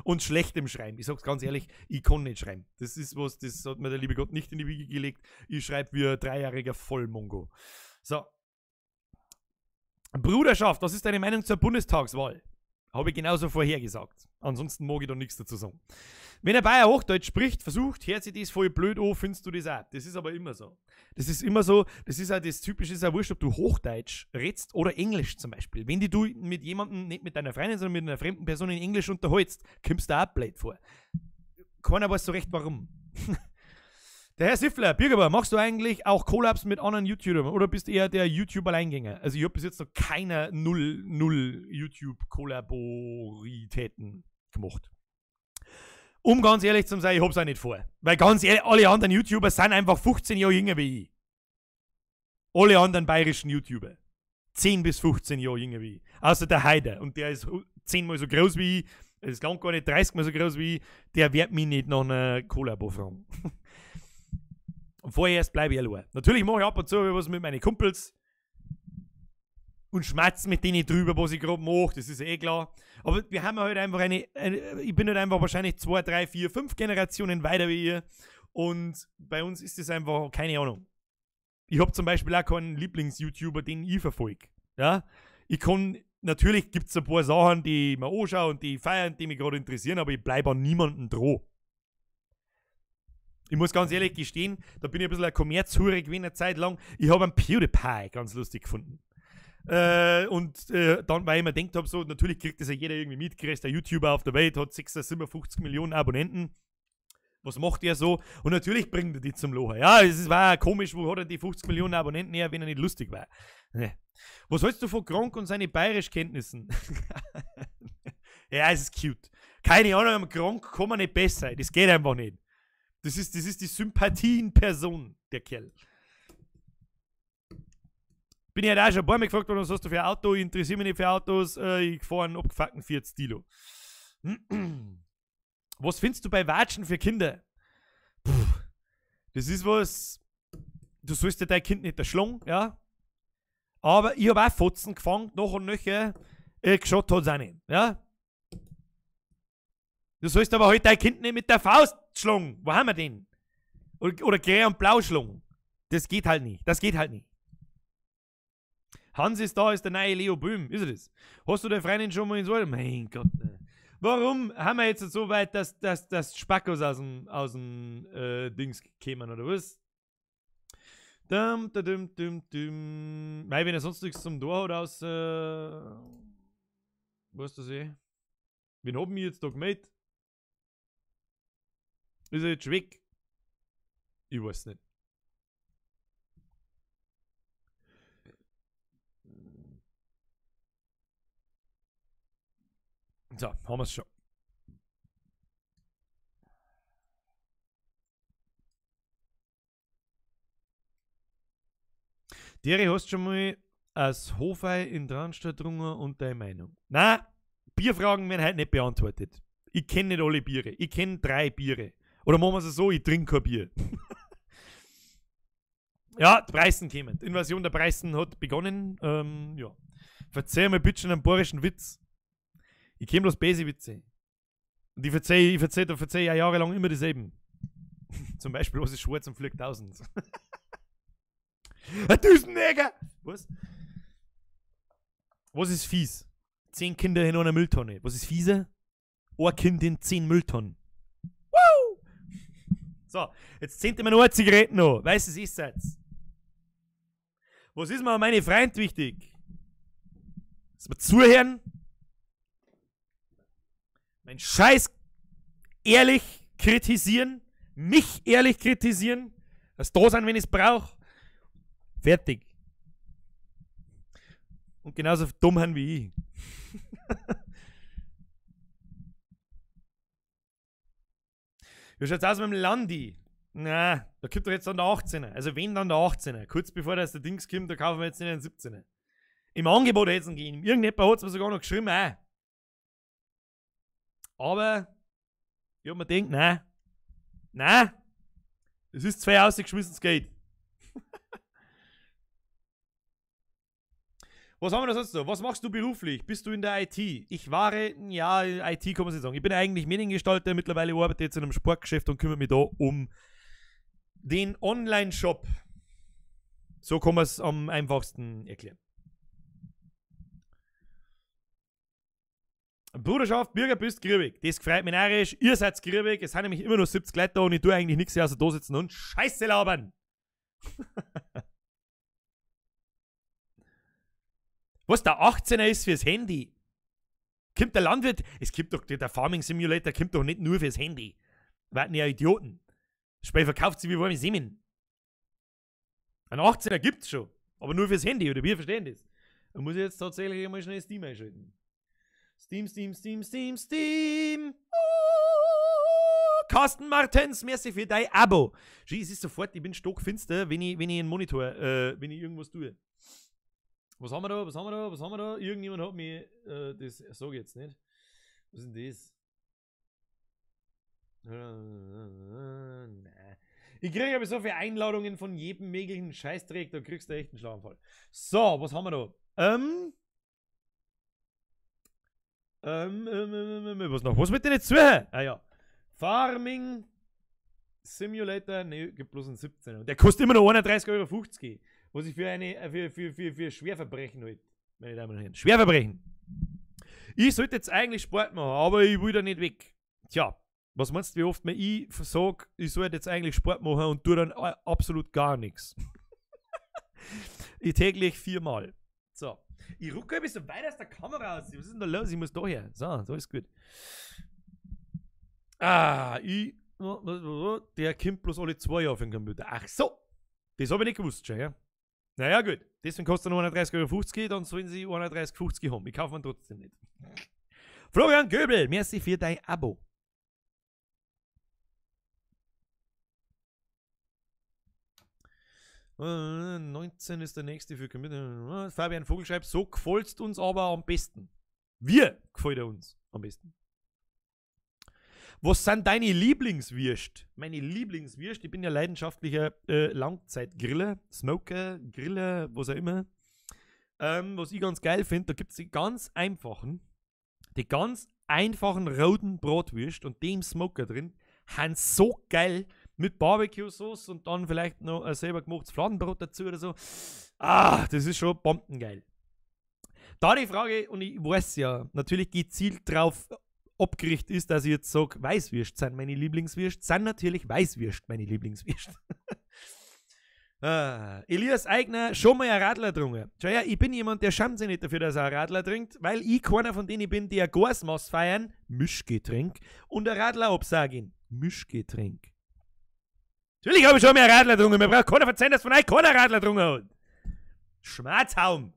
und schlecht im Schreiben. Ich sag's ganz ehrlich, ich kann nicht schreiben. Das ist was, das hat mir der liebe Gott nicht in die Wiege gelegt. Ich schreibe wie ein dreijähriger Vollmongo. So. Bruderschaft, was ist deine Meinung zur Bundestagswahl? Habe ich genauso vorhergesagt. Ansonsten mag ich da nichts dazu sagen. Wenn ein Bayer Hochdeutsch spricht, versucht, hört sich das voll blöd an, findest du das auch. Das ist aber immer so. Das ist immer so, das ist auch das Typische, ist auch wurscht, ob du Hochdeutsch redst oder Englisch zum Beispiel. Wenn du mit jemandem, nicht mit deiner Freundin, sondern mit einer fremden Person in Englisch unterhältst, kommst du auch blöd vor. Keiner weiß so recht, warum. Der Herr Siffler, Birgerbauer, machst du eigentlich auch Collabs mit anderen YouTubern oder bist eher der YouTube-Alleingänger? Also ich habe bis jetzt noch keine 0 YouTube-Kollaboritäten gemacht. Um ganz ehrlich zu sein, ich hab's auch nicht vor. Weil ganz ehrlich, alle anderen YouTuber sind einfach 15 Jahre jünger wie ich. Alle anderen bayerischen YouTuber. 10 bis 15 Jahre jünger wie ich. Außer der Heider. Und der ist 10 mal so groß wie ich. Er ist gar nicht 30 mal so groß wie ich. Der wird mich nicht nach einer Kollabo fragen. Und vorerst bleibe ich allein. Natürlich mache ich ab und zu was mit meinen Kumpels. Und schmatze mit denen drüber, was ich gerade mache, das ist eh klar. Aber wir haben halt einfach ich bin halt einfach wahrscheinlich 2, 3, 4, 5 Generationen weiter wie ihr. Und bei uns ist das einfach, keine Ahnung. Ich habe zum Beispiel auch keinen Lieblings-YouTuber, den ich verfolge. Ja? Ich kann, natürlich gibt es ein paar Sachen, die ich mir anschaue und die ich feiere und die mich gerade interessieren, aber ich bleibe an niemandem dran. Ich muss ganz ehrlich gestehen, da bin ich ein bisschen ein Kommerzhure gewesen eine Zeit lang. Ich habe einen PewDiePie ganz lustig gefunden. Dann, weil ich mir gedacht habe, so, natürlich kriegt das ja jeder irgendwie mit, größter YouTuber auf der Welt, hat 657 Millionen Abonnenten. Was macht er so? Und natürlich bringt er die zum Lachen. Ja, es war komisch, wo hat er die 50 Millionen Abonnenten her, wenn er nicht lustig war. Nee. Was hältst du von Gronkh und seine Bayerischkenntnissen? Ja, es ist cute. Keine Ahnung, am Gronkh kann man nicht besser sein. Das geht einfach nicht. Das ist die Sympathie in Person, der Kerl. Bin ich halt auch schon ein paar Mal gefragt worden, was hast du für ein Auto? Ich interessiere mich nicht für Autos. Ich fahre einen abgefuckten Fiat Stilo. Was findest du bei Watschen für Kinder? Puh, das ist was. Du sollst ja dein Kind nicht erschlagen, ja. Aber ich habe auch Fotzen gefangen, noch und nöcher. Geschaut hat es auch nicht, ja. Du sollst aber halt dein Kind nicht mit der Faust schlagen. Wo haben wir den? Oder Grä und Blau schlagen. Das geht halt nicht. Das geht halt nicht. Hans ist da, ist der neue Leo Böhm. Ist er das? Hast du deine Freundin schon mal ins Ohr? Mein Gott. Ne. Warum haben wir jetzt so weit, dass Spackos aus dem Dings kämen, oder was? Dum, dum, dum, dum. Mei, wenn er sonst nichts zum Tor hat, aus. Weißt du das eh? Wen haben wir jetzt da gemeldet? Ist er jetzt schon weg? Ich weiß nicht. So, haben wir es schon. Deri, hast du schon mal als Hofei in Traunstein getrunken und deine Meinung? Nein, Bierfragen werden heute nicht beantwortet. Ich kenne nicht alle Biere. Ich kenne 3 Biere. Oder machen wir es so, ich trinke kein Bier. Ja, die Preisen kommen. Die Invasion der Preisen hat begonnen. Ja. Verzeih mir bitte schon einen bayerischen Witz. Ich kenne bloß Besi-Witze. Und ich verzeih ja jahrelang immer dieselben. Zum Beispiel, was ist schwarz und fliegt 1000? Ein Düsenjäger! Was? Was ist fies? 10 Kinder in einer Mülltonne. Was ist fieser? Ein Kind in 10 Mülltonnen. Woo! So, jetzt zehnt mir noch eine Zigarette noch. Weißt du, es ist jetzt. Was ist mir an meine Freund wichtig? Dass wir zuhören. Mein Scheiß ehrlich kritisieren. Mich ehrlich kritisieren. Dass da sein, wenn ich es brauche. Fertig. Und genauso dumm haben wie ich. Wie schaut's aus mit dem Landi? Na, da kommt doch jetzt dann der 18er. Also wenn dann der 18er. Kurz bevor das der Dings kommt, da kaufen wir jetzt nicht den 17er. Im Angebot hätte es ihn gegeben. Irgendjemand hat es mir sogar noch geschrieben, auch. Aber ich hab mir gedacht, nein. Nein. Es ist 2 ausgeschmissenes Geld. Was haben wir da sonst noch? Was machst du beruflich? Bist du in der IT? Ich war, ja, IT kann man nicht sagen. Ich bin eigentlich Mediengestalter, mittlerweile arbeite ich jetzt in einem Sportgeschäft und kümmere mich da um den Online-Shop. So kann man es am einfachsten erklären. Bruderschaft, Bürger, bist griebig. Das freut mich narrisch. Ihr seid griebig. Es sind nämlich immer nur 70 Leute da und ich tue eigentlich nichts außer da sitzen und Scheiße labern. Was, der 18er ist fürs Handy? Kommt der Landwirt? Es gibt doch, der Farming Simulator kommt doch nicht nur fürs Handy. Warten ja Idioten. Das Spiel verkauft sich wie warme Semmeln. Ein 18er gibt's schon, aber nur fürs Handy, oder wir verstehen das. Da muss ich jetzt tatsächlich einmal schnell Steam einschalten. Steam, Steam, Steam, Steam, Steam. Oh, Carsten Martens, merci für dein Abo. Schau, es ist sofort, ich bin stockfinster, wenn ich einen Monitor, wenn ich irgendwas tue. Was haben wir da, was haben wir da, was haben wir da? Irgendjemand hat mir, das sag ich jetzt nicht. Was ist denn das? Nein. Ich kriege aber so viele Einladungen von jedem möglichen Scheißdreck, da kriegst du echt einen Schlaganfall. So, was haben wir da? Was noch? Was mit denn jetzt zuhören? Ah ja. Farming Simulator, ne, gibt bloß einen 17er. Und der kostet immer noch 31,50 €. Was ich für eine, für Schwerverbrechen halt, meine Damen und Herren. Schwerverbrechen. Ich sollte jetzt eigentlich Sport machen, aber ich will da nicht weg. Tja, was meinst du, wie oft mir ich sag, ich sollte jetzt eigentlich Sport machen und tue dann absolut gar nichts. Ich täglich 4-mal. So. Ich rucke ein bisschen weit aus der Kamera aus. Was ist denn da los? Ich muss da her. So, da ist gut. Ah, der kommt bloß alle 2 Jahre auf den Computer. Ach so. Das habe ich nicht gewusst schon, ja. Naja, gut. Deswegen kostet er nur 31,50 €, dann sollen sie 31,50 € haben. Ich kaufe ihn trotzdem nicht. Florian Göbel, merci für dein Abo. Äh, 19 ist der nächste für Computer. Fabian Vogel schreibt, so gefällt's uns aber am besten. Wir gefällt er uns am besten. Was sind deine Lieblingswürst? Meine Lieblingswürst, ich bin ja leidenschaftlicher Langzeitgriller, Smoker, Griller, was auch immer. Was ich ganz geil finde, da gibt's die ganz einfachen roten Bratwürst und dem Smoker drin, haben so geil mit Barbecue-Sauce und dann vielleicht noch ein selber gemachtes Fladenbrot dazu oder so. Ah, das ist schon bombengeil. Da die Frage, und ich weiß ja, natürlich gezielt drauf abgerichtet ist, dass ich jetzt sage, Weißwürst sind meine Lieblingswürst, sind natürlich Weißwürst meine Lieblingswürst. Ah, Elias Eigner, schon mal ein Radler getrunken. Schau her, ich bin jemand, der schämt sich nicht dafür, dass er einen Radler trinkt, weil ich keiner von denen bin, die ein Gasmaß feiern, Mischgetränk, und ein Radler absagen, Mischgetränk. Natürlich habe ich schon mal einen Radler getrunken, mir braucht keiner verzeihen, dass von euch keiner Radler getrunken hat. Schmerzhaum.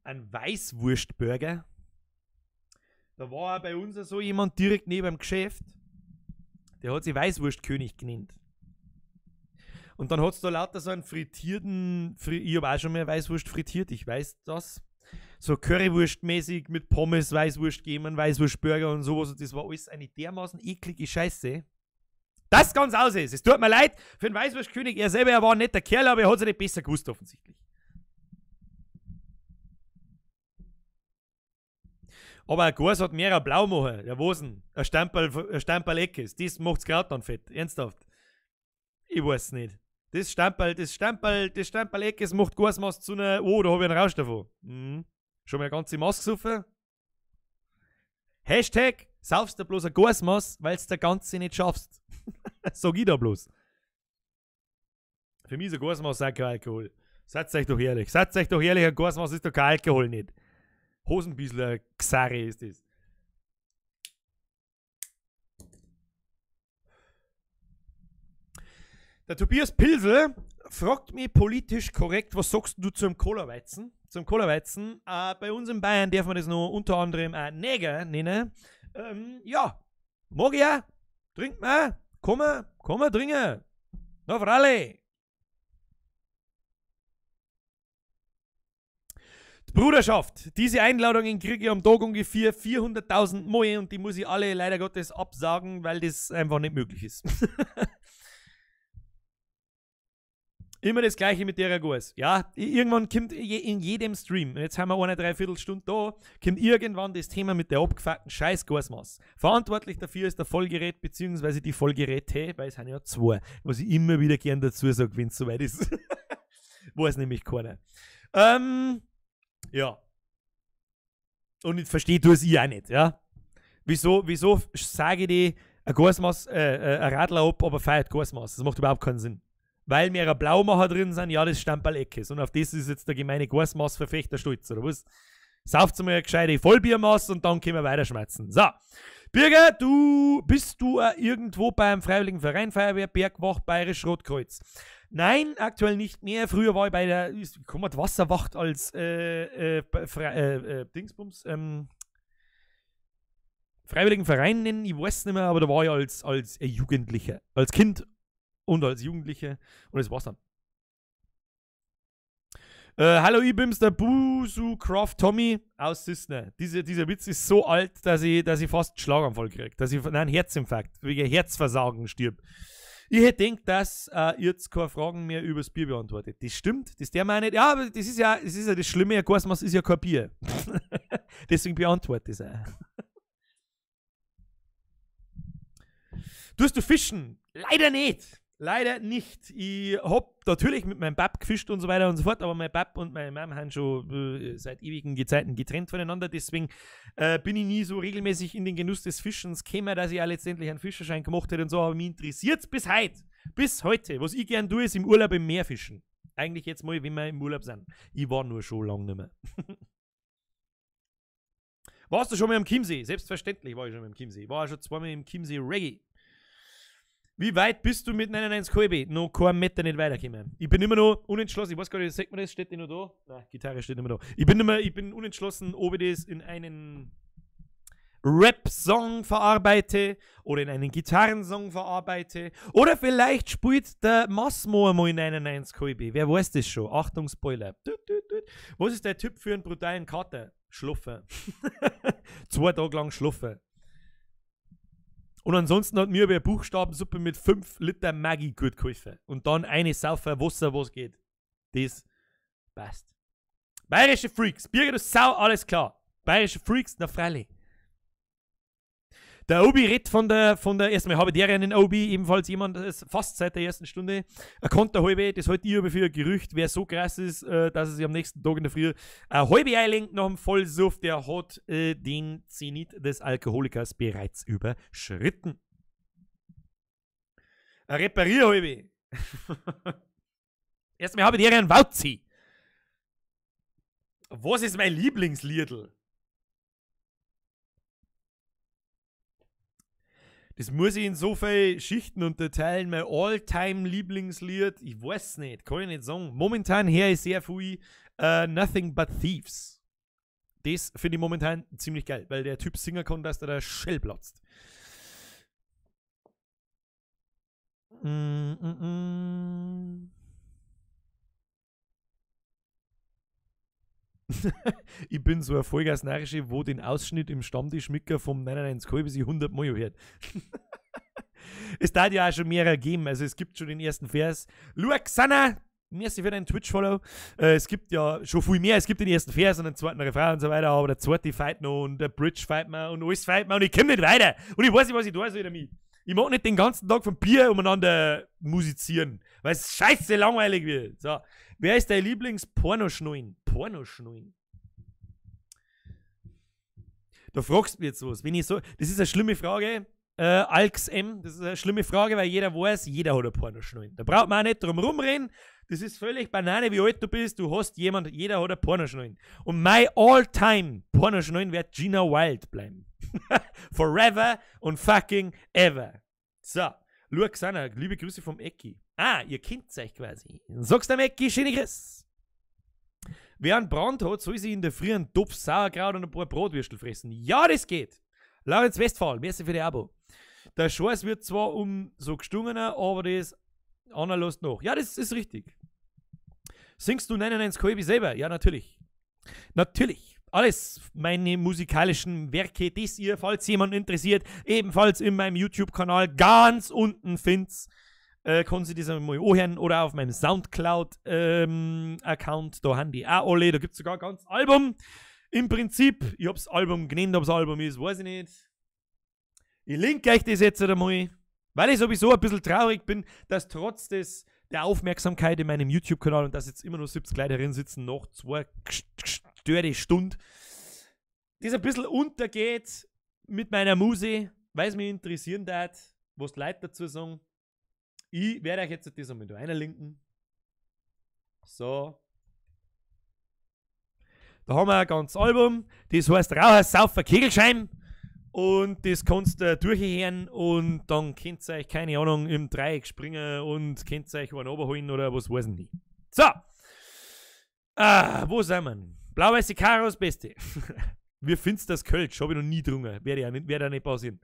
Ein Weißwurstburger. Da war auch bei uns so jemand direkt neben dem Geschäft, der hat sich Weißwurstkönig genannt. Und dann hat's da lauter so einen frittierten, ich hab auch schon mal Weißwurst frittiert, ich weiß das. So Currywurstmäßig mit Pommes, Weißwurst gegeben, Weißwurstburger und sowas. Und das war alles eine dermaßen eklige Scheiße. Das ganz aus ist. Es tut mir leid für den Weißwurstkönig. Er selber, er war ein netter Kerl, aber er hat's ja nicht besser gewusst offensichtlich. Aber ein Glas hat mehrer blau machen. Ja, was denn? Ein Stamperl Eckes. Das macht's grad dann fett. Ernsthaft. Ich weiß nicht. Das Stamperl Eckes macht Gasmaß zu einer. Oh, da hab ich einen Rausch davon. Mhm. Schon mal eine ganze Maske gesoffen. Hashtag saufst du bloß ein Gasmaß, weil's der ganze nicht schaffst. Sag ich da bloß. Für mich ist ein Gasmaß auch kein Alkohol. Seid euch doch ehrlich. Seid euch doch ehrlich, ein Gasmaß ist doch kein Alkohol nicht. Hosenbissler Xari ist das. Der Tobias Pilsel fragt mich politisch korrekt, was sagst du zum Cola-Weizen? Zum Cola-Weizen, bei uns in Bayern darf man das noch unter anderem auch Neger nennen. Ja, mag ich auch. Trinkt man, komm mal trinken. Na, freilich. Bruderschaft, diese Einladungen kriege ich am Tag ungefähr 400.000 Mal und die muss ich alle leider Gottes absagen, weil das einfach nicht möglich ist. Immer das Gleiche mit der Gurs. Ja, irgendwann kommt in jedem Stream, jetzt haben wir eine Dreiviertelstunde da, kommt irgendwann das Thema mit der abgefuckten scheiß Gasmaß. Verantwortlich dafür ist der Vollgerät beziehungsweise die Vollgeräte, weil es sind ja zwei, was ich immer wieder gern dazu sage, wenn es soweit ist. Weiß nämlich keiner. Ja. Und ich verstehe du es ich auch nicht, ja. Wieso sage ich die ein Gasmaß, ein Radler ab, aber feiert Gasmaß? Das macht überhaupt keinen Sinn. Weil mehrere Blaumacher drin sind, ja, das ist Stamperl Eckes. Und auf das ist jetzt der gemeine Gasmaß-Verfechter stolz, oder was? Sauft mal eine gescheite Vollbiermaß und dann können wir weiterschmerzen. So. Birger, du bist du irgendwo beim Freiwilligen Verein Feuerwehr Bergwacht Bayerisch Rotkreuz? Nein, aktuell nicht mehr. Früher war ich bei der komm, Wasserwacht als Dingsbums, Freiwilligen Verein nennen, ich weiß nicht mehr, aber da war ich als Jugendlicher, als Kind und als Jugendlicher und das war's dann. Hallo, ich bin's, der Busu Craft Tommy aus Sisner. Dieser Witz ist so alt, dass ich fast einen Schlaganfall krieg, dass ich, nein, Herzinfarkt, wegen Herzversagen stirb. Ich hätte gedacht, dass ihr jetzt keine Fragen mehr übers Bier beantwortet. Das stimmt, das der meine nicht. Ja, aber das ist ja das Schlimme, Gasmaß ist ja kein Bier. Deswegen beantworte ich es auch. Tust du fischen? Leider nicht. Leider nicht. Ich hab natürlich mit meinem Bab gefischt und so weiter und so fort, aber mein Bab und meine Mom haben schon seit ewigen Zeiten getrennt voneinander. Deswegen bin ich nie so regelmäßig in den Genuss des Fischens gekommen, dass ich auch letztendlich einen Fischerschein gemacht hätte und so. Aber mich interessiert's bis heute. Bis heute. Was ich gern tue, ist im Urlaub im Meer fischen. Eigentlich jetzt mal, wenn wir im Urlaub sind. Ich war nur schon lange nicht mehr. Warst du schon mal am Chiemsee? Selbstverständlich war ich schon mal am Chiemsee. Ich war auch schon zweimal im Chiemsee Reggae. Wie weit bist du mit 99 KB? Noch keinen Meter nicht weitergekommen. Ich bin immer noch unentschlossen. Ich weiß gar nicht, sagt man das? Steht die noch da? Nein, Gitarre steht immer da. Ich bin unentschlossen, ob ich das in einen Rap-Song verarbeite oder in einen Gitarrensong verarbeite. Oder vielleicht spielt der Massmo einmal in 99 KB. Wer weiß das schon? Achtung, Spoiler. Was ist der Tipp für einen brutalen Kater? Schlafen. 2 Tage lang schlafen. Und ansonsten hat mir aber eine Buchstabensuppe mit 5 Liter Maggi gut geholfen. Und dann eine Saufer Wasser, was geht. Das passt. Bayerische Freaks. Birger, du Sau, alles klar. Bayerische Freaks, na freilich. Der Obi redet von der erstmal habe ich der einen Obi, ebenfalls jemand, fast seit der ersten Stunde. Ein Konter halbe, das halte ich aber für ein Gerücht, wer so krass ist, dass er sich am nächsten Tag in der Früh ein halbe einlenkt nach dem Vollsuff, der hat den Zenit des Alkoholikers bereits überschritten. Ein Reparierhalbe. Erstmal habe ich der einen Wauzi. Was ist mein Lieblingsliedl? Das muss ich in so viele Schichten unterteilen. Mein All-Time-Lieblingslied, ich weiß nicht, kann ich nicht sagen. Momentan höre ich sehr viel Nothing But Thieves. Das finde ich momentan ziemlich geil, weil der Typ singen kann, dass da der Schell platzt. Ich bin so ein Vollgas-Narrische, wo den Ausschnitt im Stammtisch Micker vom 99 bis ich 100 Mal hört. Es darf ja auch schon mehrere geben. Also es gibt schon den ersten Vers. Luxana, merci für deinen Twitch-Follow. Es gibt ja schon viel mehr. Es gibt den ersten Vers und den zweiten Refrain und so weiter, aber der zweite fight noch und der Bridge fight man und alles fight man und ich komme nicht weiter. Und ich weiß nicht, was ich da soll damit. Ich mag nicht den ganzen Tag vom Bier umeinander musizieren, weil es scheiße langweilig wird. So. Wer ist dein Lieblings-Pornoschnullen? Pornoschnullen? Da fragst du mich jetzt was. Wenn ich so, das ist eine schlimme Frage. Alx M, das ist eine schlimme Frage, weil jeder weiß, jeder hat eine Pornoschnullen. Da braucht man auch nicht drum rumreden. Das ist völlig Banane, wie alt du bist. Du hast jemand, jeder hat eine Pornoschnullen. Und my all-time Pornoschnullen wird Gina Wild bleiben. Forever und fucking ever. So, Luxana, liebe Grüße vom Ecki. Ah, ihr kennt euch quasi. Sagst dem Ecki, schöne Grüße. Wer einen Brand hat, soll sich in der Früh einen Topf Sauerkraut und ein paar Bratwürstel fressen. Ja, das geht. Laurenz Westphal, merci für die Abo. Der Scheiß wird zwar um so gestungener, aber das Anna lässt noch. Ja, das ist richtig. Singst du 99 Kolbi selber? Ja, natürlich. Natürlich. Alles meine musikalischen Werke, das ihr, falls jemand interessiert, ebenfalls in meinem YouTube-Kanal ganz unten findet. Kann sie das einmal anhören oder auf meinem Soundcloud-Account, da haben die auch alle, da gibt es sogar ein ganzes Album. Im Prinzip, ich hab's Album genannt, ob's Album ist, weiß ich nicht. Ich link euch das jetzt einmal, weil ich sowieso ein bisschen traurig bin, dass trotz der Aufmerksamkeit in meinem YouTube-Kanal und dass jetzt immer nur 70 Leute drin sitzen, nach 2 gestörte Stunden, das ein bisschen untergeht mit meiner Muse, weil es mich interessieren darf, was die Leute dazu sagen. Ich werde euch jetzt das einmal da reinlinken. So. Da haben wir ein ganzes Album, das heißt Raucher, Saufer, Kegelschein. Und das kannst du durchhören und dann könnt ihr euch, keine Ahnung, im Dreieck springen und könnt ihr euch einen runterholen oder was weiß ich nicht. So. Ah, wo sind wir? Blau-weiße Karo, das Beste. Wie findest du das Kölsch? Hab ich noch nie getrunken. Werde ich auch nicht, werde auch nicht passieren.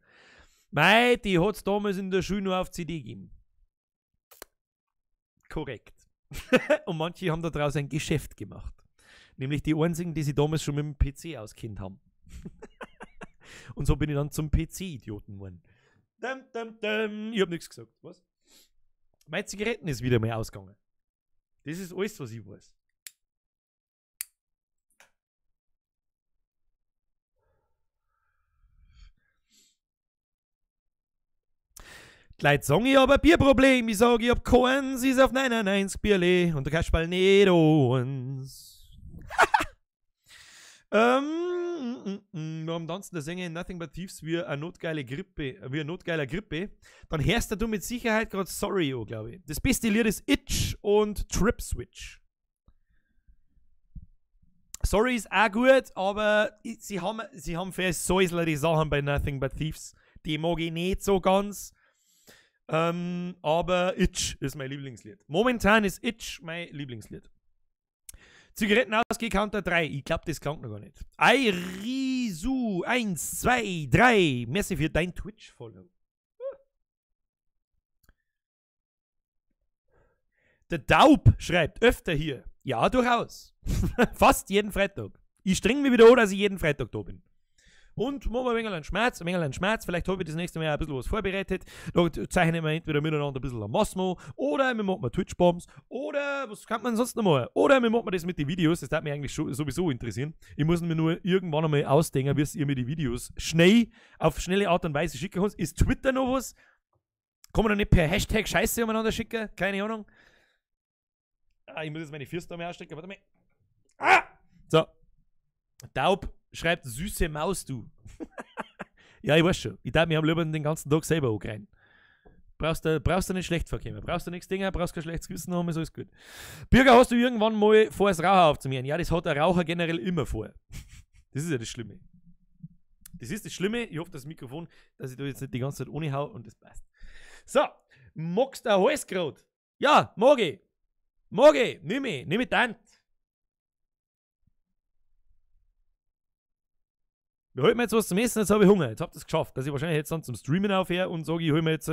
Mei, die hat's damals in der Schule nur auf CD gegeben. Korrekt. Und manche haben da draus ein Geschäft gemacht. Nämlich die einzigen, die sich damals schon mit dem PC auskennt haben. Und so bin ich dann zum P C-Idioten geworden. Dum, dum, dum. Ich hab nichts gesagt. Was? Meine Zigaretten ist wieder mal ausgegangen. Das ist alles, was ich weiß. Die Leute sagen, ich hab ein Bierproblem. Ich sag, ich hab keins, ist auf 99 Bierle und der Kasperl nicht eins. Wir haben tanzen der Sänger in Nothing But Thieves wie eine notgeile Grippe, wie eine notgeiler Grippe. Dann hörst du mit Sicherheit grad Sorry, oh, glaub ich. Das beste Lied ist Itch und Trip Switch. Sorry ist auch gut, aber sie haben für Säusler die Sachen bei Nothing But Thieves. Die mag ich nicht so ganz. Aber Itch ist mein Lieblingslied. Momentan ist Itch mein Lieblingslied. Zigaretten ausgeh, Counter 3. Ich glaub, das klangt noch gar nicht. Airisu 1, 2, 3. Merci für dein Twitch-Follow. Der Daub schreibt öfter hier. Ja, durchaus. Fast jeden Freitag. Ich streng mich wieder an, dass ich jeden Freitag da bin. Und machen wir ein wenig einen Schmerz, ein wenig einen Schmerz. Vielleicht habe ich das nächste Mal auch ein bisschen was vorbereitet. Da zeichnen wir entweder miteinander ein bisschen am Massmo oder wir machen Twitch-Bombs oder was kann man sonst noch machen? Oder wir machen das mit den Videos, das würde mich eigentlich schon sowieso interessieren. Ich muss mir nur irgendwann einmal ausdenken, wie ihr mir die Videos schnell, auf schnelle Art und Weise schicken könnt. Ist Twitter noch was? Kann man noch nicht per Hashtag Scheiße umeinander schicken? Keine Ahnung. Ah, ich muss jetzt meine Füße da mal ausstrecken. Warte mal. Ah! So. Taub schreibt, süße Maus, du. Ja, ich weiß schon. Ich darf mich am liebsten den ganzen Tag selber angreifen. Brauchst du nicht schlecht vorkommen. Brauchst du nichts Dinger, brauchst kein schlechtes Gewissen haben, ist alles gut. Birger, hast du irgendwann mal vor, das Raucher aufzunehmen? Ja, das hat der Raucher generell immer vor. Das ist ja das Schlimme. Das ist das Schlimme. Ich hoffe, das Mikrofon, dass ich da jetzt nicht die ganze Zeit ohne hau und das passt. So, magst du ein Halskrot? Ja, mag ich. Mag ich. Nimm ich. Nimm ich dann. Wir holen mir jetzt was zum Essen, jetzt habe ich Hunger. Jetzt habt ihr es geschafft, dass ich wahrscheinlich jetzt dann zum Streamen aufhöre und sage, ich hol mir jetzt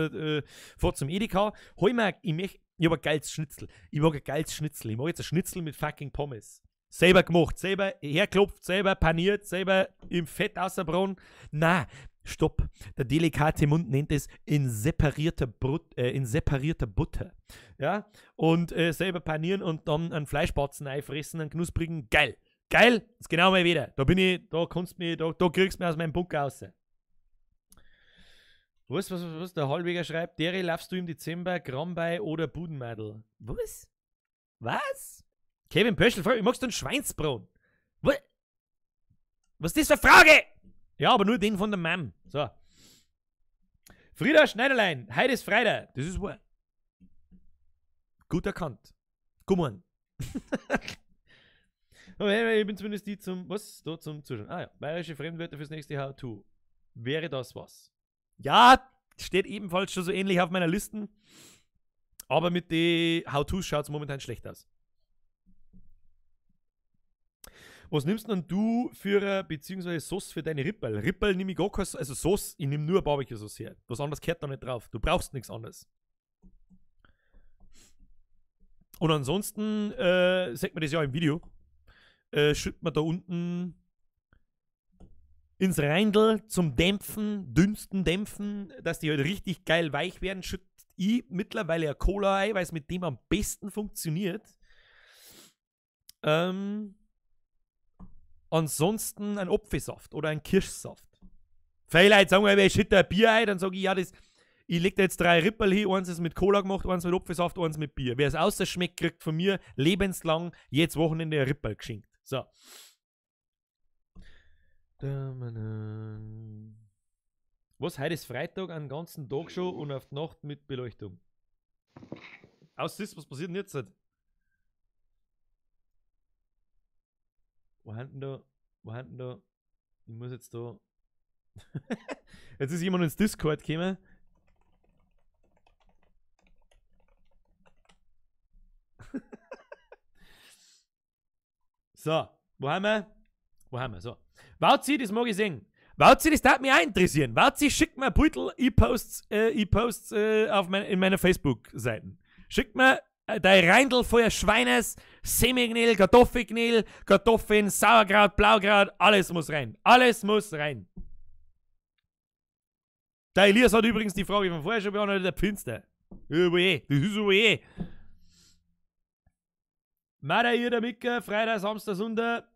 vor zum Edeka. Hol mir, ich möcht, ich hab ein geiles Schnitzel. Ich mag ein geiles Schnitzel. Ich mag jetzt ein Schnitzel mit fucking Pommes. Selber gemacht, selber herklopft, selber paniert, selber im Fett ausgebraten. Na, stopp. Der delikate Mund nennt es in separierter Butter. Ja, und selber panieren und dann einen Fleischbatzen einfressen, einen knusprigen. Geil. Geil, ist genau mal wieder. Da bin ich, da kannst mich, da kriegst du mich aus meinem Bunker raus. Was? Der Hallweger schreibt, Dere, laufst du im Dezember Grambei oder Budenmadel? Was? Was? Kevin Pöschl fragt, magst du einen Schweinsbraten? Was? Was ist das für eine Frage? Ja, aber nur den von der Mom. So. Frieda Schneiderlein, heute ist Freitag. Das ist wahr. Gut erkannt. Come on. Ich bin zumindest die zum, was? Da zum Zuschauen. Ah ja, bayerische Fremdwörter fürs nächste How-To. Wäre das was? Ja, steht ebenfalls schon so ähnlich auf meiner Liste. Aber mit den How-Tos schaut's momentan schlecht aus. Was nimmst denn du für, beziehungsweise Sauce für deine Ripperl? Ripperl nehme ich gar keine, also Sauce, ich nehme nur Barbecue-Sauce her. Was anderes gehört da nicht drauf. Du brauchst nichts anderes. Und ansonsten, sieht man das ja im Video. Schüttet man da unten ins Reindl zum Dämpfen, Dünsten, Dämpfen, dass die halt richtig geil weich werden, schüttet ich mittlerweile eine Cola ein, weil's mit dem am besten funktioniert. Ansonsten ein Apfelsaft oder ein Kirschsaft. Vielleicht sagen wir, ich schütte ein Bier ein, dann sag ich, ja, das, ich leg da jetzt 3 Ripperl hin, eins ist mit Cola gemacht, eins mit Apfelsaft, eins mit Bier. Wer es ausschmeckt, kriegt von mir lebenslang jedes Wochenende ein Ripperl geschenkt. So. Was? Heute ist Freitag, einen ganzen Tag schon und auf die Nacht mit Beleuchtung. Aus ist, was passiert denn jetzt? Wo haben denn da? Wo haben denn da? Ich muss jetzt da. Jetzt ist jemand ins Discord gekommen. So, wo haben wir? Wo haben wir? So. Wauzi, das mag ich sehen. Wauzi, das darf mich auch interessieren. Wauzi, schickt mir ein Beutel, ich posts auf in meiner Facebook-Seiten. Schickt mir dein Reindl voller Schweines, Semiknädel, Kartoffelknädel, Kartoffeln, Sauerkraut, Blaukraut, alles muss rein. Alles muss rein. Der Elias hat übrigens die Frage von vorher schon beantwortet, der Pfinster. Das ist aber eh. Mara, ihr der Micker, Freitag, Samstag, Sonntag,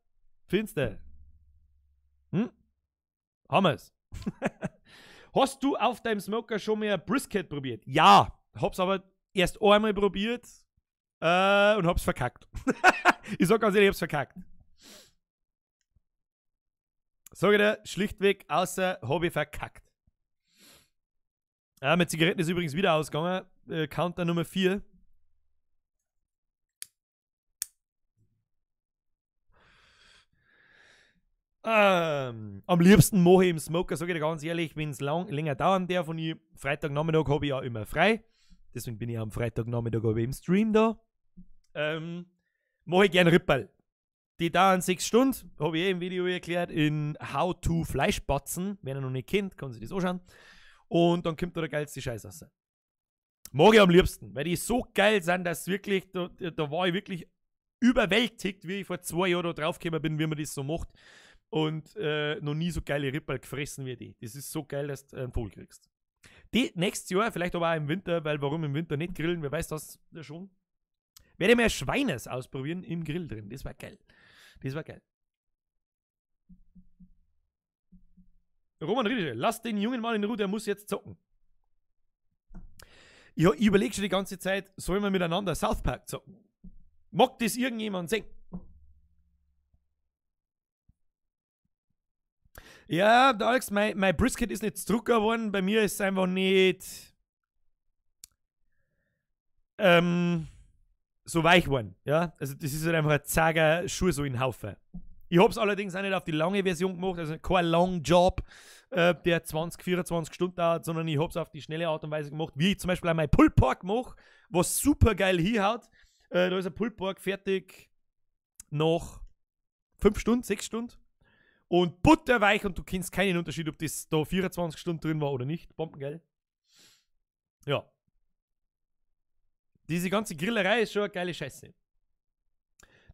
Finster. Hm? Haben wir's. Hast du auf deinem Smoker schon mal ein Brisket probiert? Ja, hab's aber erst einmal probiert und hab's verkackt. Ich sag ganz ehrlich, ich hab's verkackt. Sag ich dir, schlichtweg, außer hab ich verkackt. Ja, mit Zigaretten ist übrigens wieder ausgegangen. Counter Nummer 4. Am liebsten mache ich im Smoker, sage ich dir ganz ehrlich, wenn es länger dauern darf und ich Freitagnachmittag habe ich ja immer frei. Deswegen bin ich am Freitagnachmittag aber im Stream da. Mache ich gern Ripperl. Die dauern 6 Stunden, habe ich eh im Video erklärt, in How to Fleischbatzen. Wer ihn noch nicht kennt, kann sich das anschauen. Und dann kommt da der geilste Scheiß raus. Mag ich am liebsten, weil die so geil sind, dass wirklich, da war ich wirklich überwältigt, wie ich vor 2 Jahren da draufgekommen bin, wie man das so macht. Und noch nie so geile Ripperl gefressen wie die. Das ist so geil, dass du einen Vogel kriegst. Die nächstes Jahr, vielleicht aber auch im Winter, weil warum im Winter nicht grillen, wer weiß das schon. Werde ich mir Schweines ausprobieren im Grill drin. Das war geil. Das war geil. Roman Riedische, lass den jungen Mann in Ruhe, der muss jetzt zocken. Ich überlege schon die ganze Zeit, sollen wir miteinander South Park zocken? Mag das irgendjemand sehen? Ja, der Alex, mein Brisket ist nicht Drucker geworden. Bei mir ist es einfach nicht so weich geworden. Ja? Also das ist halt einfach ein zager Schuh so in Haufen. Ich hab's allerdings auch nicht auf die lange Version gemacht, also kein Long Job, der 20, 24 Stunden dauert, sondern ich hab's auf die schnelle Art und Weise gemacht, wie ich zum Beispiel auch mein Pulled Pork mache, was super geil hinhaut. Da ist ein Pulled Pork fertig nach 5 Stunden, 6 Stunden. Und butterweich und du kennst keinen Unterschied, ob das da 24 Stunden drin war oder nicht. Bombengeil. Ja. Diese ganze Grillerei ist schon eine geile Scheiße.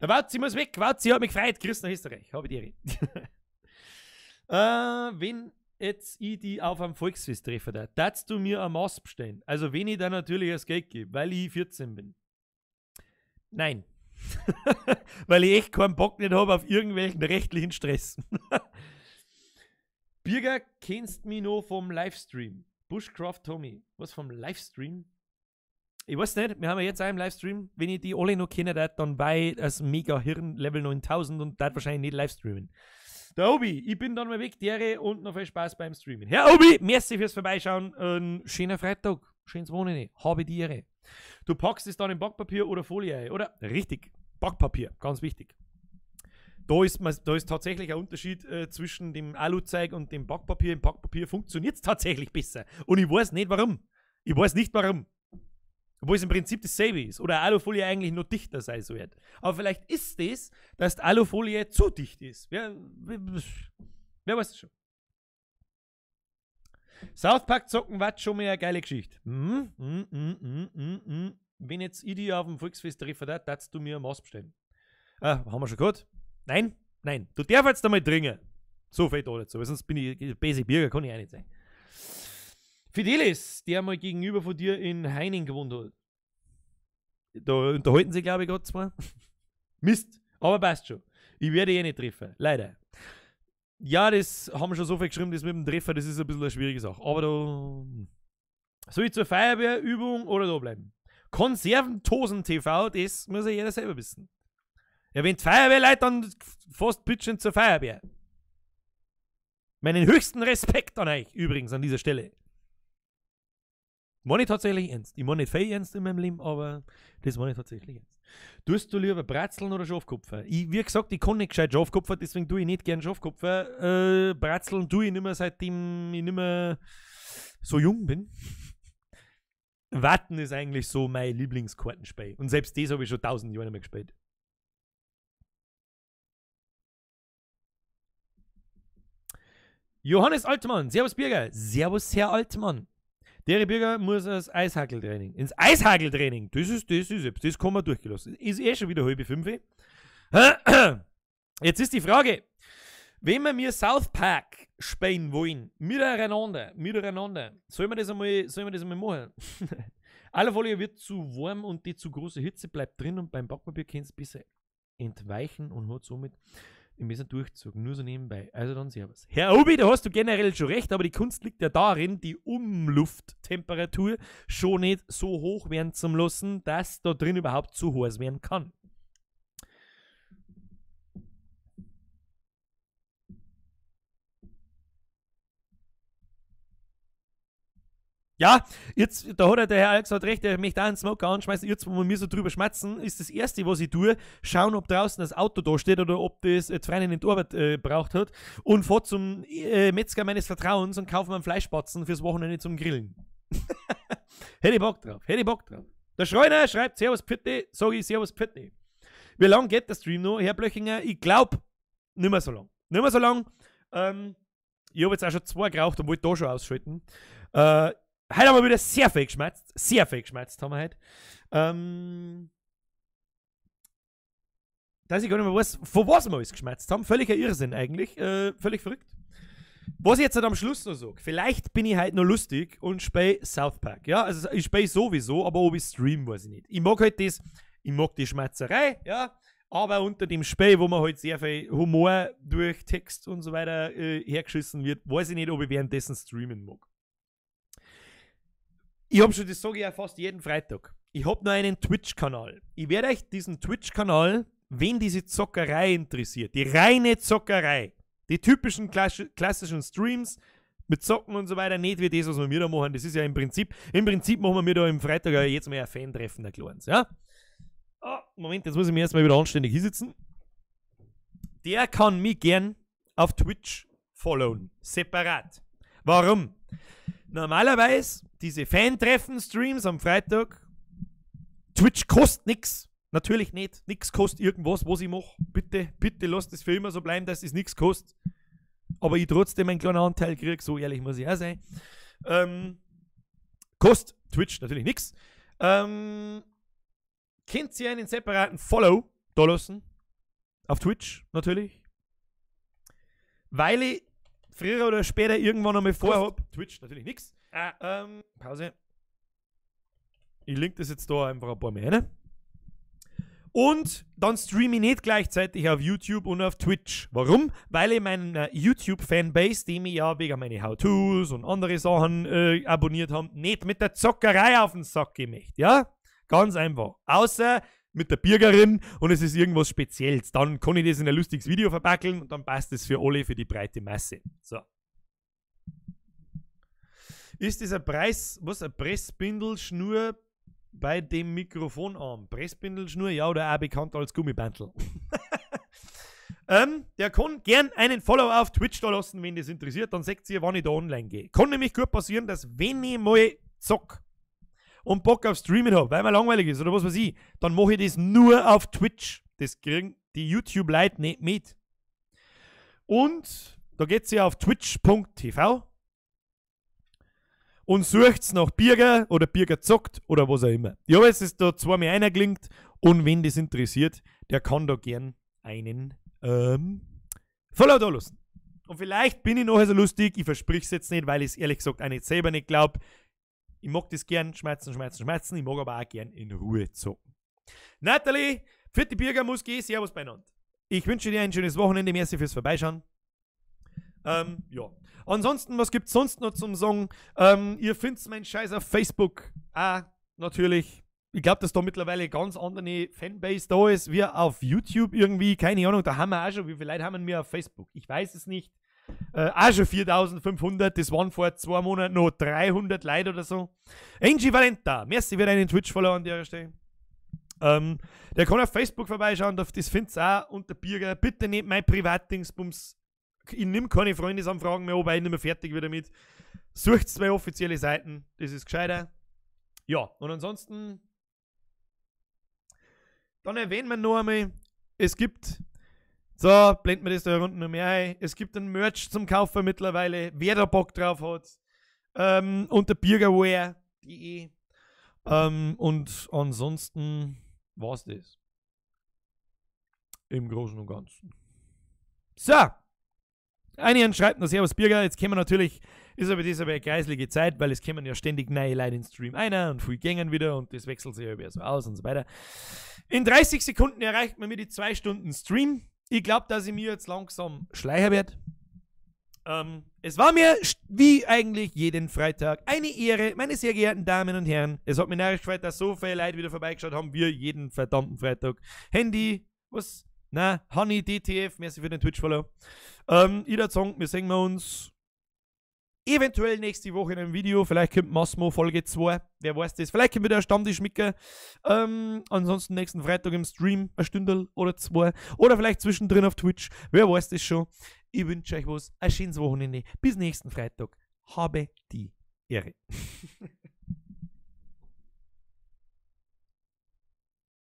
Der Wauzi muss weg. Wauzi hat mich gefreut. Grüß nach Österreich. Habe die Ehre. Wenn jetzt ich die auf einem Volksfest treffe, da darfst du mir ein Maß bestellen. Also wenn ich da natürlich das Geld gebe, weil ich 14 bin. Nein. Weil ich echt keinen Bock nicht habe auf irgendwelchen rechtlichen Stress. Birger, kennst mich noch vom Livestream? Bushcraft Tommy. Was vom Livestream? Ich weiß nicht, wir haben ja jetzt auch im Livestream. Wenn ich die alle noch kenne, dann war ich das Mega-Hirn Level 9000 und das wahrscheinlich nicht livestreamen. Der Obi, ich bin dann mal weg, Dere, und noch viel Spaß beim Streamen. Herr Obi, merci fürs Vorbeischauen. Ein schöner Freitag, schönes Wochenende. Habe die Ehre. Du packst es dann in Backpapier oder Folie ein, oder? Richtig, Backpapier, ganz wichtig. Da ist tatsächlich ein Unterschied zwischen dem Aluzeug und dem Backpapier. Im Backpapier funktioniert es tatsächlich besser. Und ich weiß nicht warum. Ich weiß nicht warum. Obwohl es im Prinzip dasselbe ist. Oder Alufolie eigentlich noch dichter sein sollte. Aber vielleicht ist das, dass die Alufolie zu dicht ist. Wer weiß das schon. South Park zocken war schon mal eine geile Geschichte. Wenn jetzt ich dich auf dem Volksfest treffe, da darfst du mir ein Maß bestellen. Ah, haben wir schon gehabt? Nein? Nein. Du darfst jetzt einmal dringen. So viel da dazu, weil sonst bin ich basic Bürger, kann ich auch nicht sein. Fidelis, der mal gegenüber von dir in Heining gewohnt hat. Da unterhalten sie, glaube ich, gerade zwei. Mist, aber passt schon. Ich werde eh nicht treffen, leider. Ja, das haben wir schon so viel geschrieben, das mit dem Treffer, das ist ein bisschen eine schwierige Sache. Aber da... Soll ich zur Feuerwehrübung oder da bleiben? Konserventosen TV, das muss ja jeder selber wissen. Ja, wenn die Feuerwehrleute, dann fast bitteschön zur Feuerwehr. Meinen höchsten Respekt an euch, übrigens, an dieser Stelle. Meine ich tatsächlich ernst. Ich meine nicht viel ernst in meinem Leben, aber das meine ich tatsächlich ernst. Tust du lieber Bratzeln oder Schafkopfen? Ich, wie gesagt, ich kann nicht gescheit Schafkopfen, deswegen tue ich nicht gern Schafkopfen. Bratzeln tue ich nicht mehr, seitdem ich nicht mehr so jung bin. Watten ist eigentlich so mein Lieblingskartenspiel. Und selbst das habe ich schon 1000 Jahre nicht mehr gespielt. Johannes Altmann, Servus Birger. Servus Herr Altmann. Der Birger muss ins Eishakeltraining. Ins Eishakeltraining! Das ist, das kann man durchgelassen. Ist eh schon wieder 4:30. Jetzt ist die Frage, wenn wir mir South Park spielen wollen, miteinander, sollen wir das einmal machen? Alufolie wird zu warm und die zu große Hitze bleibt drin und beim Backpapier kann es besser entweichen und hat somit ein bisschen Durchzug, nur so nebenbei. Also dann servus. Herr Obi, da hast du generell schon recht, aber die Kunst liegt ja darin, die Umlufttemperatur schon nicht so hoch werden zu lassen, dass da drin überhaupt zu heiß werden kann. Ja, jetzt, da hat der Herr Alex hat recht, er möchte auch einen Smoker anschmeißen. Jetzt, wo wir mir so drüber schmatzen, ist das Erste, was ich tue, schauen, ob draußen das Auto da steht oder ob das die Freundin in die Arbeit braucht hat und fahr zum Metzger meines Vertrauens und kaufe mir einen Fleischbatzen fürs Wochenende zum Grillen. Hätte ich Bock drauf, hätte ich Bock drauf. Der Schreiner schreibt Servus Pfitte, sag ich Servus Pfitte. Wie lange geht der Stream noch, Herr Blöchinger? Ich glaub, nicht mehr so lang. Nicht mehr so lang. Ich habe jetzt auch schon 2 geraucht und wollte da schon ausschalten. Heute haben wir wieder sehr viel geschmerzt. Sehr viel geschmerzt haben wir heute. Dass ich gar nicht mehr weiß, von was wir alles geschmerzt haben. Völliger Irrsinn eigentlich. Völlig verrückt. Was ich jetzt halt am Schluss noch sage, vielleicht bin ich heute noch lustig und spiele South Park. Ja, also ich spiele sowieso, aber ob ich stream, weiß ich nicht. Ich mag halt das, ich mag die Schmerzerei, ja, aber unter dem Spiel, wo man halt sehr viel Humor durch Text und so weiter hergeschissen wird, weiß ich nicht, ob ich währenddessen streamen mag. Ich habe schon, das sage ich ja fast jeden Freitag, ich habe noch einen Twitch-Kanal. Ich werde euch diesen Twitch-Kanal, wenn diese Zockerei interessiert, die reine Zockerei, die typischen klassischen Streams mit Zocken und so weiter, nicht wie das, was wir da machen. Das ist ja im Prinzip machen wir da im Freitag ja jetzt mal ein Fan-Treffen, der Kleins, ja? Oh, Moment, jetzt muss ich mir erstmal wieder anständig hinsitzen. Der kann mich gern auf Twitch followen. Separat. Warum? Normalerweise, diese Fan-Treffen-Streams am Freitag, Twitch kostet nix. Natürlich nicht. Nix kostet irgendwas, was ich mache. Bitte, bitte lasst es für immer so bleiben, dass es nichts kostet. Aber ich trotzdem einen kleinen Anteil kriege, so ehrlich muss ich auch sein. Kostet Twitch natürlich nichts. Könnt ihr einen separaten Follow da lassen. Auf Twitch natürlich. Weil ich früher oder später irgendwann einmal vorhab. Twitch natürlich nichts. Pause. Ich link das jetzt da einfach ein paar mehr rein. Und dann streame ich nicht gleichzeitig auf YouTube und auf Twitch. Warum? Weil ich meiner YouTube-Fanbase, die mich ja wegen meiner How-Tos und andere Sachen abonniert haben, nicht mit der Zockerei auf den Sack gehen möchte. Ja? Ganz einfach. Außer mit der Birgerin und es ist irgendwas Spezielles. Dann kann ich das in ein lustiges Video verpackeln und dann passt es für alle, für die breite Masse. So. Ist dieser Preis, was, eine Pressbindelschnur bei dem Mikrofonarm? Pressbindelschnur, ja, oder auch bekannt als Gummibandel. Der kann gern einen Follow auf Twitch da lassen, wenn das interessiert. Dann seht ihr, wann ich da online gehe. Kann nämlich gut passieren, dass wenn ich mal zock und Bock auf Streamen habe, weil mir langweilig ist oder was weiß ich, dann mache ich das nur auf Twitch. Das kriegen die YouTube-Leute nicht mit. Und da geht ihr auf twitch.tv und sucht's nach Birger oder Birger zockt oder was auch immer. Ja, es ist da zweimal einer gelinkt und wenn das interessiert, der kann da gern einen Follow da lassen. Und vielleicht bin ich nachher so lustig, ich versprich es jetzt nicht, weil ich es ehrlich gesagt auch nicht selber nicht glaube. Ich mag das gern, schmerzen, schmerzen, schmerzen. Ich mag aber auch gern in Ruhe zocken. Natalie, vierte Birger muss gehen, servus beieinander. Ich wünsche dir ein schönes Wochenende, merci fürs Vorbeischauen. Ja. Ansonsten, was gibt's sonst noch zum Sagen? Ihr findet meinen Scheiß auf Facebook. Ah, natürlich. Ich glaube, dass da mittlerweile ganz andere Fanbase da ist, wie auf YouTube irgendwie. Keine Ahnung, da haben wir auch schon. Wie viele Leute haben wir auf Facebook? Ich weiß es nicht. Auch schon 4500, das waren vor 2 Monaten noch 300 Leute oder so. Angie Valenta, merci für deinen Twitch-Follow an der Stelle. Der kann auf Facebook vorbeischauen, das findet ihr auch unter Birger. Bitte nehmt mein Privatdingsbums. Ich nehme keine Freundesanfragen mehr an, weil ich nicht mehr fertig wieder damit. Sucht zwei offizielle Seiten, das ist gescheiter. Ja, und ansonsten, dann erwähnen wir noch einmal, es gibt, so, blenden wir das da unten noch mehr ein, es gibt ein Merch zum Kaufen mittlerweile, wer da Bock drauf hat, unter birgerwear.de. Und ansonsten war's das. Im Großen und Ganzen. So. Einige schreibt noch Servus Birger, jetzt kommen wir natürlich, ist aber das aber eine greiselige Zeit, weil es kommen ja ständig neue Leute in den Stream einer und viel gängen wieder und das wechselt sich ja wieder so aus und so weiter. In 30 Sekunden erreicht man mir die 2 Stunden Stream. Ich glaub, dass ich mir jetzt langsam schleicher werd. Es war mir wie eigentlich jeden Freitag eine Ehre, meine sehr geehrten Damen und Herren. Es hat mich narrisch gefreut, dass so viele Leute wieder vorbeigeschaut haben, wir jeden verdammten Freitag. Handy, was? Na, Honey DTF, merci für den Twitch-Follow. Ich würd sagen, wir sehen uns eventuell nächste Woche in einem Video. Vielleicht kommt Massimo Folge 2, wer weiß das. Vielleicht kommt wieder ein Stammtisch mit. Ansonsten nächsten Freitag im Stream, eine Stündel oder 2. Oder vielleicht zwischendrin auf Twitch, wer weiß das schon. Ich wünsche euch was, ein schönes Wochenende. Bis nächsten Freitag. Habe die Ehre.